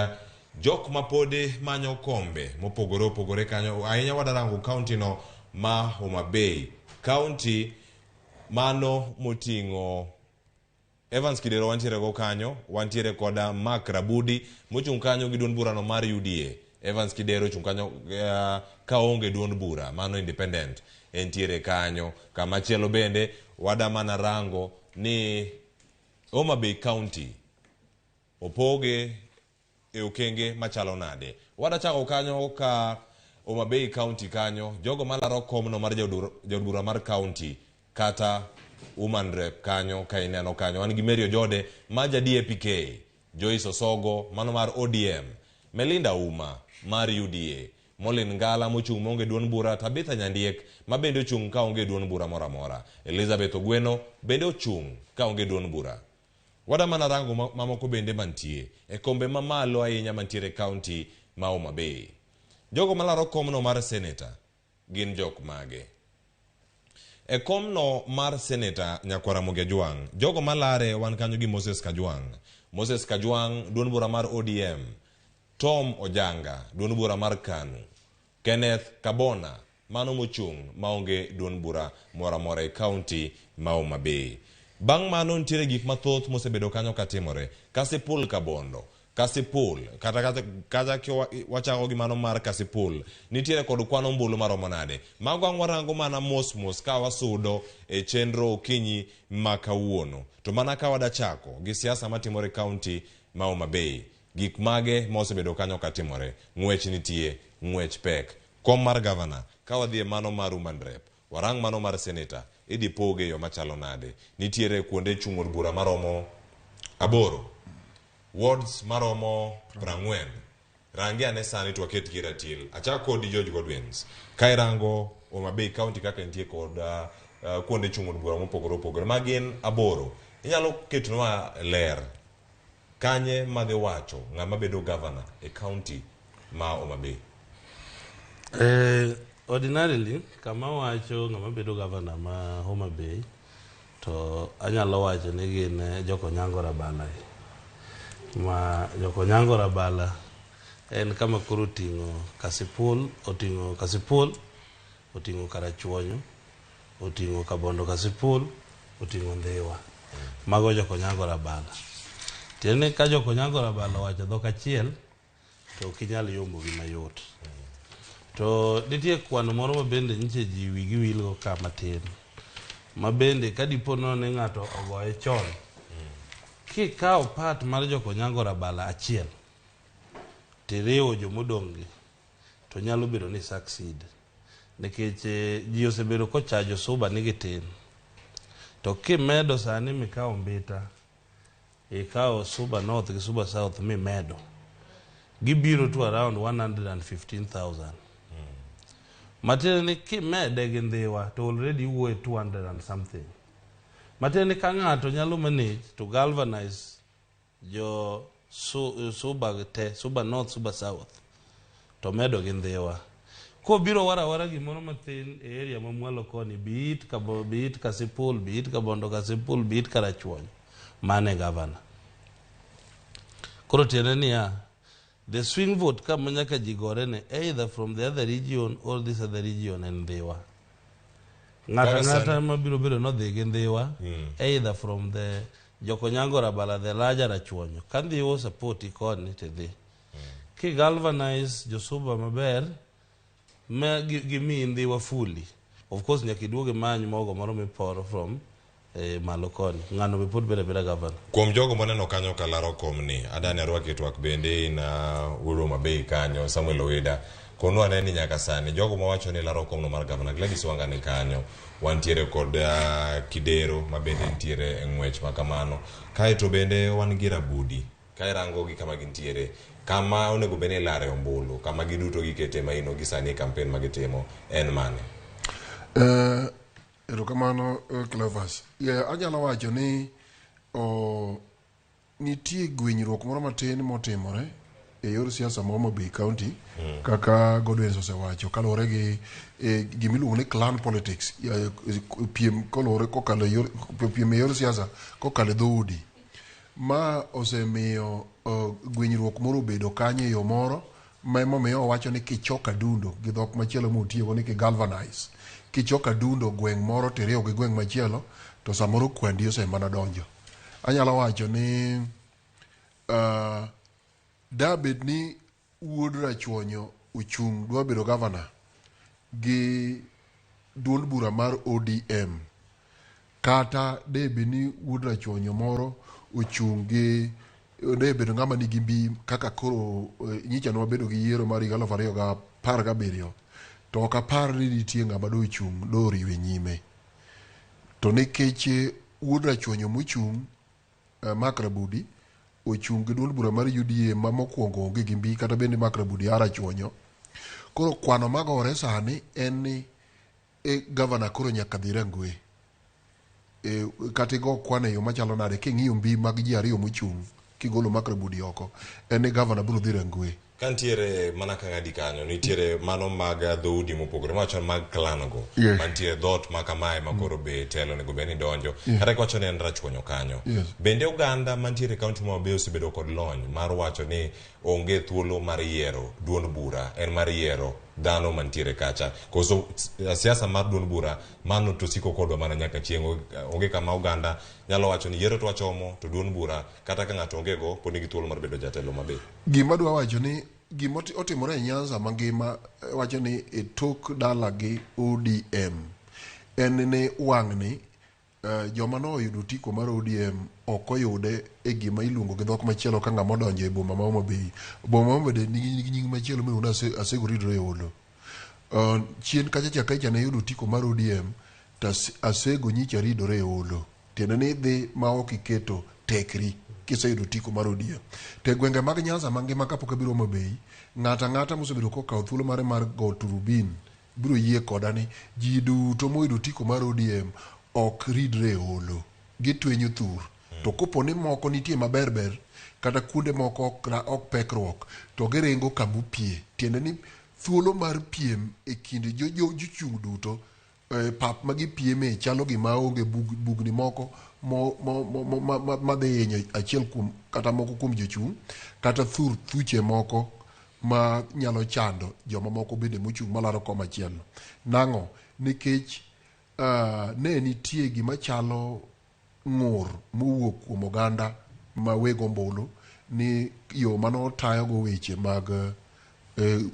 jok ma podi manyo kombe mopogore opogore kanyo. Ahinya wadarango kaunti no ma Homa Bay. Kaunti mano moting'o Evans Kidero wantiere go kanyo, wantiere kod Mark Rabudi mochung' kanyo gi duond burano mar UDA. Evans Kidero ochung' kanyo ka oonge duond bura, mano independent, entiere kanyo. Kama chielo bende wada mana rango ni Homa Bay County opoge e okenge machalo nade. Wada chako kanyo ka Homa Bay County kanyo, jogo malaro komno mar jaod bura mar county kata woman rep kanyo ka ineno kanyo. Wan gi Mary Ojode ma ja DAPK, Joyce Osogo mano mar ODM, Melinda Uma mar UDA, Molin Ngala mochung' maonge duond bura, Tabitha Nyandiek ma bende ochung' kaonge duond bura moro amora, Elizabeth Ogweno bende ochung' kaonge duond bura. Wada mana rango mamoko bende mantie e kombe mamalo ahinya mantiere e county ma Homa Bay. Jogo malaro komno mar senator gin jok mage? E komno mar senator Nyakwar Ramogi Ajwang', jogo malare wan kanyo gi Moses Kajwang'. Moses Kajwang' duond bura mar ODM, Tom Ojanga duond bura mar KANU, Kenneth Kabona mano mochung' maonge duond bura moro amora e county ma Homa Bay. Bang' mano nitiere gik mathoth mosebedo kanyo katimore. Kasipul Kabondo, Kasipul, kata kata wachako gi mano mar Kasipul, nitiere kod kwan ombulu maromo nade? Mago ang' warango mana mos mos ka wasudo e chenro okinyi ma kawuono. To mana ka wadachako gi siasa matimore e county ma Homa Bay, gik mage ma osebedo kanyo katimore? Ng'wech nitie, ng'wech pek. Kom mar gavana, ka wadhi e mano mar woman rep, warang mano mar senator, idhi poge e yo machalo nade? Nitiere kuonde chung' od bura maromo 8, wards maromo 40. Rangi ane sani to waket gi ratil. Achak kodi George Godwins. Ka irango Homa Bay County kaka entie kod kuonde chung' od bura mopogore opogore ma gin 8. Inyalo ketonwa ler kanye madhi wacho ng'ama bedo governor e county ma Homa Bay? Ordinarily, kama wacho ng'ama bedo governor ma Homa Bay, to anyalo wacho ni gin Jokonyango Rabala. Ma Jokonyango Rabala en kama koro oting'o Kasipul, oting'o Kasipul, oting'o Karachuonyo, oting'o Kabondo Kasipul, oting'o Ndhiwa. Mago Jokonyango Rabala. Tiende ni ka Jokonyango Rabala owacho dhok achiel, to ok inyal yombogi mayot. To nitie kwano moro ma bende nyiche ji wigi wilgo ka matin. Ma bende ka dipo nono ni ng'ato ogoye chon, kikawo part mar Jokonyango Rabala achiel, tiriwo jomodong' gi, to nyalo bedo ni succeed. Nikech ji osebedo kochajo Suba ni gitin. To kimedo sani mikawo Mbita, ikawo Suba North gi Suba South mimedo, gibiro to around 115,000. Matiende ni kimede gi Ndhiwa to already iwuoye 200 and something. Matiende ni ka ng'ato nyalo manage to galvanize jo Suba te, Suba North, Suba South, to medo gi Ndhiwa. Kobiro wara wara gimoro mathin e area ma mwalo koni, be it Kabo, be it Kasipul, be it Kabondo Kasipul, be it Karachuonyo, mane governor. Koro tiende niya, the swing vote kama nyaka ji gore ne either from the other region or this other region en Ndhiwa. Ng'ato ang'ata mabiro bedo nodhi gi Ndhiwa, either from the Jokonyango Rabala, the larger Rachuonyo. Ka Ndhiwa osupporti koni tidhi. Ki galvanize Josuba maber, ma gimiyi Ndhiwa fully. Of course nyaka iduog imany mogo moro miporo from malo koni. Ng'ano be pod bedo abeda governor. Kuom jogo maneno kanyo kalaro komni, adani arwaki twak bende in wuod Homa Bay kanyo, Samuel Owida. Konwa ane ni nyaka sani, jogo mawacho ni laro komno mar governor, Gladys Wanga ni kanyo, wantiere kod Kidero ma bende nitiere e ng'wech ma kamano. Kaeto bende wan gi Rabudi, ka irango gi kama gintiere, kama onego bed ni ilare ombulu, kama giduto gikete maino gi sani e campaign ma gitimo, en mane? Erokamano Cleophas. Anyalo wacho ni nitie gwenyruok moro matin motimore e yor siasa ma Homa Bay County kaka Godwins osewacho kaluwore gi gimiluongo ni clan politics, piem koluwore kokalo e yor, piem e yor siasa kokalo e dhoudi. Ma osemiyo gwenyruok moro obedo kanyo e yo moro ma emomiyo owacho ni kichok adundo gi dhok machielo motiyogo ni kigalvanize. Kichok adundo gweng' moro tiriwo gi gweng' machielo to samoro kwandi osemana donjo. Anyalo wacho ni dabed ni wuod Rachuonyo ochung' dwa bedo gavana gi duond bura mar ODM kata de bed ni wuod Rachuonyo moro ochung' gi de bedo ng'ama nigi mbi kaka koro nyicha ne wabedo gi yiero mar higa 2017 to ok apar ni nitie ng'ama dochung' doriwe nyime. To nikech wuod Rachuonyo mochung' Mark Rabudi ochung' gi duond bura mar UDA ma mokwongo onge gi mbi kata bende Mark Rabudi a Rachuonyo. Koro kwano magore sani en ni gavana koro nyaka dhi Rangwe. Kata igo kwan e yo machalo nade king'iyo mbi mag ji ariyo mochung' kigolo Mark Rabudi oko en ni gavana biro dhi Rangwe. Ka nitiere mana kang'adi kanyo, nitiere mano mag dhoudi mopogore, mawacho mag clan go, Yes. mantiere dhoot ma kamae ma koro be telo onego bed ni donjo, Yeah. kata kiwacho ni en Rachuonyo kanyo. Yes. Bende oganda mantiere e kaunti ma Homa Bay osebedo kod lony mar wacho ni onge thuolo mar yiero duond bura, en mar yiero dhano mantiere kacha. Koso siasa mar duond bura mano to siko kodwa mana nyaka chieng', onge kama oganda nyalo wacho ni yiero to wachomo to duond bura kata ka ng'ato onge go pod nigi thuolo mar bedo jatelo maber. Gima adwa wacho ni gima otimore e Nyanza mangima wacho ni e tok dalagi ODM en ni wang'ni joma noyudo otiko mar ODM ok oyude e gima iluongo gi dhok machielo ka ng'ama odonjo e boma ma Homa Bay. Boma ma Homa Bay nigi nying machielo miluongo ni Asego Ridore Olo. Chien kacha cha kacha ne yudo otiko mar ODM to Asego nyicha ridore e olo. Tiende ni idhi ma ok iketo tekri kiseyudo otiko mar ODM. To e gwenge mag Nyanza mangima kapok abiro Homa Bay, ng'ato ang'ata mosebedo kokawo thuolo mare mar go turubin biro yie koda ni ji duto moyudo otiko mar ODM ok ridre e olo. Gitwenyo thur. To kopo ni moko nitie maber ber kata kuonde moko ok pekruok to giringo kamopie. Tiende ni thuolo mar piem e kind jochung' duto pap ma gipieme chalo gima onge bugni moko madhi hinyo achiel kuom kata moko kuom jochung' kata thuche moko ma nyalo chando joma moko bende mochung' malaro kom achiel. Nang'o? Nikech ne nitie gima chalo ng'ur mowuok kuom oganda ma weg ombulu ni yo manotayogo weche mag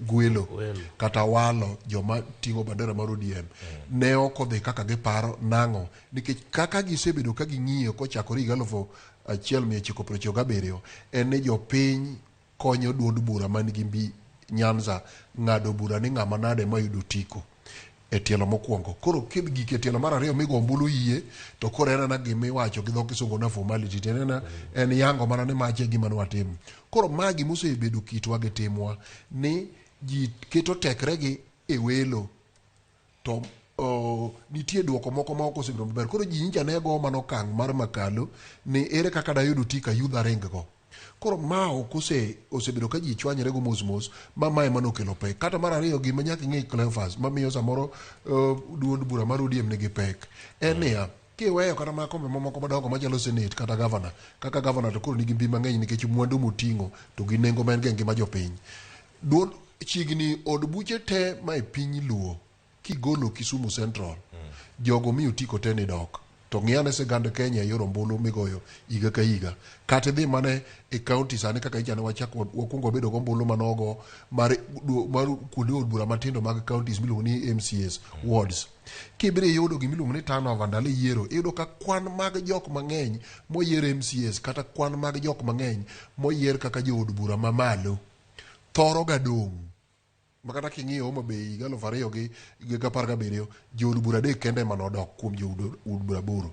gwelo kata walo joma ting'o bandera mar ODM ne ok odhi kaka giparo. Nang'o? Nikech kaka gisebedo ka ging'iyo kochakore higa 1997 en ni jopiny konyo duond bura man gi mbi Nyanza ng'ado bura ni ng'ama nade mayudo otiko e tielo mokwongo. Koro gik e tielo mar ariyo migo ombulu yie to koro en ana gima iwacho gi dho kisungu na formality, tiende en yango mana ni mache gima nwatimo. Koro ma gima osebedo kitwa gi timwa ni ji keto tekregi e welo to nitie duoko moko ma ok osebedo maber. Koro ji nyicha ne go mana okang' mar makalo ni ere kaka dayud otiko ayudh aring go. Koro ma ok osebedo ka ji chwanyore go mos mos ma mae mane okelo pek. Kata mar ariyo gima nyaka ing'e Cleophas mamiyo samoro duond bura mar ODM nigi pek en niya, kiweyo kata mana kombe mamoko madongo machalo senate kata gavana, kaka gavana to koro nigi mbi mang'eny nikech mwandu moting'o to gi nengo ma en go e ngima jopiny. Duond chiegni od buche te ma e piny Luo kigolo Kisumu Central, jogo miyo otiko te ni dok. To ng'i ane sigand Kenya e yor ombulu migoyo higa ka higa. Kata idhi mana e county sani kaka ichane wachak wakwongo wabedo gombulu manogo mar kuonde od bura matindo mag counties miluongo ni MCAs wards. Kibiro iyudo gimiluongo ni turnover ndalo e yiero, iyudo ka kwan mag jok mang'eny moyier MCAs kata kwan mag jok mang'eny moyier kaka jood bura mamalo thoro ga dong'. Makata king'iyo Homa Bay higa 2017 jood bura 3 kende ema nodok kuom jood bura 8.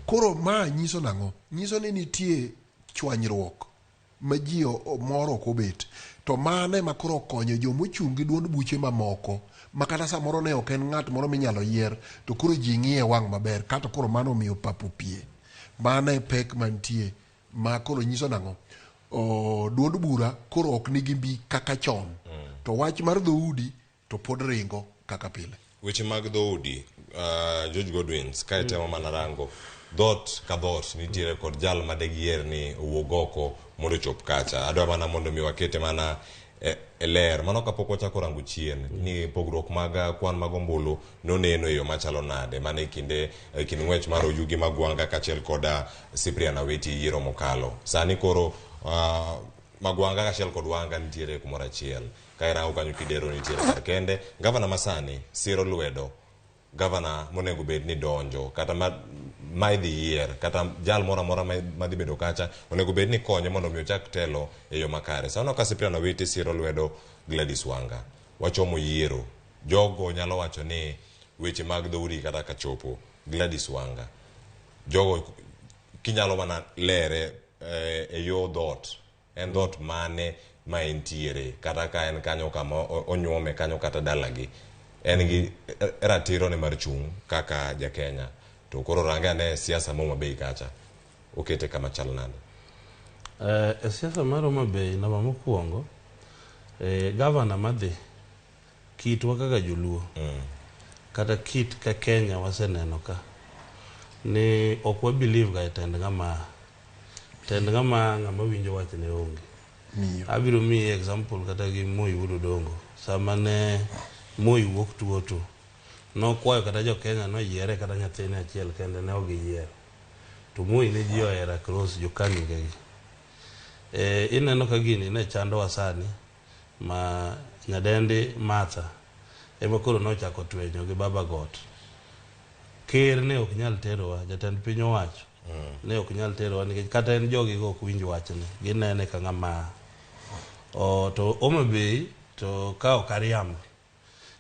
Koro ma nyiso nang'o? Nyiso ni nitie chwanyruok ma ji moro ok obet. To mano ema koro okonyo jomochung' gi duond buche mamoko ma kata samoro ne ok en ng'at moro minyalo yier to koro ji ng'iye wang' maber kata koro mano omiyo pap opie. Mano e pek mantie ma koro nyiso nang'o? Duond bura koro ok nigi mbi kaka chon. To wach mar dhoudi to pod ringo kaka pile. Weche mag dhoudi, George Godwins, ka itemo mana rango dhoot ka dhoot nitiere kod jal ma degiyier ni owuog oko mondo ochop kacha. Adwa mana mondo mi wakete mana e ler. Mano kapok wachako rango chien ni pogruok mag kwan mag ombulu noneno e yo machalo nade mana e kinde e kind ng'wech mar Oyugi Magwanga kaachiel kod Cyprian Awiti yiero mokalo. Sani koro Magwanga kaachiel kod Wanga nitiere kumoro achiel. Ka irango kanyo Kidero nitiere kar kende. Gavana masani siro lwedo gavana monego bed ni donjo kata ma, ma idhi yier kata jal moro amora ma madhi bedo kacha onego bed ni konye mondo mi ochak telo e yo makare. Sano ka Cyprian Awiti siro lwedo Gladys Wanga, wachomo yiero. Jogo nyalo wacho ni weche mag dhoudi kata kachopo Gladys Wanga. Jogo kinyalo mana lere e yo dhoot en dhoot mane ma entiere kata ka en kanyo kama onyuome kanyo kata dalagi en gi ratiro ne mar chung' kaka ja Kenya to koro range ane siasa ma Homa Bay kacha okete kama chal nade? E siasa mar Homa Bay namba mokwongo gavana madhi kitwa kaka joluo kata kit ka Kenya waseneno ka ni ok wa believe ga e tend ng'ama tend ng'ama ng'ama winjo wachne onge. Abiro miyi example kata gi Moi Wuod Odongo. Sama ne Moi wuok tuo to nokwayo kata jo Kenya noyiere kata nyathine achiel kende ne ok giyiero. To Moi ne ji ohero across jo Kanu gi. Ineno ka gini ne chandowa sani ma nyadendi Martha ema koro nochako twenyo gi Baba Got. Ker ne ok nyal terowa, jatend piny owacho ne ok nyal terowa nikech kata en jogi go ok winj wachne, ginene ka ng'ama to Homa Bay to ka ok ariambo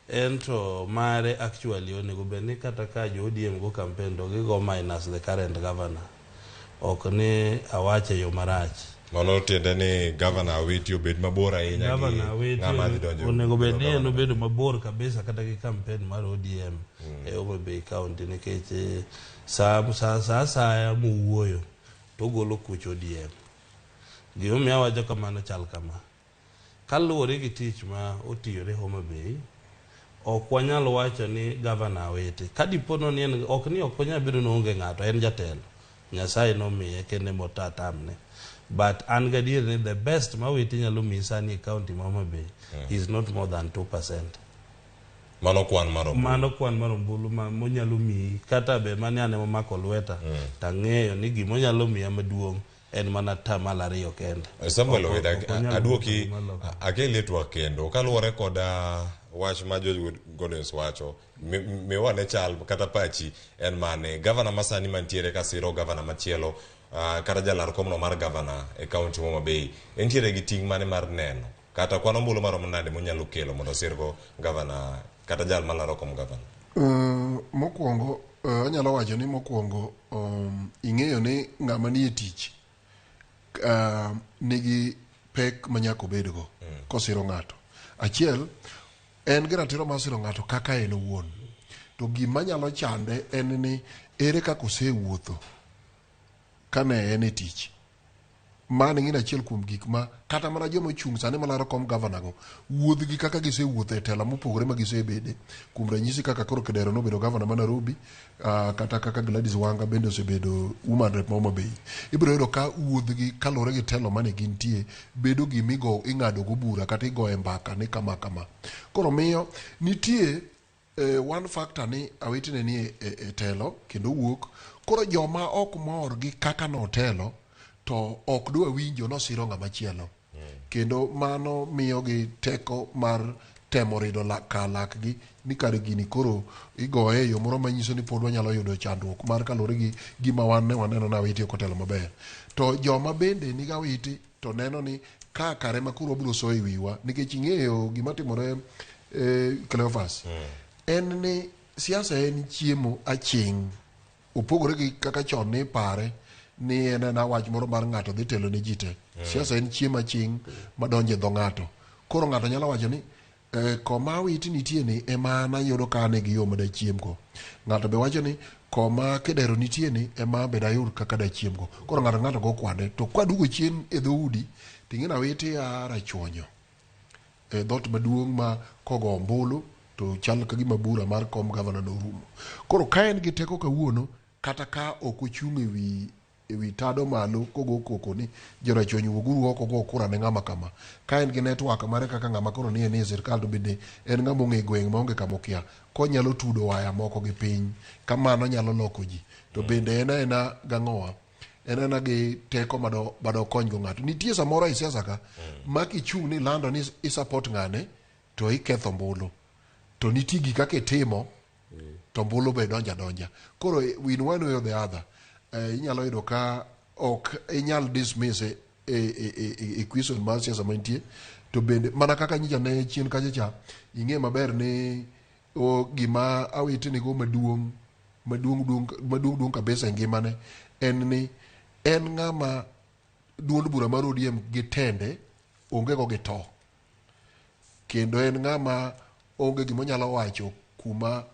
en to mare actually onego bed ni kata ka jo ODM go campaign to gigo minus the current governor. Ok ni awache e yo marach. Mano tiende ni gavana Awiti obed mabor ahinya gi Gavana Awiti ng'ama dhi donjo onego bed ni en gavana. obedo mabor kabisa kata gi campaign mar ODM e Homa Bay County nikech sa asaya mowuoyo to ogolo kuch ODM. Gimomiyo awacho kamano chal kama. Kaluwore gi tich ma otiyore Homa Bay, ok wanyal wacho ni gavana Awiti. Ka dipo ni en ok ni ok onyal bedo ni oonge ng'ato, en jatelo. Nyasaye nomiye kendo emotatamne. But an gadier ni the best ma Awiti nyalo miyi sani e county ma Homa Bay is not more than 2%. Mano kwan mar ombulu. Mano kwan mar ombulu ma monyalo miyi kata be mane an ema omako lweta tang'eyo ni gimonyalo miya maduong' en mana 2% kende. Samuel Ok- Owida, ok onyal aduoki bedo malo. akeli e twak kendo kaluwore kod wach ma George Godwins wacho miwane chal kata pachi en mane gavana masani mantiere ka siro gavana machielo kata jalar komno mar gavana e kaunti Homa Bay entiere gi ting' mane mar neno kata kwan ombulu maromo nade monyalo kelo mondo osirgo gavana kata jal malaro kom gavana? Mokwongo anyalo wacho ni mokwongo ing'eyo ni ng'ama nie tich nigi pek ma nyaka obedgo kosiro ng'ato. Achiel, en gi ratiro mar siro ng'ato kaka en owuon. To gima nyalo chande en ni ere kaka osewuotho kane en e tich. Mano ing'e ni achiel kuom gik ma kata mana joma ochung' sani malaro kom gavana go wuodhgi kaka gisewuotho e telo mopogore ma gisebede. Kuom ranyisi kaka koro Kidero nobedo gavana ma Nairobi, kata kaka Gladys Wanga bende osebedo woman rep ma Homa Bay. Ibiro yudo ka wuodhgi kaluwore gi telo mane gintie bedo gimigo ing'ado go bura kata igoye mbaka ni kama kama. Koro miyo nitie one factor ni Awiti ne nie e telo kendo wuok. Koro joma ok mor gi kaka notelo to ok dwa winjo nosiro ng'ama chielo. Kendo mano miyogi teko mar temo rido kalakgi ni kare gini koro igoye e yo moro manyiso ni pod wanyalo yudo chandruok mar kaluwore gi gima wan ne waneno ni Awiti ok otelo maber. To joma bende nigi Awiti to neno ni ka kare ma koro wabiro soyo e wiwa nikech ing'eyo gima timore Cleophas en ni siasa en chiemo aching'. Opogore gi kaka chon ne ipare ni en ena wach moro mar ng'ato dhi telo ne ji te. Siasa en chiemo aching' madonjo e dho ng'ato. Koro ng'ato nyalo wacho ni koma Awiti nitie ni ema an ayudo ka an gi yo ma dachiem go. Ng'ato be wacho ni koma Kidero nitie ni ema be dayud kaka dachiem go. Koro ng'ato ng'ato go kwande. To kwaduogo chien e dhoudi ting'e ni Awiti a Rachuonyo. E dhoot maduong' ma kogo ombulu to chal ka gima bura mar kom gavana norumo. Koro ka en gi teko kawuono kata ka ok ochung' ewi tado malo kogo koko ni jorachuonyo wuoguru oko go kura ne ng'ama kama. Ka en gi network mare kaka ng'ama koro nie nie sirkal to bende en ng'ama ong'e gweng' maonge kama okia. Konyalo tudo waya moko gi piny kamano nyalo loko ji. To bende en aena gang'owa. en ena gi teko mado mado konygo ng'ato. Nitie samoro e siasa ka ma kichung' ni lando ni i support ng'ane to iketho ombulu. To nitie gik kaka itimo to ombulu be donja donja. Koro in one way or the other inyalo yudo ka ok inyal dismiss e question mar siasa mantie to bende mana kaka nyicha ne chien kacha cha ing'e maber ni o, gima Awiti nigo maduong' maduong' duong' maduong' duong' kabisa e ngimane en ni en ng'ama duond bura mar ODM gi tende onge go gi to kendo en ng'ama onge gima onyalo wacho kuma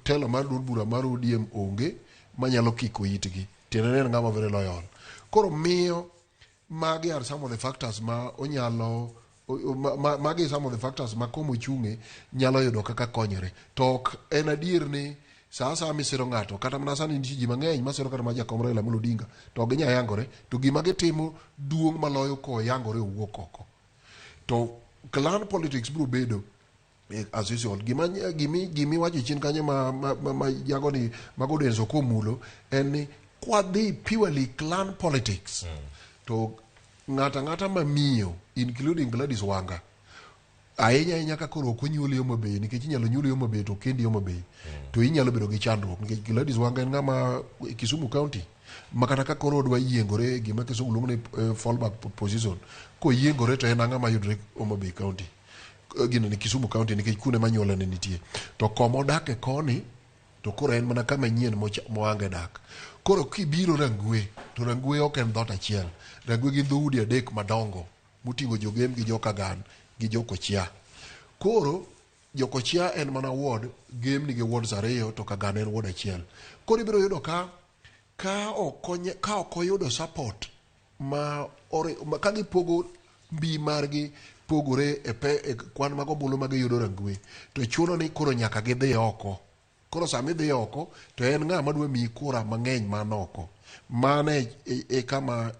telo mar duond bura mar ODM onge manyalo kiko itgi tiende ni en ng'ama very loyal koro miyo magi are some of the factors ma onyalo magi some of the factors ma komochung'e nyalo yudo kaka konyore to ok en adier ni sa asaya misiro ng'ato kata mana sani nitie ji mang'eny masiro kata mana jakom Raila Amolo Odinga to ok ginyal yangore to gima gitimo duong' maloyo koyangore owuok oko to clan politics biro bedo as usual gima gimi gimi wacho chien kanyo ma jago ni mago Denzo komulo en ni kwadhi purely clan politics to ng'ata ng'ata mamiyo including Gladys Wanga ahinya ahinya ka koro ok onyuoli Homa Bay nikech inyalo nyuoli Homa Bay to kendi Homa Bay to inyalo bedo gi chandruok nikech Gladys Wanga en ng'ama Kisumu County ma kata ka koro odwa yiengore gima Kisumu luongo ni fallback position koyiengore to en ang'ama yudore Homa Bay County gino ni Kisumu County nikech kuonde ma nyuolane nitie to koma odake koni to koro en mana kama nyien moange dak koro kibiro Rangwe to Rangwe ok en dhoot achiel Rangwe gin dhoudi adek madongo moting'o jogem gi jokagan gi jokochia koro jokochia en mana ward gem nigi wards ariyo to kagan en ward achiel koro ibiro yudo ka ka ok oyudo support ma ka gipogo mbi margi pogore e kwan mag ombulu ma giyudo Rangwe to chuno ni koro nyaka gidhi oko koro sama idhi oko to en ng'a madwa miyi kura mang'eny man oko mano e kama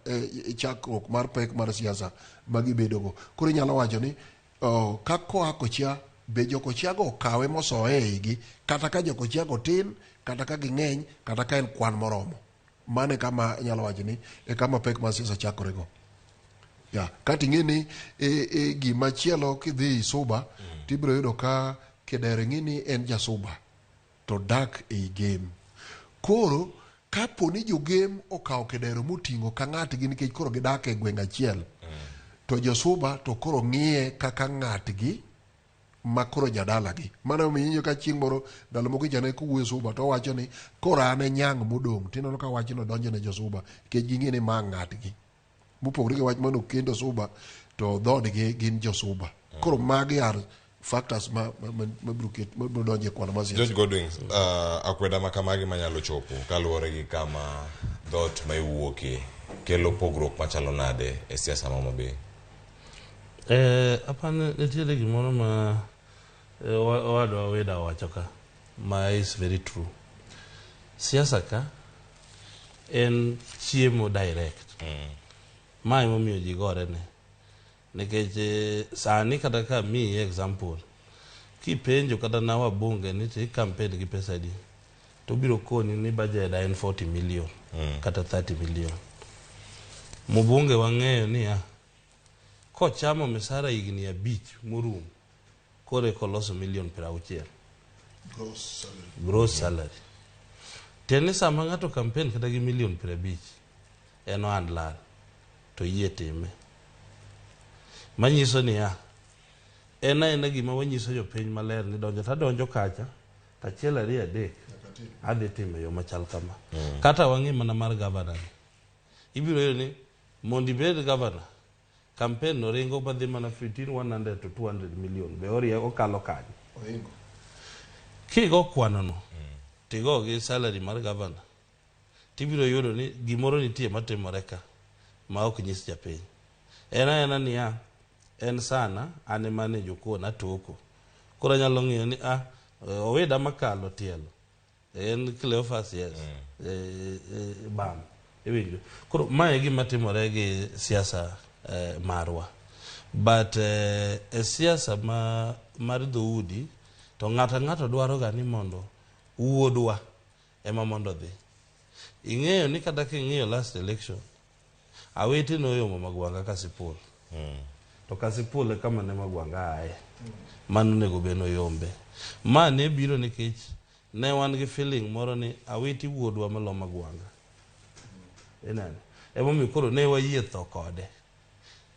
chakruok mar pek mar siasa ma gibedogo koro inyalo wacho ni oh, ka koa kochia be jokochia go okawe mosoye e igi kata ka jokochia go tin kata ka ging'eny kata ka en kwan moromo mano e kama inyalo wacho ni e kama pek mar siasa chakore go ya kata ing'e ni gima chielo kidhi Suba tibiro yudo ka Kedere ng'e ni en jasuba to dak ei Gem koro kapo ni jogem okawo Kedero moting'o ka ng'atgi nikech koro gidak e gweng' achiel to josuba to koro ng'iye kaka ng'atgi ma koro jadalagi mano omiyo iwinjo ka chieng' moro ndalo moko ichane kowuoyo suba to owacho ni koro an e nyang' modong' tineno ka wachno donjo ne josuba nikech ging'e ni ma ng'atgi mopogore gi wach mano kendo suba to dhoodgi gin josuba koro magi are factors ma biro ma biro donjo e kwan mar siasa George Godwins, akweda ma kamagi manyalo chopo kaluwore gi kama dhoot ma iwuokie kelo pogruok machalo nade e siasa ma Homa Bay? Apani nitiere gimoro ma owadwa Weda owacho ka ma is very true. Siasa ka en chiemo direct. Ma emomiyo ji gore ne. Nikech sani kata ka miyi example, kipenjo kata na wabunge ni to i campaign gi pesa adi, to biro koni ni budget en 40 million kata 30 million. Mbunge wang'eyo niya, kochamo misara higni 5 morumo, koro eka oloso million 60. Gross salary. Gross salary. Tiende ni sama ng'ato campaign kata gi million 50, en ohand lal, to yie time. Manyiso niya, en aena gima wanyiso jopiny maler ni donjo tadonjo kacha, to achiel ariyo adek, adhi timo e yo machal kama. Kata wang'i mana mar governor ni. Ibiro yudo ni mondo ibed governor, campaign no ringo madhi mana between 100 to 200 million, be orie okalo kanyo. Ohingo. Kigo kwano no, tigo gi salary mar governor, tibiro yudo ni gimoro nitie matimore ka ma ok nyis japiny. En aena niya, en sana an ema ne jokon atoko. Koro anyalo ng'iyo ni ah, owida makalo tielo. En Cleophas yes. Bam. Iwinjo. Koro mae e gima timore gi siasa marwa. But e siasa ma mar dhoudi to ng'ato ang'ato dwaro ga ni mondo wuodwa ema mondo odhi. Ing'eyo ni kata king'iyo last election, Awiti noyomo Magwanga Kasipul. To Kasipul e kama ne Magwanga aye. Mano onego bed noyombe. Ma ne biro nikech ne wan gi feeling moro ni Awiti wuodwa malo Magwanga. Ineno? Emomiyo koro ne wayie tho kode.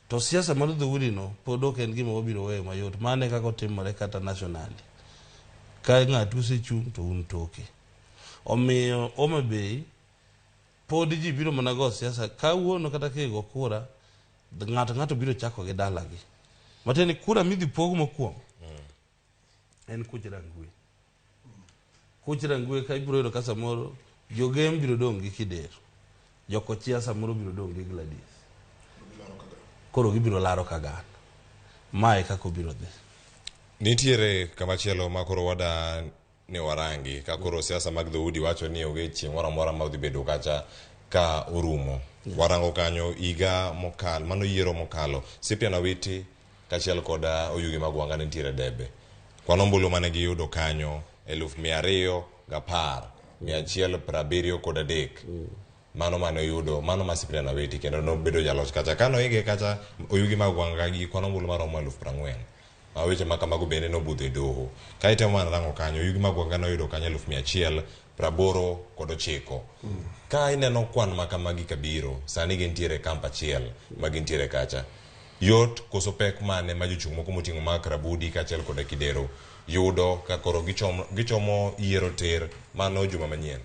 To siasa mar dhoudi no pod ok en gima wabiro weyo mayot. Mano e kaka otimore kata nationally. Ka ng'atu osechung' to un toke. Omiyo Homa Bay pod ji biro mana go siasa kawuono kata kigo kura ng'ato ng'ato biro chako gi dalagi. Matiende ni kura midhi pog mokwongo en kuch Rangwe. Kuch Rangwe ka ibiro yudo ka samoro jogem biro dong' gi Kidero. Jokochia samoro biro dong' gi Gladys. Koro gibiro laro Kagana. Mae kaka obiro dhi. Nitiere kamachielo ma koro wada ni warangi ka koro siasa mag dhoudi wacho ni onge chieng' moro amora ma odhi bedo kacha ka orumo. Warango kanyo higa mokalo, mano yiero mokalo, Cyprian Awiti kaachiel kod Oyugi Magwanga ne nitiere debe. Kwan ombulu mane giyudo kanyo 210,173. Mano mane oyudo, mano ma Cyprian Awiti kendo nobedo jaloch kacha. Kano oige kacha Oyugi Magwanga gi kwan ombulu maromo 40,000. Ma weche ma kamago bende nobudho e doho. Ka itemo mana rango kanyo, Oyugi Magwanga noyudo kanyo 189,000. Ka ineno kwan ma kamagi kabiro, sani gintiere e kamp achiel ma gintiere kacha. Yot koso pek mane ma jochung' moko moting'o Mark Rabudi kaachiel koda Kidero yudo ka koro gichomo yiero ter mano juma manyien?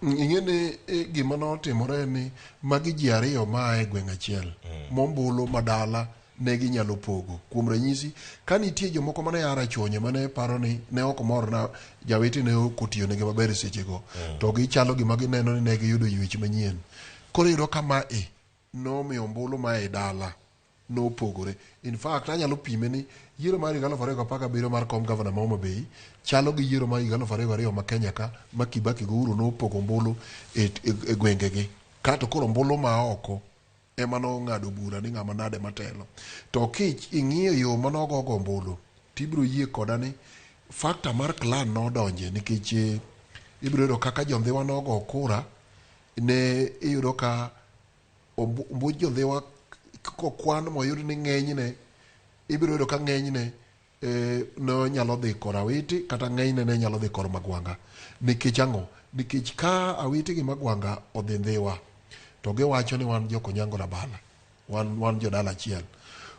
Ing'e ni gima notimore en ni magi ji ariyo maa e gweng' achiel mombulu madala ne ginyalo pogo. Kuom ranyisi, ka nitie jomoko mane a Rachuonyo mane paro ni ne ok mor na Jawiti ne ok otiyo negi maber e sechego, to gichalo gima gineno ni ne giyudo ywech manyien. Koro iyudo ka mae nomiyo ombulu ma e dala nopogore. In fact, anyalo pime ni yiero mar higa 2017 mar kom gavana ma Homa Bay chalo gi yiero mar higa 2002 ma Kenya ka ma Kibaki gi Uhuru nopogo ombulu e gwengegi. Kato koro ombulu ma oko ema nong'ado bura ni ng'ama nade matelo. To kich ing'iyo yo manogogo ombulu, tibiro yie koda ni factor mar clan nodonje nikech ibiro yudo kaka jondhiwa nogo kura ne iyudo ka ombuch jondhiwa kokwan moyud ni ng'enyne ibiro yudo ka ng'enyne ne nyalo dhi kor Awiti kata ng'enyne ne nyalo dhi kor Magwanga. Nikech ang'o? Nikech ka Awiti gi Magwanga odhi Ndhiwa to giwacho ni wan jokonyango Rabala, wan jodala achiel.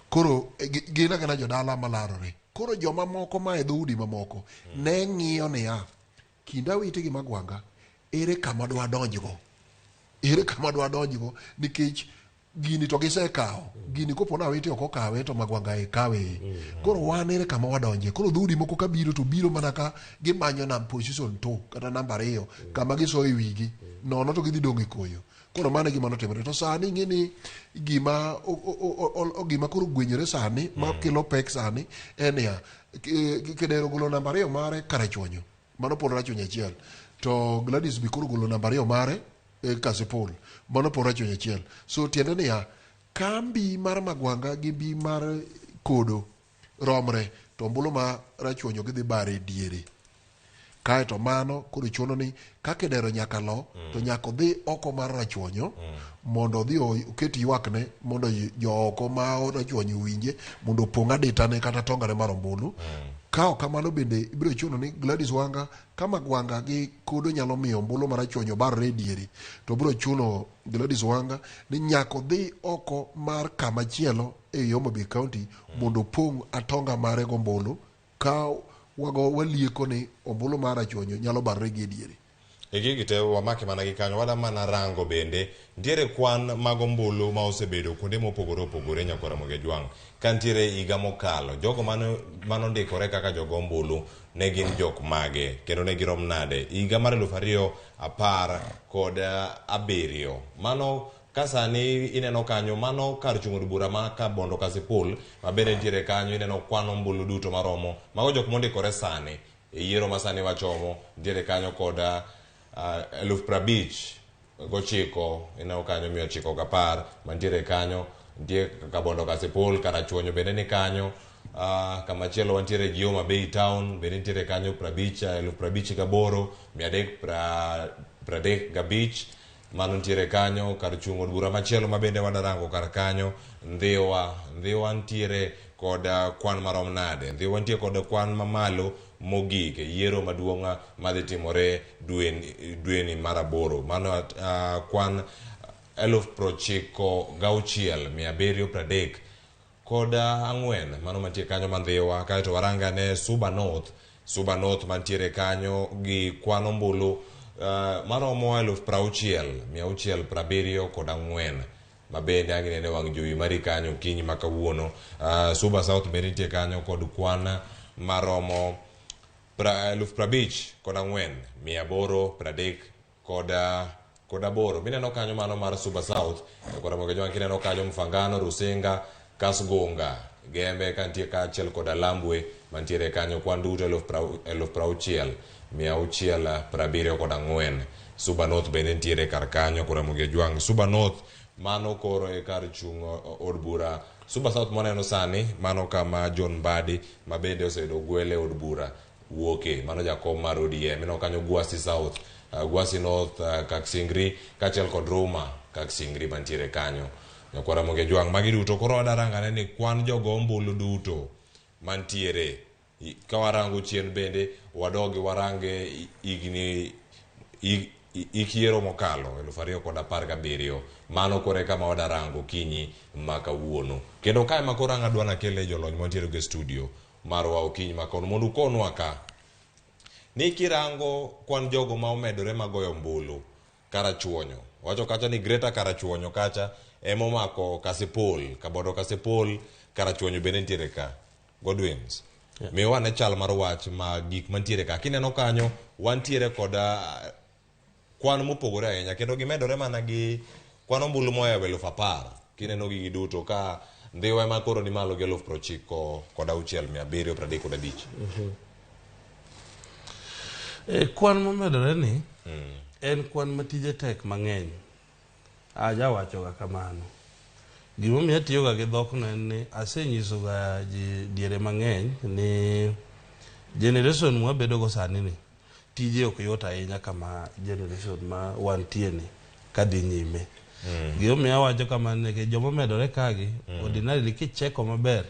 Koro gin agina jodala malarore. Koro joma moko ma e dhoudi mamoko ne ng'iyo niya, kind Awiti gi Magwanga ere kama dwa donjgo? Ere kama dwa donjgo? Nikech gini to gisekawo. Gini kopo ni Awiti ok okawe to Magwanga e kawe. Koro wan ere kama wadonje? Koro dhoudi moko kabiro to biro mana ka gimanyo nam position 2 kata namba 2 kama gisoyo e wigi. Nono to gidhi dong' e koyo. Koro mano e gima notimore. To sani ing'e ni gima gima koro gwenyore sani ma kelo pek sani en niya, Kidero golo namba 2 mare Karachuonyo. Mano pod Rachuonyo achiel. To Gladys be koro golo namba 2 mare Kasipul. Mano pod Rachuonyo achiel. So tiende niya, kambi mar Magwanga gi mbi mar Kodo romre to ombulu ma Rachuonyo gidhi bare e diere. Kaeto mano koro chuno ni ka Kidero nyaka lo to nyaka odhi oko mar Rachuonyo mondo odhi oket ywakne mondo jooko ma Rachuonyo owinje mondo opong' aditane kata tongane mar ombulu. Ka ok kamano bende ibiro chuno ni Gladys Wanga ka Magwanga gi Kodo nyalo miyo ombulu mar Rachuonyo barre e diere to biro chuno Gladys Wanga ni nyaka odhi oko mar kama chielo e Homa Bay County mondo opong' atonga mare gombulu ka wago walieko ni ombulu mar Rachuonyo nyalo barre gi e diere. E gigi te wamake mana gi kanyo, wada mana rango bende nitiere kwan mag ombulu ma osebedo kuonde mopogore opogore nyakwar Ramogi Ajwang'. Ka nitiere higa mokalo, jogo manondikore kaka jogo ombulu ne gin jok mage kendo ne girom nade higa mar 2017. Mano ka sani ineno kanyo, mano kar chung' od bura ma Kabondo Kasipul ma bende nitiere kanyo, ineno kwan ombulu duto maromo mago jok mondikore sani e yiero ma sani wachomo nitiere kanyo kod 59,910 ineno kanyo 910 mantiere kanyo. Nitie Kabondo Kasipul, Karachuonyo bende ni kanyo. Kamachielo wantiere gi Homa Bay Town bende nitiere kanyo 58,335. Mano nitiere kanyo kar chung' od bura machielo ma bende wadarango kar kanyo Ndhiwa. Ndhiwa nitiere kod kwan marom nade? Ndhiwa nitie kod kwan mamalo mogik e yiero maduong' madhi timore dweni mar 8. Mano kwan 96,734 mano mantie kanyo ma Ndhiwa. Kaeto warangane Suba North. Suba North mantiere kanyo gi kwan ombulu maromo 60,674 ma bende ang' inene wang' jowi mari kanyo okinyi ma kawuono. Suba South bende nitie kanyo kod kwan maromo 55,838. Mineno kanyo mano mar Suba South. Kod Ramogi Jwang' kineno kanyo Mfangano, Rusinga, Kasgonga, Gembe kantie kaachiel kod Alambwe mantiere kanyo kwan duto 60,674. Suba North bende nitiere kar kanyo kod Ramogi Jwang'. Suba North mano koro e kar chung' od bura. Suba South mwaneno sani mano kama John Mbadi ma bende oseyudo gwel e od bura wuoke, mano jakom mar ODM. Ineno kanyo Gwasi South, Gwasi North, Kaksingri kaachiel kod Ruma Kaksingri mantiere kanyo. Nyakwar Ramogi Jwang' magi duto koro wadarangane ni kwan jogo ombulu duto mantiere. Ka warango chien bende wadogi warange higni ik yiero mokalo 2017. Mano koro e kama wadarango okinyi ma kawuono. Kendo kae ma koro ang' adwa nakele jolony mantiere e studio marwa okinyi ma kawuono mondo ukonwa ka ni kirango kwan jogo ma omedore magoyo ombulu Karachuonyo. Wacho kacha ni Greater Karachuonyo kacha emomako Kasipul, Kabondo Kasipul, Karachuonyo bende nitiere ka. Godwins. Yeah. Miwa ane chal mar wach ma gik mantiere ka. Kineno kanyo wantiere kod kwan mopogore ahinya kendo gimedore mana gi kwan ombulu mohewo 10,000. Kineno gigi duto ka Ndhiwa ema koro ni malo gi 96,735. Kwan momedore ni en kwan ma tije tek mang'eny. Ajawachoga kamano. Gimomiyo atiyoga gi dhokno en ni asenyisoga ji diere mang'eny ni generation mwabedo go sani ni tije ok yot ahinya kama generation ma wantie ni kadhi nyime. Gimomiyo awacho kamano nikech joma omedore kagi ordinarily kicheko maber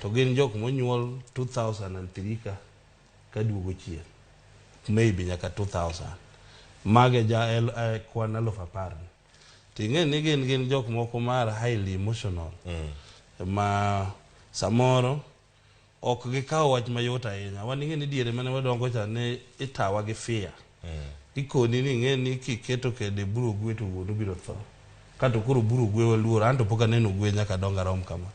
to gin jok monyuol 2003 ka kaduogo chien maybe nyaka 2000 mage ja kwan 10,000 ni. Ting'e ni gin jok moko mar highly emotional ma samoro ok gikawo wach mayot ahinya. Wan ing'e ni diere mane wadongo cha ne itawa gi fear. Ikoni ni ing'e ni kiketo kede buro gwe to wuonu biro tho. Kato koro buro gwe waluor, anto pok aneno gwe nyaka dongo arom kama.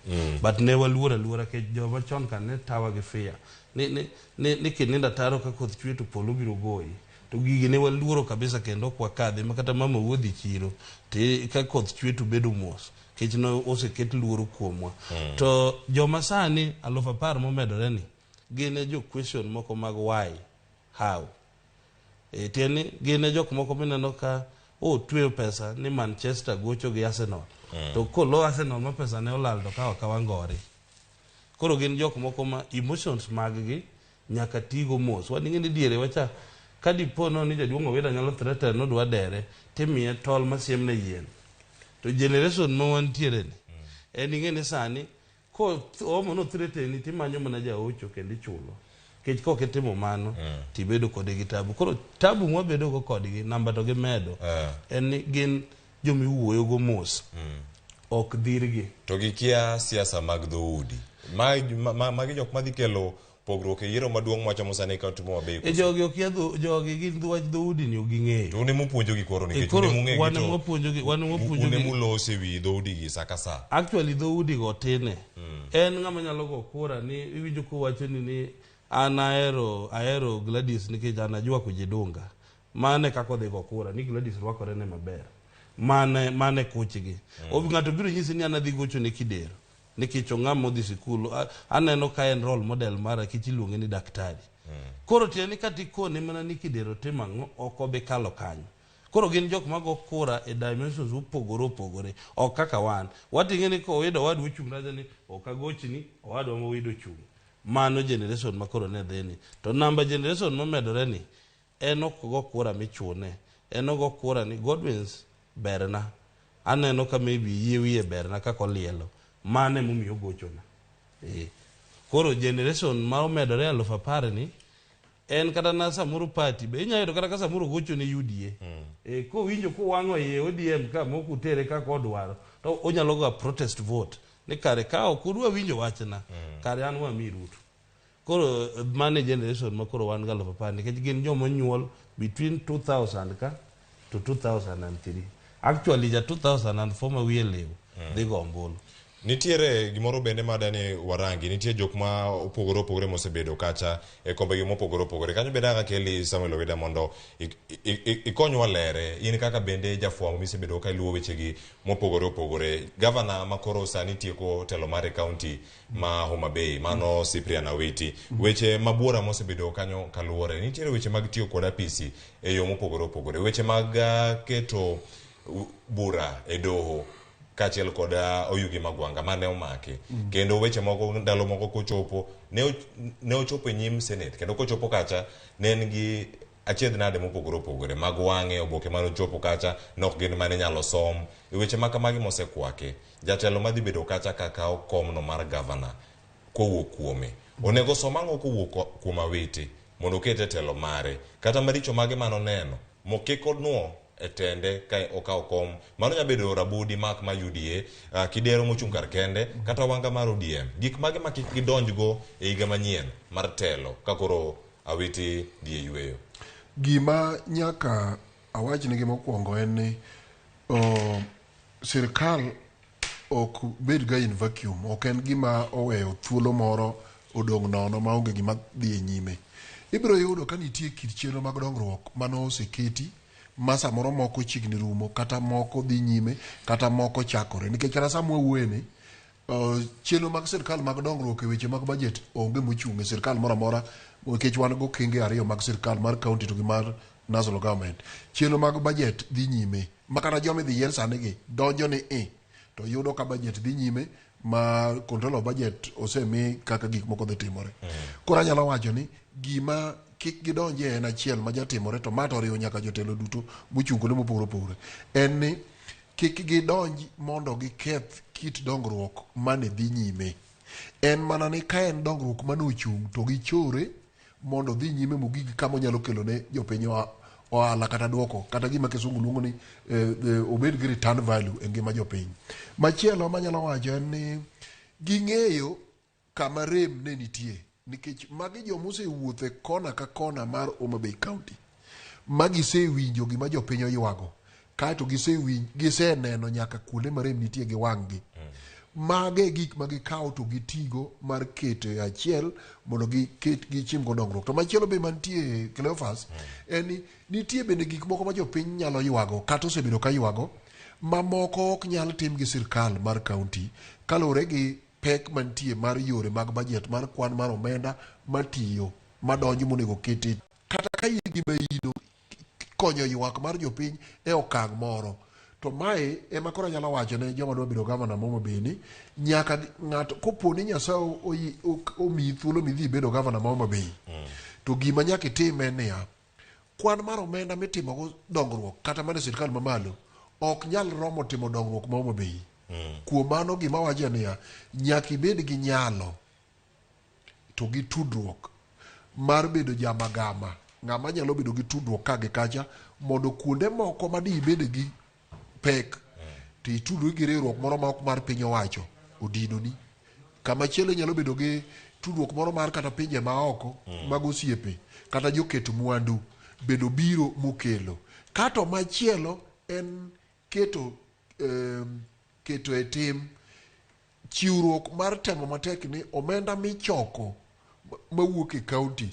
But ne waluor aluora kech joma chon ka ne tawa gi fear. Ni kinindo ataro ka koth chwe to polo biro goyi. To gigi ne waluoro kabisa kendo ok wakadhi ma kata mama wuodhi chiro to ka koth chwe to bedo mos. Kech ne oseket luoro kuomwa. To joma sani 10,000 momedore ni gin e jo question moko mag why, how. Tiende gin e jok moko mineno ka otweyo pesa ni Manchester gocho gi Arsenal. To kolo Arsenal ma pesa ne olal to kawa kawa ngori. Koro gin jok moko ma emotions mag gi nyaka tigo mos. Wan ing'e ni diere wacha ka dipo no ni jaduong' Owida nyalo threaten nodwa dere timiye tol masiemne yien. To generation ma wantiere ni en ing'e ni sani ko omo no threaten timanyo mana jaocho kendo ichulo. Kech kok itimo mano tibedo kode gi tabu. Koro tabu mwabedo go kodgi namba to gimedo en ni gin jomiwuoyo go mos. Ok dhirgi. To gikia siasa mag dhoudi. Magi jok madhi kelo pogruok e yiero maduong' mwachomo sani e kaunti ma Homa Bay. E jogi okia jogi gin wach dhoudi ni ok ging'eyo. To un ema upuonjogi koro nikech Koro un ema ung'egi wan to ema wapuonjogi, wan ema wapuonjogi. Un ema ulose wi dhoudi gi sa ka sa. Actually dhoudi go tine. En ng'ama nyalo go kura ni iwinjo kowacho ni an ahero Gladys nikech an ajua kujidunga. Mane kaka odhi go kura ni Gladys rwakore ne maber. Mane kuchgi. Ng'ato biro nyisi ni an adhi gocho ne Kidero. Nikech ong'ama odhi sikul, aneno ka en role model mara kech iluonge ni daktari. Koro tiende ni kata ikone mana ni Kidero timo ang'o, ok obi kalo kanyo. Koro gin jok mago kura e dimensions mopogore opogore, ok kaka wan. Wating'e ni kowido owadwa ochung' raja ni ok agochni, owadwa mowido ochung'. Mano generation ma koro ne dhi ni. To namba generation momedore ni, en ok go kura michune. En ogo kura ni Godwins berna. Aneno ka maybe yie wiye berna kaka olielo. Mano emomiyo ogochona. Eh. Koro generation ma omedore 10,000 ni en kata na samoro party be inyalo yudo kata ka samoro ogocho ne UDA. Eh, kowinjo kowang'o iye ODM ka mok utere kaka odwaro to onyalo go protest vote ni kare ka ok udwa winjo wachna kare an wami Ruto. Koro mano e generation ma koro wan gi 10,000 nikech gin joma onyuol between 2000 ka to 2003. Actually ja 2004 ma wiye liw dhi go ombulu. Nitiere gimoro bende ma dani warangi, nitie jok ma opogore opogore mosebedo kacha e kombegi mopogore opogore. Kanyo bende aka keli Samuel Owida mondo ikonywa lere, in kaka bende jafwambo misebedo ka iluwo wechegi mopogore opogore. Gavana ma koro sani tieko telo mare county ma Homa Bay, mano Cyprian Awiti. Weche mabuora mosebedo kanyo kaluwore. Nitiere weche mag tiyo kod apisi e yo mopogore opogore. Weche mag keto bura e doho kaachiel kod Oyugi Magwanga mane omaki. Kendo weche moko ndalo moko kochopo ne ochopo e nyim Senate kendo kochopo kacha ne en gi achiedh nade mopogore opogore mag wang'e oboke mane ochopo kacha ne ok gin mane inyalo som. E weche ma kamagi mosekwaki, jatelo madhi bedo kacha ka kawo komno mar gavana kowuok kuome onego som ang'o kowuok kuom Awiti mondo oket e telo mare kata maricho mage manoneno mokik onuo e tende ka okawo kom mano nyalo bedo Rabudi Mark ma UDA Kidero mochung' kar kende kata Wanga mar ODM gik mage ma kik gidonjgo e higa manyien mar telo ka koro Awiti dhi e yweyo. Gima nyaka awachnigi mokwongo en ni sirkal ok bed ga in vacuum, ok en gima oweyo thuolo moro odong' nono maonge gima dhi e nyime. Ibiro yudo ka nitie kit chenro mag dongruok mane oseketi ma samoro moko chiegni rumo kata moko dhi nyime kata moko chakore. Nikech kata sama wawuoye ni, chenro mag sirkal mag dongruok e weche mag budget onge mochung' e sirkal moro amora nikech wan go okenge ariyo mag sirkal mar county to gi mar national government. Chenro mag budget dhi nyime ma kata joma idhi yier sani gi donjo ni i to yudo ka budget dhi nyime ma control of budget osemi kaka gik moko dhi timore. Koro anyalo wacho ni gima kik gidonje en achiel ma jatimore to ma to oriwo nyaka jotelo duto mochung' kuonde mopogore opogore en ni kik gidonj mondo giketh kit dongruok mane dhi nyime. En mana ni ka en dongruok mane ochung' to gichore mondo dhi nyime mogik kama onyalo kelo ne jopiny ohala kata duoko kata gima kisungu luongo ni obed gi return value e ngima jopiny. Machielo manyalo wacho en ni ging'eyo kama rem ne nitie nikech magi joma osewuotho e kona ka kona mar Homa Bay County ma gisewinjo gima jopiny oywago kaeto giseneno nyaka kuonde ma rem nitie gi wang'gi. Mage e gik ma gikawo to gitigo mar keto e achiel mondo giket gichimgo dongruok. To machielo be mantie Cleophas en ni nitie bende gik moko ma jopiny nyalo ywago kata osebedo ka ywago mamoko ok nyal tim gi sirkal mar county kaluwore gi pek mantie mar yore mag budget mar kwan mar omenda matiyo madonjo monego keti kata ka in gi maino konyo ywak mar jopiny e okang' moro. To mae ema koro anyalo wacho ne joma dwa bedo gavana ma Homa Bay ni nyaka ng'ato kopo ni Nyasaye omiyi thuolo midhi ibedo gavana ma Homa Bay to gima nyaka itim en niya kwan mar omenda mitimogo dongruok kata mana e sirkal mamalo ok nyal romo timo dongruok ma Homa Bay. Kuom mano gima wacho en niya nyaka ibed gi nyalo to gi tudruok mar bedo jamagama ng'ama nyalo bedo gi tudruok ka gi kacha mondo kuonde moko ma di ibede gi pek to itudri gi riwruok moro ma ok mar piny owacho odinoni. Kama chielo inyalo bedo gi tudruok moro mar kata pinje maoko mag osiepe kata joket mwandu bende obiro mokelo. Kato machielo en keto e tim chiwruok mar temo matek ni omenda michoko mawuok e county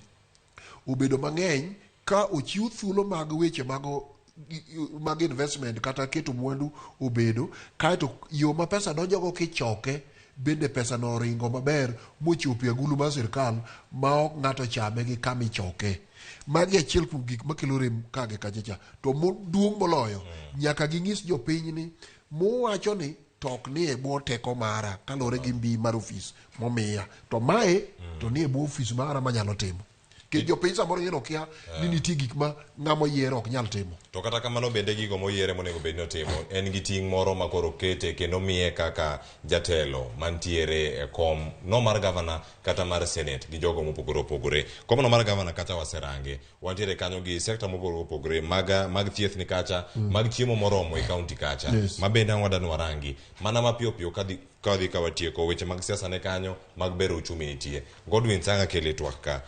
obedo mang'eny ka ochiw thuolo mag weche mag investment kata keto mwandu obedo kaeto yo ma pesa donjogo kichoke bende pesa no oringo maber mochopo e agulu mar sirkal ma ok ng'ato chame gi kama ichoke. Magi achiel kuom gik makelo rem ka gi kacha cha. To maduong' moloyo nyaka ging'is jopiny ni muwacho ni to ok ni e bwo teko mara kaluwore gi mbi mar ofis momiya to mae to ni e bwo ofis mara manyalo timo. Nikech jopiny samoro nyieno kia ni nitie gik ma ng'ama oyier ok nyal timo. To kata kamano bende gigo moyiere monego bed ni otimo en gi ting' moro ma koro kete kendo miye kaka jatelo mantiere e kom no mar gavana kata mar senate gi jogo mopogore opogore. Komno mar gavana kacha waserange. Wantiere kanyo gi sekta mopogore opogore mag, mag thieth ni kacha, mag chiemo moromo e kaunti kacha. Yes. Ma bende ang' wadwa ni warangi. Mana mapiyo piyo kadhi kadhi ka watieko weche mag siasa ne kanyo, mag bero uchumi nitie. Godwin Sanga kele twak ka.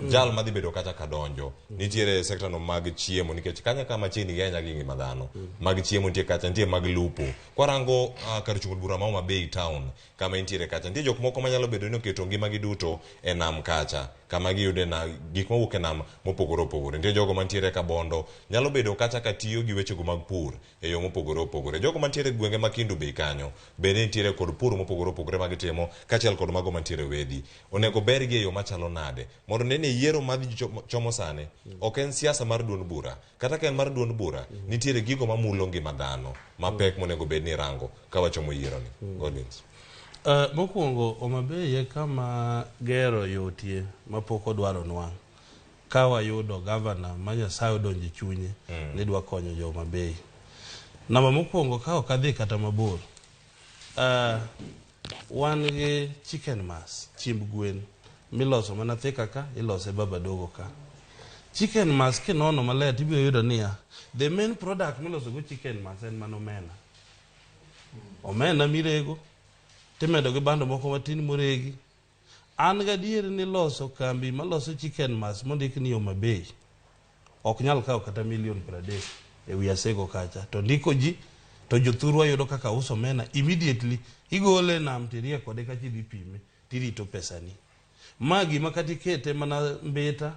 Jal madhi bedo kacha kadonjo nitiere sekta no mag chiemo nikech kanya ka machiegni gi ahinya gi ngima dhano mag chiemo nitie kacha nitie mag lupo kwarango kar chung' od bura ma Homa Bay town kama intiere kacha nitie jok moko manyalo bedo ni oketo ngimagi duto e nam kacha kama giyude na gik mawuok e nam mopogore opogore nitie jogo mantiere Kabondo nyalo bedo kacha ka tiyo gi wechego mag pur e yo mopogore opogore jogo mantiere e gwenge ma Kendu Bay kanyo bende nitiere kod pur mopogore opogore ma gitimo kaachiel kod mago mantiere Wedhi onego bergi e yo machalo nade mondo ne ni yiero madhi chomo sani ok en siasa mar duond bura kata ka en mar duond bura nitiere gigo mamulo ngima dhano mapek monego bed ni irango ka wachomo yiero ni Godwins. Mokwongo Homa Bay e kama gero yotie mapok odwaro nwang'. Ka wayudo gavana ma Nyasaye odonjo e chunye ni dwa konyo jo Homa Bay. Namba mokwongo ka ok adhi kata mabor, wan gi chicken mass, chiemb gwen miloso mana Thika ka, ilose Babadogo ka. Chicken mass kinono maler tibiro yudo niya, the main product miloso go chicken mass en mana omena. Omena mirego, timedo gi bando moko matin moregi. An gadier ni loso kambi maloso chicken mass mondik ni Homa Bay ok nyal kawo kata milion 30 e wi Asego kacha. To ndiko ji, to jothurwa yudo kaka uso omena immediately igole e nam tirie kode kacha idhi pime tirito pesani. Ma gima kata ikete mana Mbita,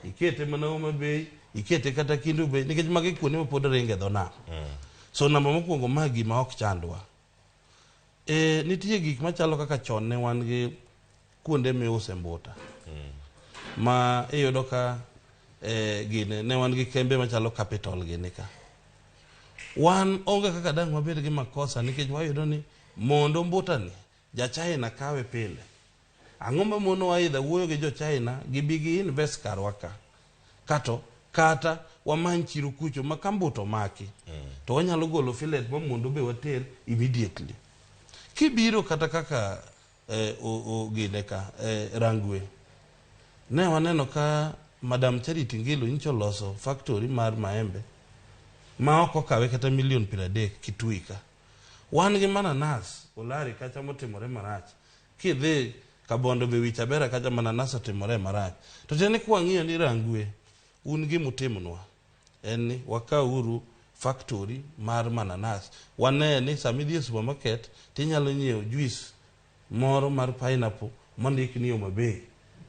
ikete mana Homa Bay, ikete kata Kendu Bay, nikech magi kuonde ma pod ringe dho nam. So namba mokwongo ma gima ok chandwa. Nitie gik machalo kaka chon ne wan gi kuonde miuse mbuta. Ma iyudo ka gine ne wan gi kembe machalo Capital gini ka. Wan onge kaka dang' wabed gi makosa nikech wayudo ni mondo mbuta ni ja China kawe pile. Ang'o mamonowa idha wuoyo gi jo China gibi gi invest karwa ka. Kato kata wamany chiro kucho ma ka mbuta omaki to wanyalo golo fillet ma mondo be water immediately. Kibiro kata kaka gine ka Rangwe. Ne waneno ka Madam Charity Ngilu nyicho loso factory mar maembe ma ok okawe kata milion 30 Kitui ka. Wan gi mananas Olari kacha motimore marach. Kidhi Kabondo be wich abera kacha mananas otimore marach. To tiende ni kwang'iyo ni Rangwe un gimutimnwa en ni wakawuru factory mar mananas. Wane ni sama idhi e supermarket tinyalo nyiewo juice moro mar pineapple mondik ni Homa Bay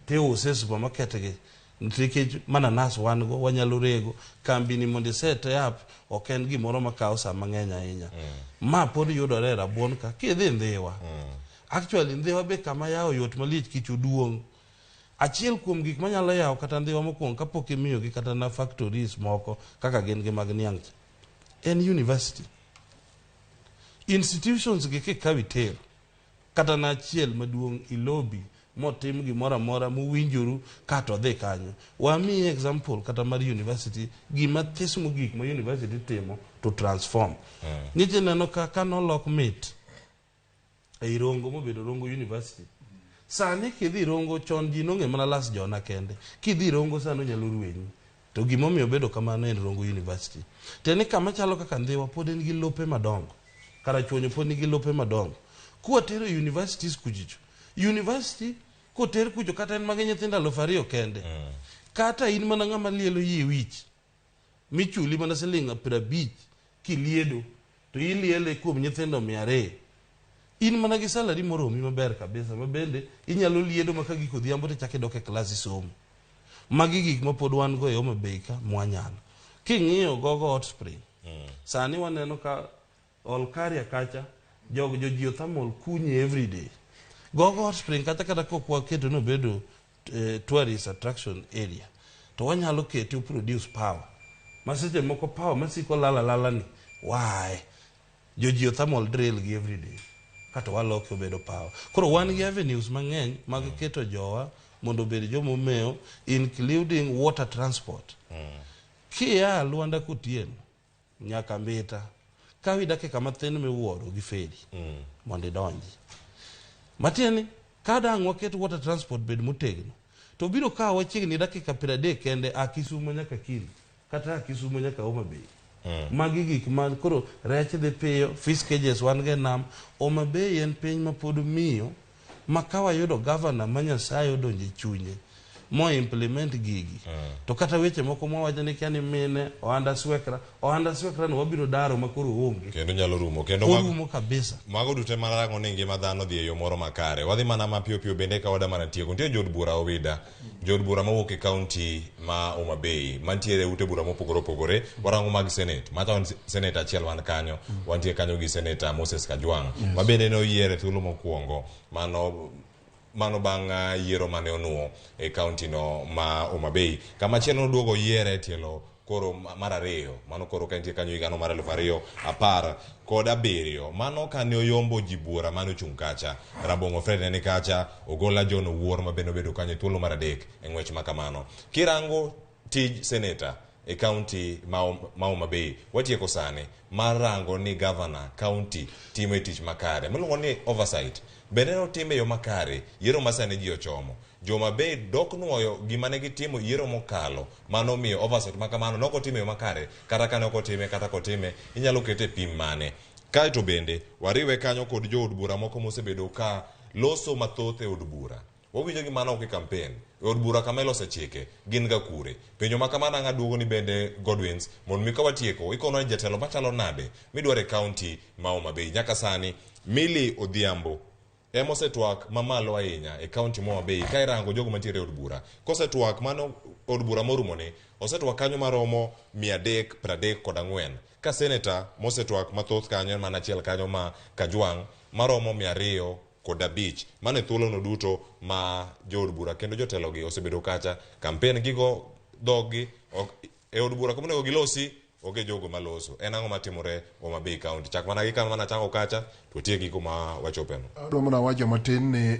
tiuse e supermarket gi nikech mananas wan go wanyalo rego kambi ni mondo iset up ok en gimoro makawo sa mang'eny ahinya. Ma pod yudore e rabuon ka kidhi Ndhiwa. Actually Ndhiwa be kama yawo yot malich kich oduong'. Achiel kuom gik manyalo yawo kata Ndhiwa mokwongo kapok imiyogi kata na factories moko kaka gin gi mag niang' cha en university. Institutions gi kikawo itero kata na achiel maduong' ilobi motim gimoro amora mowinjoru kato dhi kanyo. Wamiyi example kata mar university gima this mogik ma university timo to transform. Nyiche neno ka nolok mit ei Rongo mobedo Rongo University. Sani kidhi Rongo chon ji nong'e mana Las Jona kende. Kidhi Rongo sani onyalo rwenyi. To gimomiyo obedo kamano en Rongo University. Tiende ni kama chalo kaka Ndhiwa pod en gi lope madongo. Karachuonyo pod nigi lope madongo. Kwatero universities kuchicho. University koter kucho kata en magi nyithindo 2,000 kende. Kata in mana ng'ama lielo yie wich michuli mana siling 50 kiliedo to iliele kuom nyithindo 200. In mana gi salary moromi maber kabisa ma bende inyalo liedo ma ka gik odhiambo to ichako idok e klas isomo. Magi gik ma pod wan go e Homa Bay ka mwanyalo. King'iyo Gogo Hot Spring, sani waneno ka Olkaria kacha jog jo geothermal kunye every day. Gogo Hot Spring kacha kata kok waketo ni obedo tourist attraction area to wanyalo kete o produce power. Ma seche moko power masiko lala lala ni why? Jo geothermal drill gi every day. Kato waloke obedo power. Koro wan gi avenues mang'eny mag keto jowa mondo obed joma omewo, including water transport. Kia Lwanda Kotieno nyaka Mbita, kawi dakika mathin miwuoro gi feri mondo idonji. Matiende ni ka dang' waket water transport bed motegno, to biro kawo chiegni dakika 30 kende a Kisumo nyaka Kili, kata a Kisumo nyaka Homa Bay. Magi gik ma koro rech dhi piyo, fish cages wan go e nam. Homa Bay en piny ma pod miyo ma ka wayudo governor ma Nyasaye odonjo e chunye mo implement gigi, to kata weche moko mwawacho ni kia ni mine ohanda swekra, ohanda swekra no wabiro daro ma koro onge. Kendo nyalo rumo. Kendo Orumo kabisa. Mago duto ema rango ni ngima dhano dhi e yo moro makare. Wadhi mana mapiyo piyo bende ka wada mana tieko. Nitie jood bura Owida, jood bura mawuok e kaunti ma Homa Bay, mantiere e ute bura mopogore opogore. Warango mag Senate. Macha wan Senate achiel wan kanyo. Wantie kanyo gi Senator Moses Kajwang', ma bende ne oyier e thuolo mokwongo. Mano bang' yiero mane onuo e kaunti no ma Homa Bay. Kama chielo noduogo oyiere e tielo koro mar ariyo. Mano koro ka entie kanyo higano mar 2017. Mano kane oyombo ji buora mane ochung' kacha. Rabong'o Fred ne ni kacha, Ogola John Owuor ma bende obedo kanyo e thuolo mar adek e ng'wech ma kamano. Kirango tij seneta e kaunti ma Homa Bay, watieko sani mar rango ni governor kaunti timo e tich makare. Miluongo ni oversight. Bende notime e yo makare yiero ma sani ji ochomo. Jo Homa Bay dok nuoyo gima ne gitimo yiero mokalo, mano miyo oversight ma kamano nok otime e yo makare, kata ka ne ok otime kata kotime, inyalo kete e pim mane. Kaeto bende, wariwe kanyo kod jood bura moko mosebedo ka loso mathoth e od bura. Wawinjo gi mano ok e campaign. E od bura kama ilose chike, gin ga kure. Penjo ma kamano ang' aduogo ni bende Godwins, mondo mi ka watieko, ikono ni jatelo machalo nade midwaro e kaunti ma Homa Bay. Nyaka sani, Millie Odhiambo ema osetwak mamalo ahinya e kaunti ma Homa Bay ka irango jogo mantiere e od bura. Kosetwak mano od bura morumo ni, osetwak kanyo maromo 334. Ka seneta mosetwak mathoth kanyo en mana achiel kanyo ma Kajwang' maromo 205. Mano e thuolo no duto ma jood bura kendo jotelo gi osebedo kacha. Campaign gigo dhog-gi e od bura kuma onego gilosi onge jogo maloso. En ang'o matimore Homa Bay County? Chak mana gi kama mana chako kacha to watiek gi kuma wachope no. Adwa mana wacho matin ni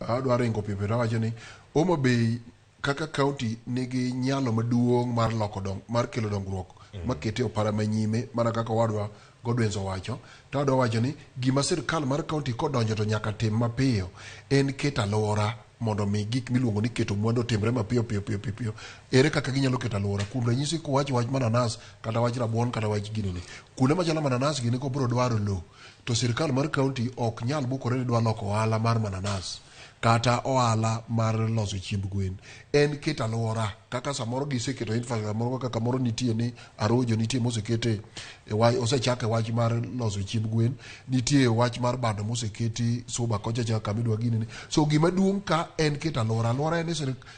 adwa ringo piyo piyo to awacho ni Homa Bay kaka county nigi nyalo maduong' mar loko dong, mar kelo dongruok makete opara manyime mana kaka owadwa Godwins owacho. To adwa wacho ni gima sirkal mar county kodonjo to nyaka tim mapiyo en keto alwora mondo mi gik miluongo ni keto mwandu otimre mapiyo piyo piyo piyo piyo. Ere kaka ginyalo keto alwora? Kuom ranyisi kuwacho wach mananas kata wach rabuon kata wach ginene. Kuonde machalo mananas gini kobro dwaro lo to sirkal mar county ok nyal bukore ni dwa loko ohala mar mananas kata ohala mar loso chiemb gwen. En keto alwora kaka samoro giseketo infrastructure moro kaka kamoro nitie ni Arojo nitie mosekete e wach, osechak e wach mar loso chiemb gwen, nitie wach mar bando moseketi Suba kocha cha kama idwa ginene. So gima duong' ka en keto alwora. Alwora en ni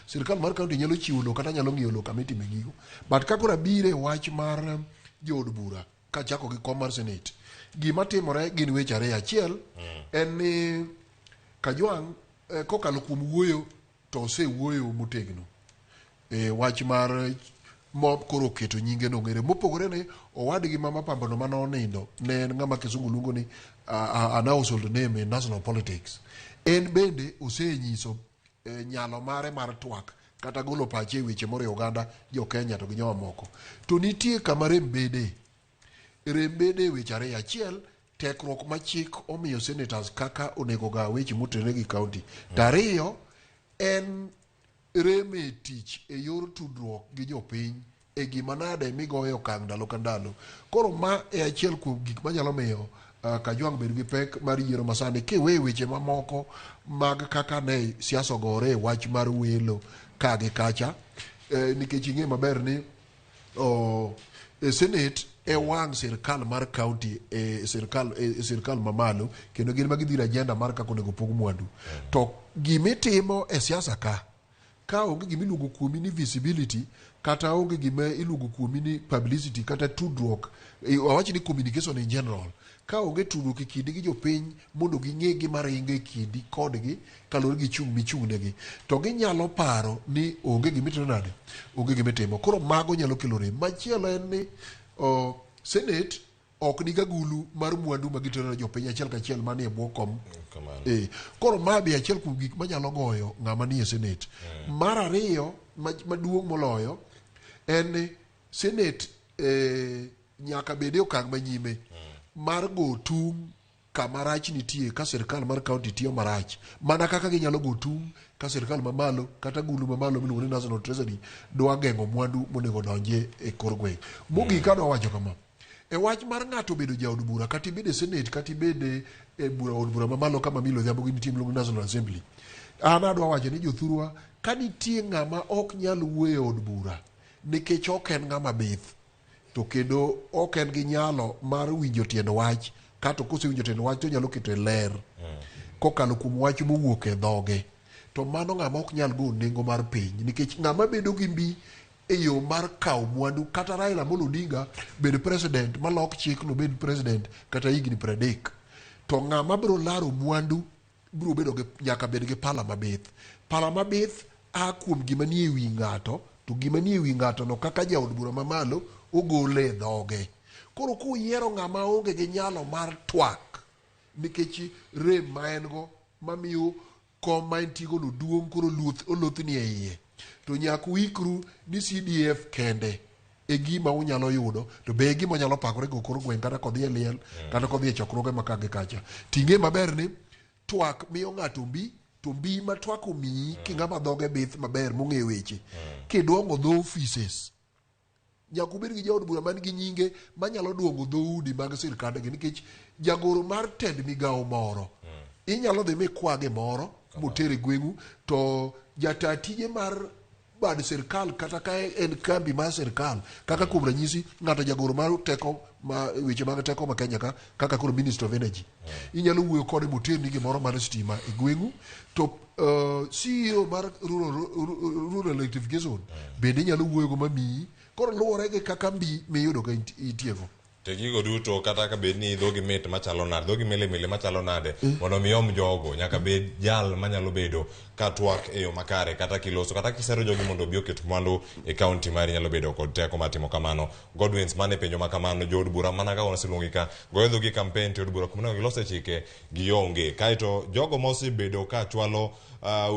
sirkal mar county nyalo chiwo lo kata nyalo ng'iyo lo kama itime gigo. But ka koro abiro e wach mar jood bura kachako gi kom mar senate, gima timore gin weche ariyo. Achiel en ni Kajwang' kokalo kuom wuoyo to osewuoyo motegno e wach mar mo koro oketo nyinge no ng'ere. Mopogore ni owadgi ma mapambano mane onindo ne en ng'ama kisungu luongo ni an household name in national politics. En bende osenyiso nyalo mare mar twak kata golo pache e weche moriwo oganda jo Kenya to gi joma moko. To nitie kama rem bede. Rem bede e weche ariyo. Achiel, tekruok ma chik omiyo senators kaka onego ga weche motenore gi county. To ariyo, en rem e tich e yor tudruok gi jopiny e gima nade migoyo okang' ndalo ka ndalo. Koro ma e achiel kuom gik manyalo miyo Kajwang' bed gi pek mar yiero masani kiwe weche mamoko mag kaka ne siasa ogore e wach mar welo ka gi kacha, nikech ing'e maber ni e Senate e wang' sirkal mar county e sirkal mamalo kendo gin ma gidhiro agenda mar kaka onego pog mwandu. To gimitimo e siasa ka onge gima iluongo kuomi ni visibility kata onge gima iluongo kuomi ni publicity kata tudruok, awach ni communication in general, ka onge tudruok e kindi gi jopiny mondo ging'e gima ringo e kindi kodgi kaluwore gi chung' michung'negi, to ginyalo paro ni onge gimitimo nade, onge gimitimo. Koro mago nyalo kelo rem. Machielo en ni Senate ok nigi agulu mar mwandu ma gitero ne jopiny achiel kachiel manie bwo kom. Kamano. Koro ma be achiel kuom gik manyalo goyo ng'ama nie senate. Mar ariyo maduong' moloyo en ni senate nyaka bed e okang' manyime mar go tung' kama rach nitie ka sirkal mar county tiyo marach, mana kaka ginyalo go tung' ka sirkal mamalo kata agulu mamalo miluongo ni National Treasury dwa geng'o mwandu monego odonjie e kor gweng'. Mogik adwa wacho kama, e wach mar ng'ato bedo jaod bura kata ibed e senate kata ibed e bura od bura mamalo kama Milly Odhiambo gi nitie miluongo ni National Assembly, an adwa wacho ni jothurwa ka nitie ng'ama ok nyal wuoyo e od bura nikech ok en ng'ama bith to kendo ok en gi nyalo mar winjo tiend wach, kato kosewinjo tiend wach to onyalo keto e ler kokalo kuom wach mowuok e dhoge, to mano ng'ama ok nyal go nengo mar piny, nikech ng'ama bedo gi mbi e yo mar kawo mwandu kata Raila Amolo Odinga bed president malok chik no bed president kata higni 30, to ng'ama biro laro mwandu biro bedo gi, nyaka bed gi pala mabith. Pala mabith a kuom gima nie wi ng'ato, to gima nie wi ng'ato no kaka jaod bura mamalo ogole e dhoge. Koro kuyiero ng'ama onge gi nyalo mar twak nikech rem ma en go mamiyo kom ma entie go no duong' koro olothni e iye, to nyaka uikru ni CDF kende e gima unyalo yudo, to be e gima onyalo pakore go kor gweng' kata kodhi e liel kata kodhi e chokruoge ma ka gi kacha. Ting'e maber ni twak miyo ng'ato mbi, to mbi ma twak omiyi king'ama dhoge bith maber mong'e weche, kiduong'o dho offices nyaka ubed gi jaod bura man gi nyinge manyalo duong'o dhoudi mag sirkandgi, nikech jagoro mar tend migawo moro inyalo dhi mikwa gimoro moter e gweng'u, to jata tije mar bad sirkal kata ka en kambi mar sirkal, kaka kuom ranyisi ng'ato jagoro mar teko ma weche mag teko ma Kenya ka, kaka koro Minister of Energy, inyalo wuoyo kode moterni gimoro mar stima e gweng'u, to CEO mar rural electrification bende inyalo wuoyo go mamiyi. Koro luwore gi kaka mbi miyudo ka itiego. To gigo duto kata ka bed ni dhogi mit machalo nade, dhogi mili mili machalo nade, mondo mi om jogo nyaka bed jal manyalo bedo ka twak e yo makare, kata kiloso kata kisero jogi mondo obi oket mwandu e kaunti mari nyalo bedo kod teko mar timo kamano. Godwins, mane penjo ma kamano, jood bura mana kaka waseluongi ka goyo dhogi e campaign to jood bura kuma onego gilose chike gionge. Kaeto jogo mosebedo ka chwalo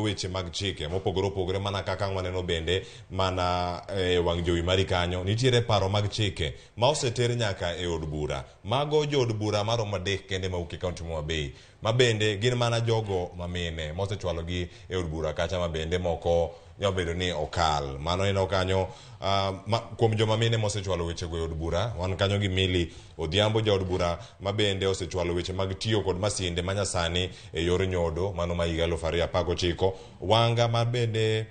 weche mag chike mopogore opogore mana kaka waneno bende mana e wang' jowi mari kanyo nitiere paro mag chike ma oseter nyaka e od bura. Mago jood bura maromo 3 kende mawuok e kaunti ma Homa Bay, ma bende gin mana jogo mamine mosechwalogi e od bura kacha, ma bende moko nyalo bedo ni okal. Mano ineno kanyo kuom joma mine mosechwalo wechego e od bura, wan kanyo gi Milly Odhiambo jaod bura ma bende osechwalo weche mag tiyo kod masinde manyasani e yor nyodo, mano ma higa 2019. Wanga ma bende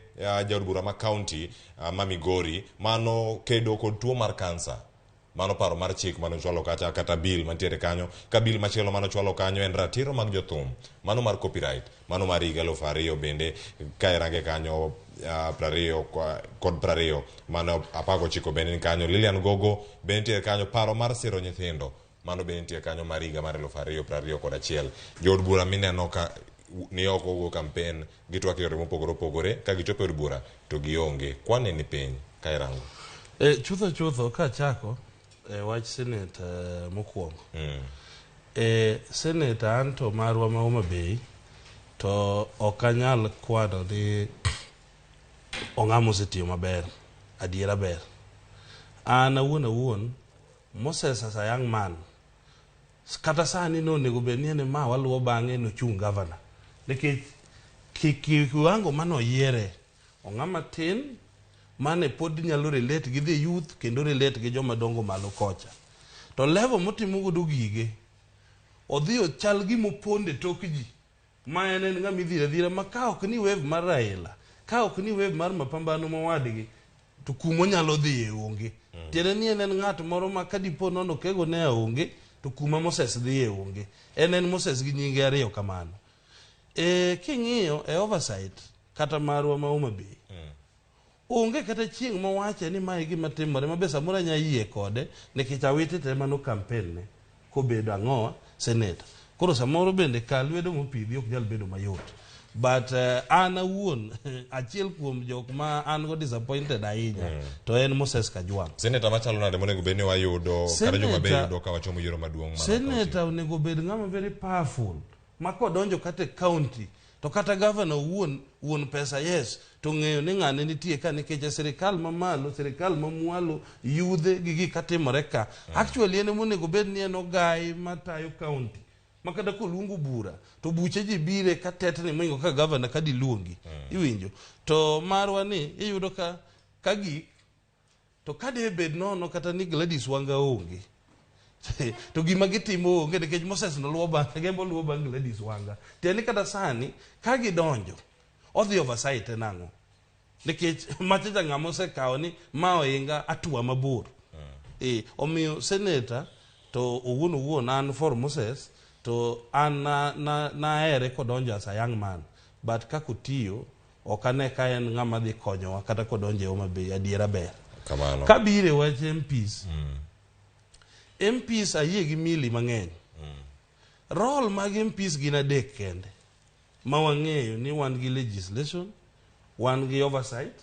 jaod bura ma kaunti ma Migori, mano kedo kod tuo mar kansa. Mano paro mar chik mano chwalo kacha, kata bill mantiere kanyo. Ka bill machielo mano chwalo kanyo en ratiro mag jothum, mano mar copyright, mano mar higa 2000 bende ka irange kanyo 20 kod 20, mano 19 bende ni kanyo. Lilian Gogo bende nitiere kanyo, paro mar siro nyithindo, mano bende nitie kanyo mar higa mar 2021. Jood bura mineno ka ni oko go campaign gitwak yore mopogore opogore, ka gichopo e od bura to gionge. Kwane ni piny ka irango. Chutho chutho kachako wach senate mokwongo. Senate anto marwa ma Homa Bay to ok anyal kwano ni ong'ama osetiyo maber, adiera ber. An awuon Moses as a young man, kata sani nonego bed ni en ma waluwo bang'e nochung' governor. Nikech kiwango manoyiere, ong'ama tin mane pod nyalo relate gi the youth kendo relate gi joma dongo malo kocha. To level motimo godo gige, odhi ochal gimopondo e tok ji, ma en ng'ama idhiro adhira ma ka ok ni wave mar Raila, ka ok ni wave mar mapambano mowadgi, to kumonyalo dhiye onge. Tiende ni en ng'at moro ma kadipo nono kego ne onge, to kuma Moses dhiye onge. En Moses gi nyinge ariyo kamano. King'iyo e oversight kata marwa ma Homa Bay, onge kata chieng' mowache ni mae gima timore, ma be samoro anya yie kode nikech Awiti te mano campaign ne kobedo ang'owa senator. Koro samoro bende ka lwedo mopidhi ok nyal bedo mayot. But an awuon achiel kuom jok ma an go disappointed ahinya to en Moses Kajwang'. Senator machalo nade monego bed ni wayudo kata joma be Senator- yudo ka wachomo yiero maduong' mar county? Senator onego bed ng'ama very powerful ma kodonjo kata e county to kata governor owuon wuon pesa yes to ng'eyo ni ng'ane nitie ka nikech e sirikal mamalo sirikal mamwalo yudhe gi gik katimore ka actually en emonego bed ni en ogai matayo county ma kata koluongo bura to buche ji bire ka tetni moingo ka governor ka diluongi iwinjo to marwa ni iyudo ka ka gik to ka de bed nono kata ni Gladys Wanga onge to gima gitimo onge nikech Moses noluwo bang' Gembo luwo bang' Gladys Wanga tiende ni kata sani ka gidonjo odhi oversight en ang'o nikech machacha ng'ama osekawo ni ma oinga atua mabor e, omiyo seneta to owuon owuon an for Moses to an na, na, nahere kodonjo as a young man but kaka otiyo ok ane ka en ng'ama dhi konyowa kata kodonjo e Homa Bay adiera ber Kamano. kabiro e wach MPs MPs ayie gi mili mang'eny role mag MPs gin adek kende ma wang'eyo ni wan gi legislation wan gi oversight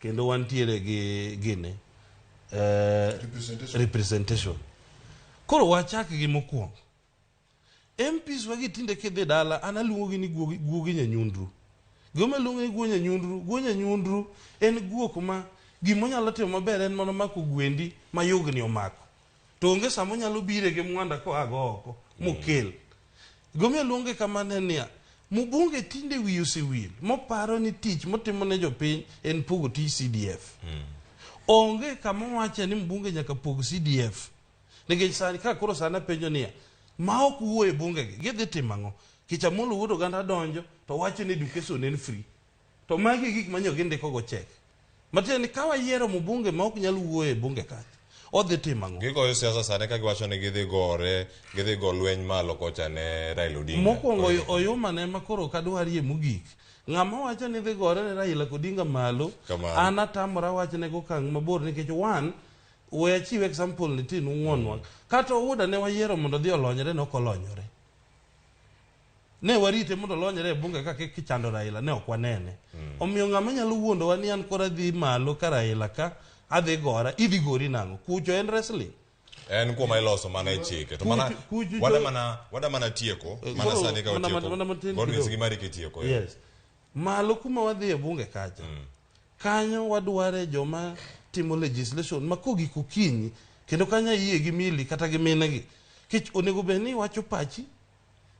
kendo wantiere gi gine Representation. representation koro wachak gi mokwongo MPs wagi tinde kidhi dala an aluongogi ni guogi, guogi nyanyundru gima aluongo ni guo nyanyundru guo nyanyundru en guok ma gimonyalo timo maber en mana mako gwendi ma yugni omako to onge sama onyalo bire gi mwanda koa go oko mokel gima aluonge kamano en niya mbunge tinde wiye osewil moparo ni tich motimo ne jopiny en pogo tij CDF onge kama owache ni mbunge nyaka pog CDF nikech sani ka koro sani apenjo niya ma ok wuo e bunge gi gidhi timo ang'o kech Amolo wuod oganda donjo to wacho ni education en free to magi e gik manyo gindiko go chek matiende ni ka wayiero mbunge ma ok nyal wuoyo e bunge kacha odhi timo ang'o Gigoyo siasa sani ka giwacho ni gidhi gore gidhi go lweny malo kocha ne Raila Odinga. mokwongo oyuma ne ma koro ok adwarie mogik ng'ama wacho ni dhi gore ne Raila Odinga malo Kamano. an atamora wachne gokang' mabor nikech one we achiw example ni tin ung'wonwa kata Ouda ne wayiero mondo odhi olonyre ne ok olonyore ne warite mondo olonyre e bunge kaka kichando Raila ne ok wanene omiyo ng'ama nyalo wuondowa ni an koro adhi malo ka Raila ka adhi gora idhi gori nang'o kucho en wrestling En kuoma iloso mana e chike. To mana Kucho- wada mana wada mana tieko Eh, mana koro sani ka mana- watieko. mana matin Godwin kidogo. gi mari kitieko. Yes. Malo kuma wadhi e bunge kacha. Kanyo wadware joma timo legislation ma kogik okinyi kendo kanyo ayie gi mili kata gi minegi. Kech onego bed ni iwacho pachi,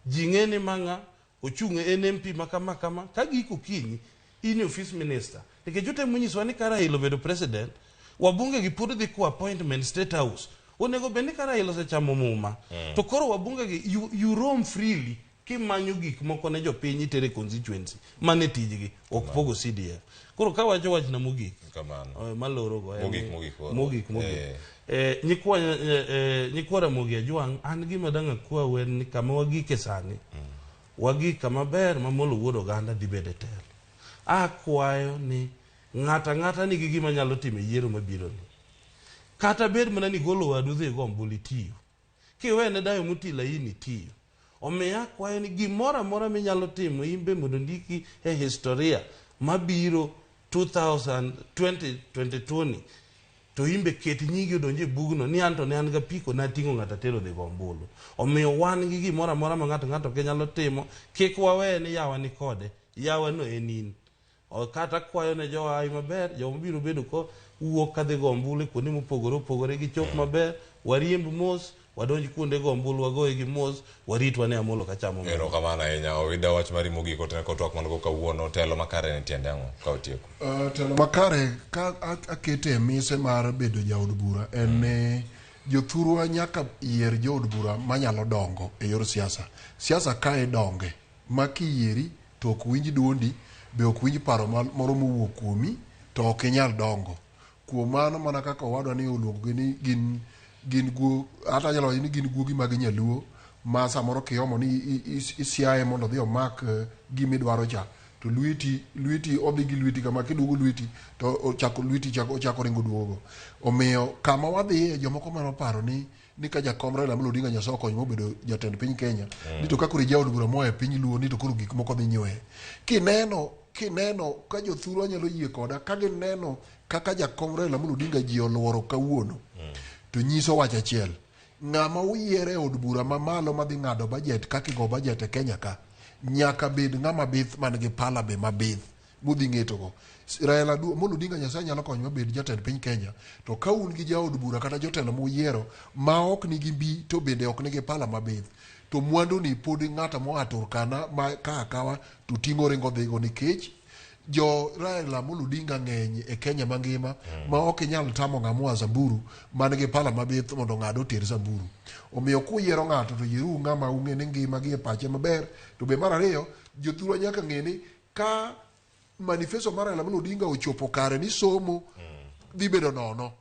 ji ng'e ni mang'a ochung' en MP ma kama kama ka gik okinyi in e office minister. Nikech utemo nyisowa ni ka Raila obedo president, wabunge gi pod dhi kwa appointment state house. Onego bed ni ka Raila osechamo muma, to koro wabunge gi you roam freely kimanyo gik moko ne jopiny itere constituency mane tijgi ok pogo CDF koro kawacho wachna mogik Kamano. maloro go en Mogik, ni- mogik koro. mogik mogik Eh. nyikwa nyikwa Ramogi Ajwang' an gima dang' akwau en ni kama wagike sani wagik kama ber ma Molo wuod oganda dhi bedo e telo akwayo ni ng'ato ang'ata nigi gima nyalo timo e yiero mabiro ni kata bed mana ni golo wadu dhi go ombulu itiyo kiwene dayo moti laini tiyo omiyo akwayo ni gimoro amora minyalo timo in be mondo ndiki e historia mabiro 2022 ni to in be ket nyingi odonj e bugno ni an to ne an gapiko nating'o ng'ato atero dhi go ombulu omiyo wan gi gimoro amora ma ng'ato ng'ato ke nyalo timo kik wawe ni yawa ni kode yawa no en in O kata kwayo ne jowayi maber joma biro bedo ko wuok kadhi go ombulu e kuonde mopogore opogore gichop maber wariemb mos wadonj kuonde go ombulu wagoye gi mos warit wane Amolo ka chamo muma. Erokamano ahinya. Owida wach mari mogik otene kod twak man go kawuono telo makare ne tiende ang'o ka otieko. Telo makare ka akete e mise mar bedo jaod bura en ni jothurwa nyaka yier jood bura manyalo dongo e yor siasa. Siasa kae donge ma kiyieri to ok winj duondi be ok winj paro moro mowuok kuomi to ok inyal dongo. Kuom mano mana kaka owadwa ni oluongogi ni gin gin guo hata anyalo wacho ni gin guogi mag nyaluo ma samoro kiomo ni isiaye mondo odhi omak gima idwaro cha to lweti lweti odhi gi lweti kama kiduogo lweti to ochako lweti chako ochako ringo duogo. Omiyo kama wadhiye jomoko mano paro ni ni ka jakom Raila Amolo Odinga Nyasaye okonyo mobedo jatend piny Kenya ni to ka koro ijaod bura moa e piny Luo ni to koro gik moko dhi nywe. Kineno kineno ka jothurwa nyalo yie koda ka gineno kaka jakom Raila Amolo Odinga ji oluoro kawuono to nyiso wach achiel ng'ama uyiere e od bura mamalo madhi ng'ado budget kaka igo budget e Kenya ka nyaka bed ng'ama bith man gi pala be mabith mudhi ng'etogo. Raila Amolo Odinga Nyasaye nyalo konyo mabed jatend piny Kenya to ka un gi jaod bura kata jotelo muyiero ma ok nigi mbi to bende ok nigi pala mabith to mwandu ni pod ng'ato moa Turkana ma ka akawa to ting'o ringo dhigo nikech jo Raila Amolo Odinga ng'eny e Kenya mangima ma ok inyal tamo ng'ama oa Samburu man gi pala mabith mondo ong'ad oter Samburu. Omiyo kuyiero ng'ato to yieruru ng'ama ung'e ni ngima gi e pache maber to be mar ariyo jothurwa nyaka ng'e ni ka manifesto mar Raila Amolo Odinga ochopo kare ni somo dhi bedo nono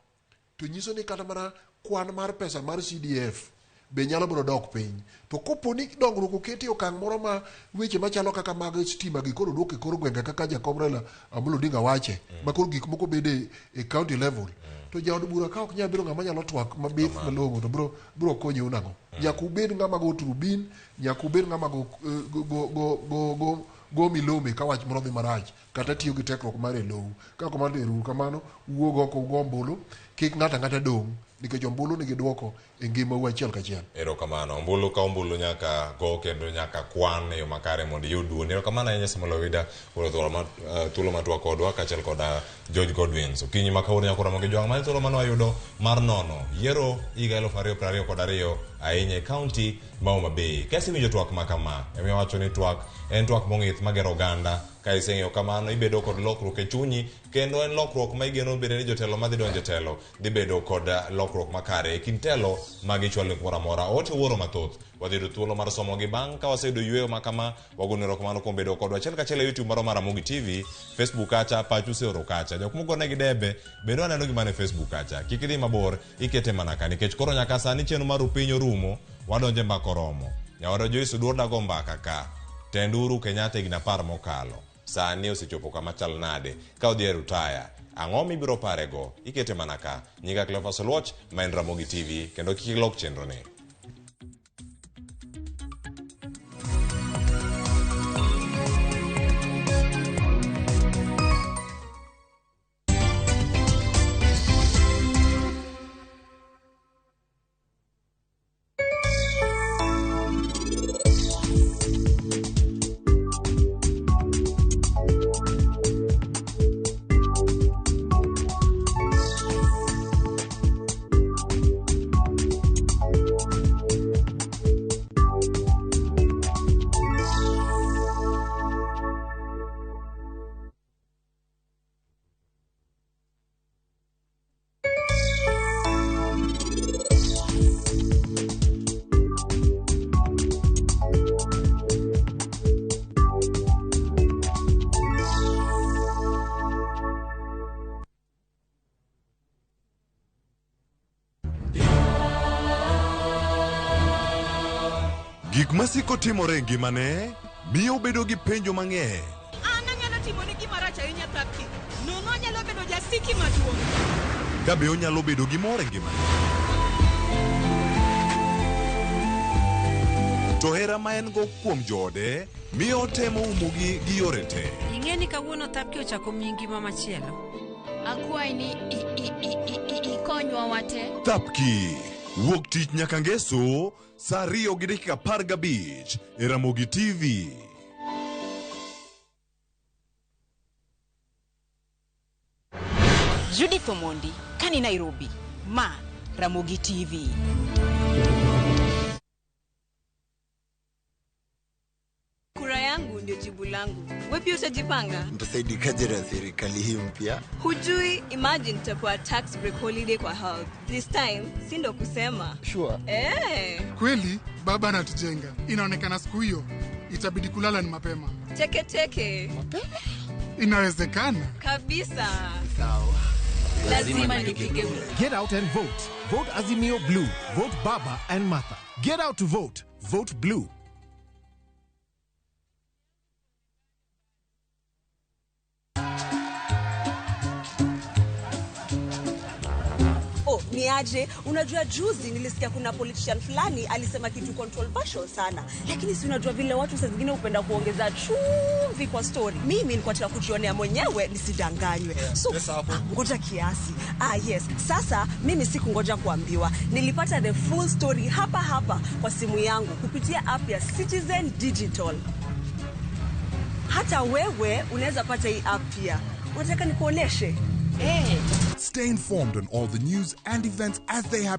to nyiso ni kata mana kwan mar pesa mar CDF be nyalo biro dok piny. To kopo ni dongruok oketi e okang' moro ma weche machalo kaka mag stima gi koro duok e kor gwenge kaka jakom Raila Amolo Odinga wache ma koro gik moko bede e county level to jaod bura ka ok nyal bedo ng'ama nyalo twak mabith malong'o to biro biro konyou nang'o? Nyaka ubed ng'ama go trubin, nyaka ubed ng'ama go, go, go, go, go, go milome ka wach moro dhi marach kata tiyo gi tekruok mar e lowo. Ka kamano to ero kamano, wuog oko ugo ombulu, kik ng'ato ang'ata dong' nikech ombulu nigi duoko e ngimau achiel kachiel. Erokamano. Ombulu ka ombulu nyaka go kendo nyaka kwan e yo makare mondo iyud duondi. Erokamano ahinya Samuel Owida kuom thuolo ma twak kodwa kaachiel koda George Godwins. Okinyi ma kawuono nyaka romo gi jwang' mane thuolo mane wayudo mar nono yiero higa 2022 ahinya e kaunti ma Homa Bay. Ka isewinjo twak ma kama, emiyo awacho ni twak en twak mong'ith magero oganda. Ka iseng'eyo kamano, ibedo kod lokruok e chunyi kendo en lokruok ma igeno bende ni jotelo madhi donjo e telo dhi bedo kod lokruok makare e kind telo ma gichwalo kumoro amora. Ote wuoro mathoth. Wadhi yudo thuolo mar somogi bang' ka waseyudo yueyo ma kama. Wagonu erokamano kuom bedo kodwa achiel kachiel e YouTube marwa mar Ramogi TV, Facebook kacha, pachu useoro kacha. Jok mogonegi debe bende waneno gi mana e Facebook kacha. Kik idhi mabor, ikete mana ka nikech koro nyaka sani chenro mar piny orumo, wadonje mbaka oromo. Nyawadwa Joyce Oduor dago mbaka ka. Tend Uhuru Kenyatta higni 10 mokalo. Sani osechopo kama chal nade? Ka odhi e rutaya, ang'o mibiro parego? Ikete mana ka. Nyinga Cleophas Oluoch, ma en Ramogi TV, kendo kik ilok chenro ni. Gik masiko timore e ngimane miyo obedo gi penjo mang'eny. An anyalo timoni gima rach ahinya Thapki. Nono anyalo bedo jasiki maduong'. Ka be onyalo bedo gi mor e ngimane. To hera ma en go kuom joode miyo otemo umogi gi yore te. Ing'e ni kawuono Thapki ochako miyi ngima machielo. Akwayi ni ikonywa wate. Thapki wuok tich nyaka ngeso saa 2:15 e Ramogi TV. Judith Omondi, kani Nairobi, ma Ramogi TV. Kura yangu ndio jibu langu. Wewe pia utajipanga? Nitasaidikaje na serikali hii mpya? Hujui, imagine tutapewa tax break holiday kwa help. This time, si ndo kusema. Sure. Kweli baba anatujenga. Inaonekana siku hiyo itabidi kulala ni mapema. Teke teke. Mapema? Inawezekana. Kabisa. Sawa. Lazima nipige kura. Get out and vote. Vote Azimio Blue. Vote Baba and Martha. Get out to vote. Vote Blue. Oh, ni Ni aje? Unajua juzi nilisikia kuna politician fulani alisema kitu controversial sana, lakini si unajua vile watu saa zingine hupenda kuongeza chumvi kwa story. Mimi nilikuwa nataka kujionea mwenyewe nisidanganywe. So ngoja kiasi. Yes. Sasa mimi sikungoja kuambiwa, nilipata the full story hapa hapa kwa simu yangu kupitia app ya Citizen Digital. Hata wewe unaweza pata hii app pia. Unataka nikuoneshe? Stay informed on all the news and events as they happen.